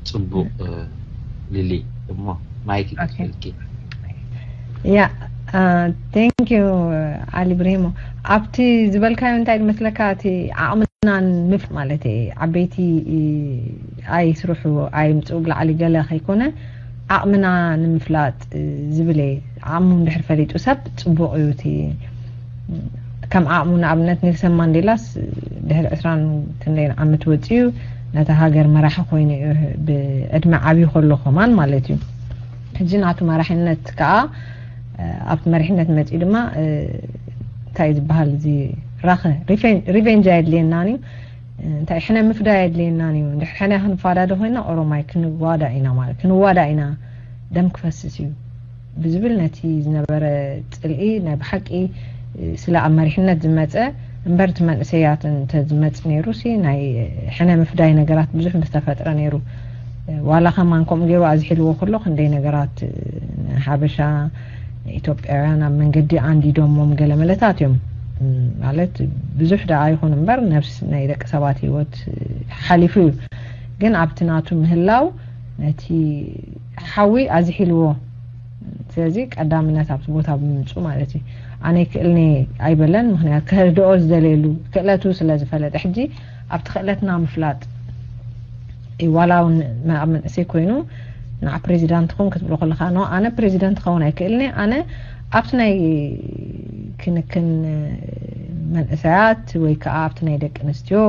ጽቡቕ ሊሊ እሞ ማይክ ይገድፈልኪ። ያ thank you ዓሊ ብርሂሞ። ኣብቲ ዝበልካዮ እንታይ መስለካ፣ እቲ ዓቕምና ንምፍላጥ ማለት ዓበይቲ ኣይስርሑ ኣይምፅኡ ብላዕሊ ገለ ከይኮነ ዓቕምና ንምፍላጥ ዝብል እየ። ዓቕሙ እንድሕር ፈሊጡ ሰብ ፅቡቕ እዩ። እቲ ከም ዓቕሙ ንኣብነት ኔልሰን ማንዴላስ ድሕሪ ዕስራን ክንደይን ዓመት ወፂኡ ነታ ሃገር መራሒ ኮይኑ እዩ፣ ብዕድመ ዓብዩ ከሎ ከማን ማለት እዩ። ሕጂ ናቱ መራሒነት ከዓ ኣብቲ መሪሕነት መፂኡ ድማ እንታይ ዝበሃል እዚ ራኸ revenge ኣየድልየናን እዩ። እንታይ ሕነ ምፍዳይ ኣየድልየናን እዩ። እንድሕር ሕነ ክንፋዳደ ኮይና ኦሮማይ ክንዋዳ ኢና ማለት ክንዋዳ ኢና፣ ደም ክፈስስ እዩ ብዝብል ነቲ ዝነበረ ፅልኢ ናይ ብሓቂ ስለ ኣብ መሪሕነት ዝመፀ እምበር እቲ መንእሰያት እንተዝመፅ ነይሩ ሲ ናይ ሕነ ምፍዳይ ነገራት ብዙሕ ምስተፈጥረ ነይሩ። ዋላ ከማን ከምኡ ገይሩ ኣዝሒልዎ ከሎ ክንደይ ነገራት ንሓበሻ ንኢትዮጵያውያን ኣብ መንገዲ ኣንዲዶሞም ገለ መለታት እዮም። ማለት ብዙሕ ደኣ ይኹን እምበር ነብስ ናይ ደቂ ሰባት ህይወት ሓሊፉ እዩ። ግን ኣብቲ ናቱ ምህላው ነቲ ሓዊ ኣዝሒልዎ። ስለዚ ቀዳምነት ኣብቲ ቦታ ብምምፅኡ ማለት እዩ። ኣነ ይክእልኒ ኣይበለን፣ ምክንያቱ ከህድኦ ዝደልየሉ ክእለቱ ስለ ዝፈለጠ። ሕጂ ኣብቲ ክእለትና ምፍላጥ እዩ። ዋላ እውን ኣብ መንእሰይ ኮይኑ ንዓ ፕሬዚዳንት ኹን ክትብሎ ከለኻ ኖ ኣነ ፕሬዚዳንት ክኸውን ኣይክእልኒ። ኣነ ኣብቲ ናይ ክንክን መንእሰያት ወይ ከዓ ኣብቲ ናይ ደቂ ኣንስትዮ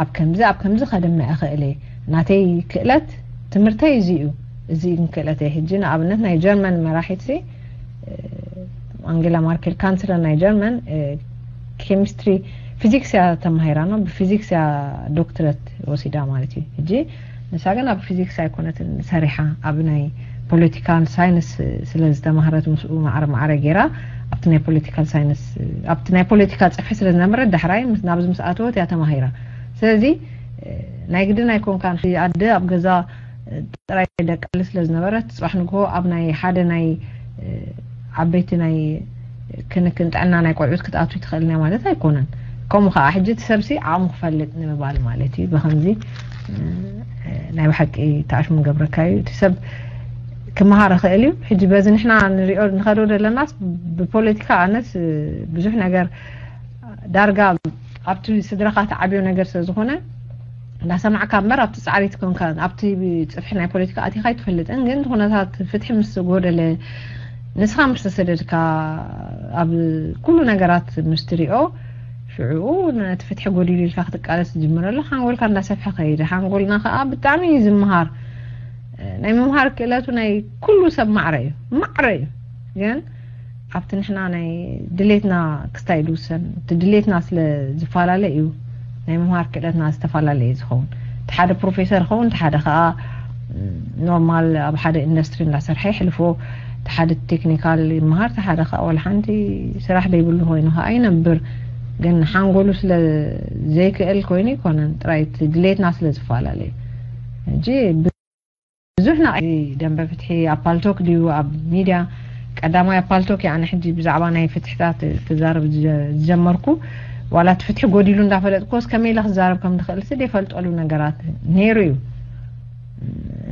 ኣብ ከምዚ ኣብ ከምዚ ከድምዕ እኽእል እየ። ናተይ ክእለት ትምህርተይ እዚ እዩ። እዚ ግን ክእለተይ። ሕጂ ንኣብነት ናይ ጀርመን መራሒት ኣንጌላ ማርኬል ካንስለር ናይ ጀርመን ኬሚስትሪ ፊዚክስ እያ ተማሂራ ነው ብፊዚክስ እያ ዶክትረት ወሲዳ ማለት እዩ። ሕጂ ንሳ ግን ኣብ ፊዚክስ ኣይኮነትን ሰሪሓ ኣብ ናይ ፖለቲካል ሳይንስ ስለ ዝተማህረት ምስኡ ማዕረ ማዕረ ገይራ ኣብቲ ናይ ፖለቲካል ሳይንስ ኣብቲ ናይ ፖለቲካ ጽፍሒ ስለ ዝነበረት ዳሕራይ ናብዚ ምስ ኣተወት እያ ተማሂራ። ስለዚ ናይ ግድን ኣይኮንካን ኣደ ኣብ ገዛ ጥራይ ደቃሊ ስለ ዝነበረት ጽባሕ ንግሆ ኣብ ናይ ሓደ ናይ ዓበይቲ ናይ ክንክን ጥዕና ናይ ቆልዑት ክትኣቱ ትኽእል ናይ ማለት ኣይኮነን። ከምኡ ከዓ ሕጂ እቲ ሰብሲ ዓቕሙ ክፈልጥ ንምባል ማለት እዩ። ብከምዚ ናይ ብሓቂ ተኣሽሙ ገብረካ እዩ። እቲ ሰብ ክመሃር ይኽእል እዩ። ሕጂ በዚ ንሕና ንሪኦ ንኸዶ ዘለናስ ብፖለቲካ ኣነስ ብዙሕ ነገር ዳርጋ ኣብቲ ስድራኻ ትዓብዮ ነገር ስለ ዝኾነ እንዳሰማዕካ እምበር ኣብቲ ፃዕሪት ኮንካ ኣብቲ ፅፍሒ ናይ ፖለቲካ ኣቲኻ ኣይትፈልጥን። ግን ኩነታት ፍትሒ ምስ ጎደለ ንስኻ ምስ ተሰደድካ ኣብ ኩሉ ነገራት ምስ ትሪኦ ሽዑ ነቲ ፍትሒ ጎዲሉ ኢልካ ክትቃለስ ትጅምረሉ ሓንጎልካ እንዳሰፍሐ ከይደ ሓንጎልና ከዓ ብጣዕሚ እዩ ዝምሃር። ናይ ምምሃር ክእለቱ ናይ ኩሉ ሰብ ማዕረ እዩ ማዕረ እዩ። ግን ኣብቲ ንሕና ናይ ድሌትና ክስታይ ዝውሰን እቲ ድሌትና ስለ ዝፈላለ እዩ ናይ ምምሃር ክእለትና ዝተፈላለየ ዝኸውን። እቲ ሓደ ፕሮፌሰር ይኸውን፣ እቲ ሓደ ከዓ ኖርማል ኣብ ሓደ ኢንዱስትሪ እንዳሰርሐ ይሕልፎ፣ እቲ ሓደ ቴክኒካል ይመሃር፣ እቲ ሓደ ከዓ ወላ ሓንቲ ስራሕ ዘይብሉ ኮይኑ ከዓ ይነብር። ግን ሓንጎሉ ስለ ዘይክእል ኮይኑ ይኮነን ጥራይ እቲ ድሌትና ስለ ዝፈላለ እዩ። ሕጂ ብዙሕና ደንበ ፍትሒ ኣብ ፓልቶክ ድዩ ኣብ ሚድያ ቀዳማይ ኣብ ፓልቶክ እየ ኣነ ሕጂ ብዛዕባ ናይ ፍትሕታት ክዛረብ ዝጀመርኩ። ዋላ እቲ ፍትሒ ጎዲሉ እንዳፈለጥኩስ ከመይ ኢለ ክዛረብ ከም ዝኽእል ሲ ዘይፈልጠሉ ነገራት ነይሩ እዩ።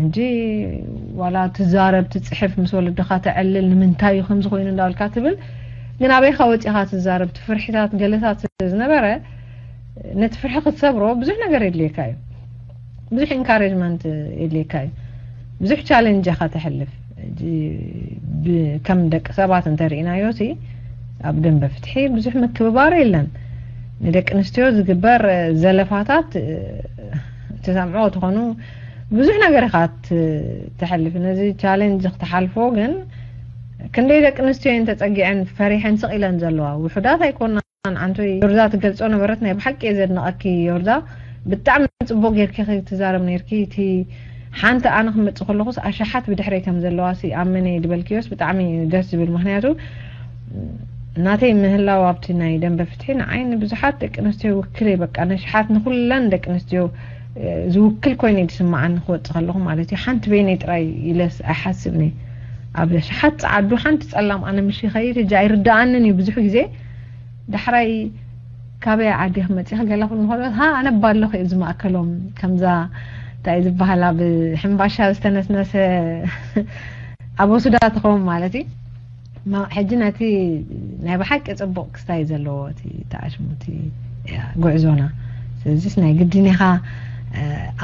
እንጂ ዋላ ትዛረብ ትፅሕፍ ምስ ወለድኻ ተዕልል ንምንታይ እዩ ከምዚ ኮይኑ እንዳበልካ ትብል። ግን ኣበይካ ወፂኻ ትዛረብ እቲ ፍርሒታት ገለታት ስለ ዝነበረ ነቲ ፍርሒ ክትሰብሮ ብዙሕ ነገር የድልየካ እዩ። ብዙሕ ኢንካሬጅመንት የድልየካ እዩ። ብዙሕ ቻለንጅ ኢኻ ተሕልፍ። ከም ደቂ ሰባት እንተርኢናዮ ሲ ኣብ ደንበ ፍትሒ ብዙሕ ምክብባር የለን። ንደቂ ኣንስትዮ ዝግበር ዘለፋታት ትሰምዖ ትኾኑ ብዙሕ ነገር ኢኻ ትሕልፍ። ነዚ ቻለንጅ ክትሓልፎ ግን ክንደይ ደቂ ኣንስትዮ እየን ተፀጊዐን ፈሪሐን ስቕ ኢለን ዘለዋ። ውሑዳት ኣይኮና። ኣንቶይ ዮርዛ ትገልጾ ነበረት። ናይ ብሓቂ እየ ዘድንቐኪ ዮርዛ። ብጣዕሚ ጽቡቕ ጌርኪ ክትዛረብ ነይርኪ። እቲ ሓንቲ ኣነ ክመጽእ ከለኹስ ኣሽሓት ብድሕረይ ከም ዘለዋ ሲ ኣመነ ድበልክዮስ ብጣዕሚ እዩ ደስ ዝብል። ምኽንያቱ ናተይ ምህላው ኣብቲ ናይ ደንበ ፍትሒ ንዓይ ንብዙሓት ደቂ ኣንስትዮ ይውክል እየ። በቃ ነሽሓት ንኹለን ደቂ ኣንስትዮ ዝውክል ኮይኑ እዩ ዝስምዓኒ ክወፅእ ከለኹ ማለት እዩ። ሓንቲ በይነይ ጥራይ ኢለስ ኣይሓስብን እየ። ኣብ ሸሓት ፀዓዱ ሓንቲ ፀላም ኣነ ምሽ ይኸይድ ሕጂ ኣይርድኣንን እዩ ብዙሕ ግዜ። ዳሕራይ ካበይ ዓዲ ክመፂ ከገላ ኩሉ ንኸሎ ሃ ኣነ ባለኹ እዩ ዝማእከሎም። ከምዛ እንታይ ዝበሃል ኣብ ሕምባሻ ዝተነስነሰ ኣብ ወሱዳ ትኸውን ማለት እዩ። ሕጂ ነቲ ናይ ብሓቂ ፅቡቕ ክስታይ ዘለዎ እቲ ተኣሽሙቲ ጉዕዞና። ስለዚስ ናይ ግድን ኢኻ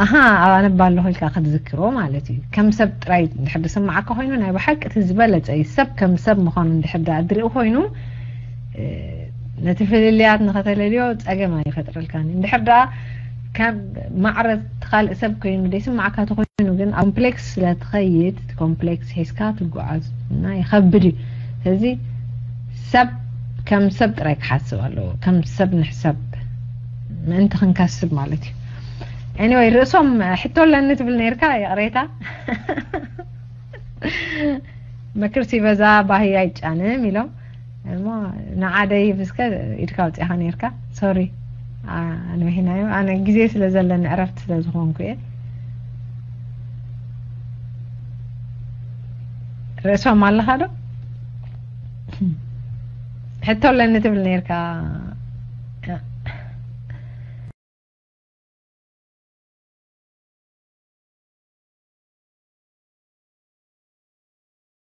ኣሃ ኣባነባ ኣለኹ ኢልካ ክትዝክሮ ማለት እዩ። ከም ሰብ ጥራይ እንድሕር ዝስምዓካ ኮይኑ ናይ ብሓቂ እቲ ዝበለፀ እዩ። ሰብ ከም ሰብ ምዃኑ እንድሕር ድኣ ድርኢ ኮይኑ ነቲ ፍልልያት ንኸተለልዮ ፀገም ኣይፈጥረልካን። እንድሕር ደኣ ካብ ማዕረ እቲ ካልእ ሰብ ኮይኑ ዘይስምዓካ ተኮይኑ ግን ኣብ ኮምፕሌክስ ስለ ትኸይድ እቲ ኮምፕሌክስ ሒዝካ ትጓዓዝ እና ይኸብድ እዩ። ስለዚ ሰብ ከም ሰብ ጥራይ ክሓስብ ኣለዎ። ከም ሰብ ንሕሰብ ምእንቲ ክንከስብ ማለት እዩ። Anyway ርእሶም ሕቶ ኣለኒ ትብል ነርካ ይቕሬታ። መክር ሲበዛ ባህያ ይጫንም ኢሎም እሞ ንዓደይ ብስከ ኢድካ ኣውፂእኻ ነርካ። ሶሪ ኣንብሒናዮ ኣነ ግዜ ስለ ዘለኒ ዕረፍቲ ስለ ዝኾንኩ እየ። ርእሶም ኣለኻ ዶ? ሕቶ ኣለኒ ትብል ነርካ።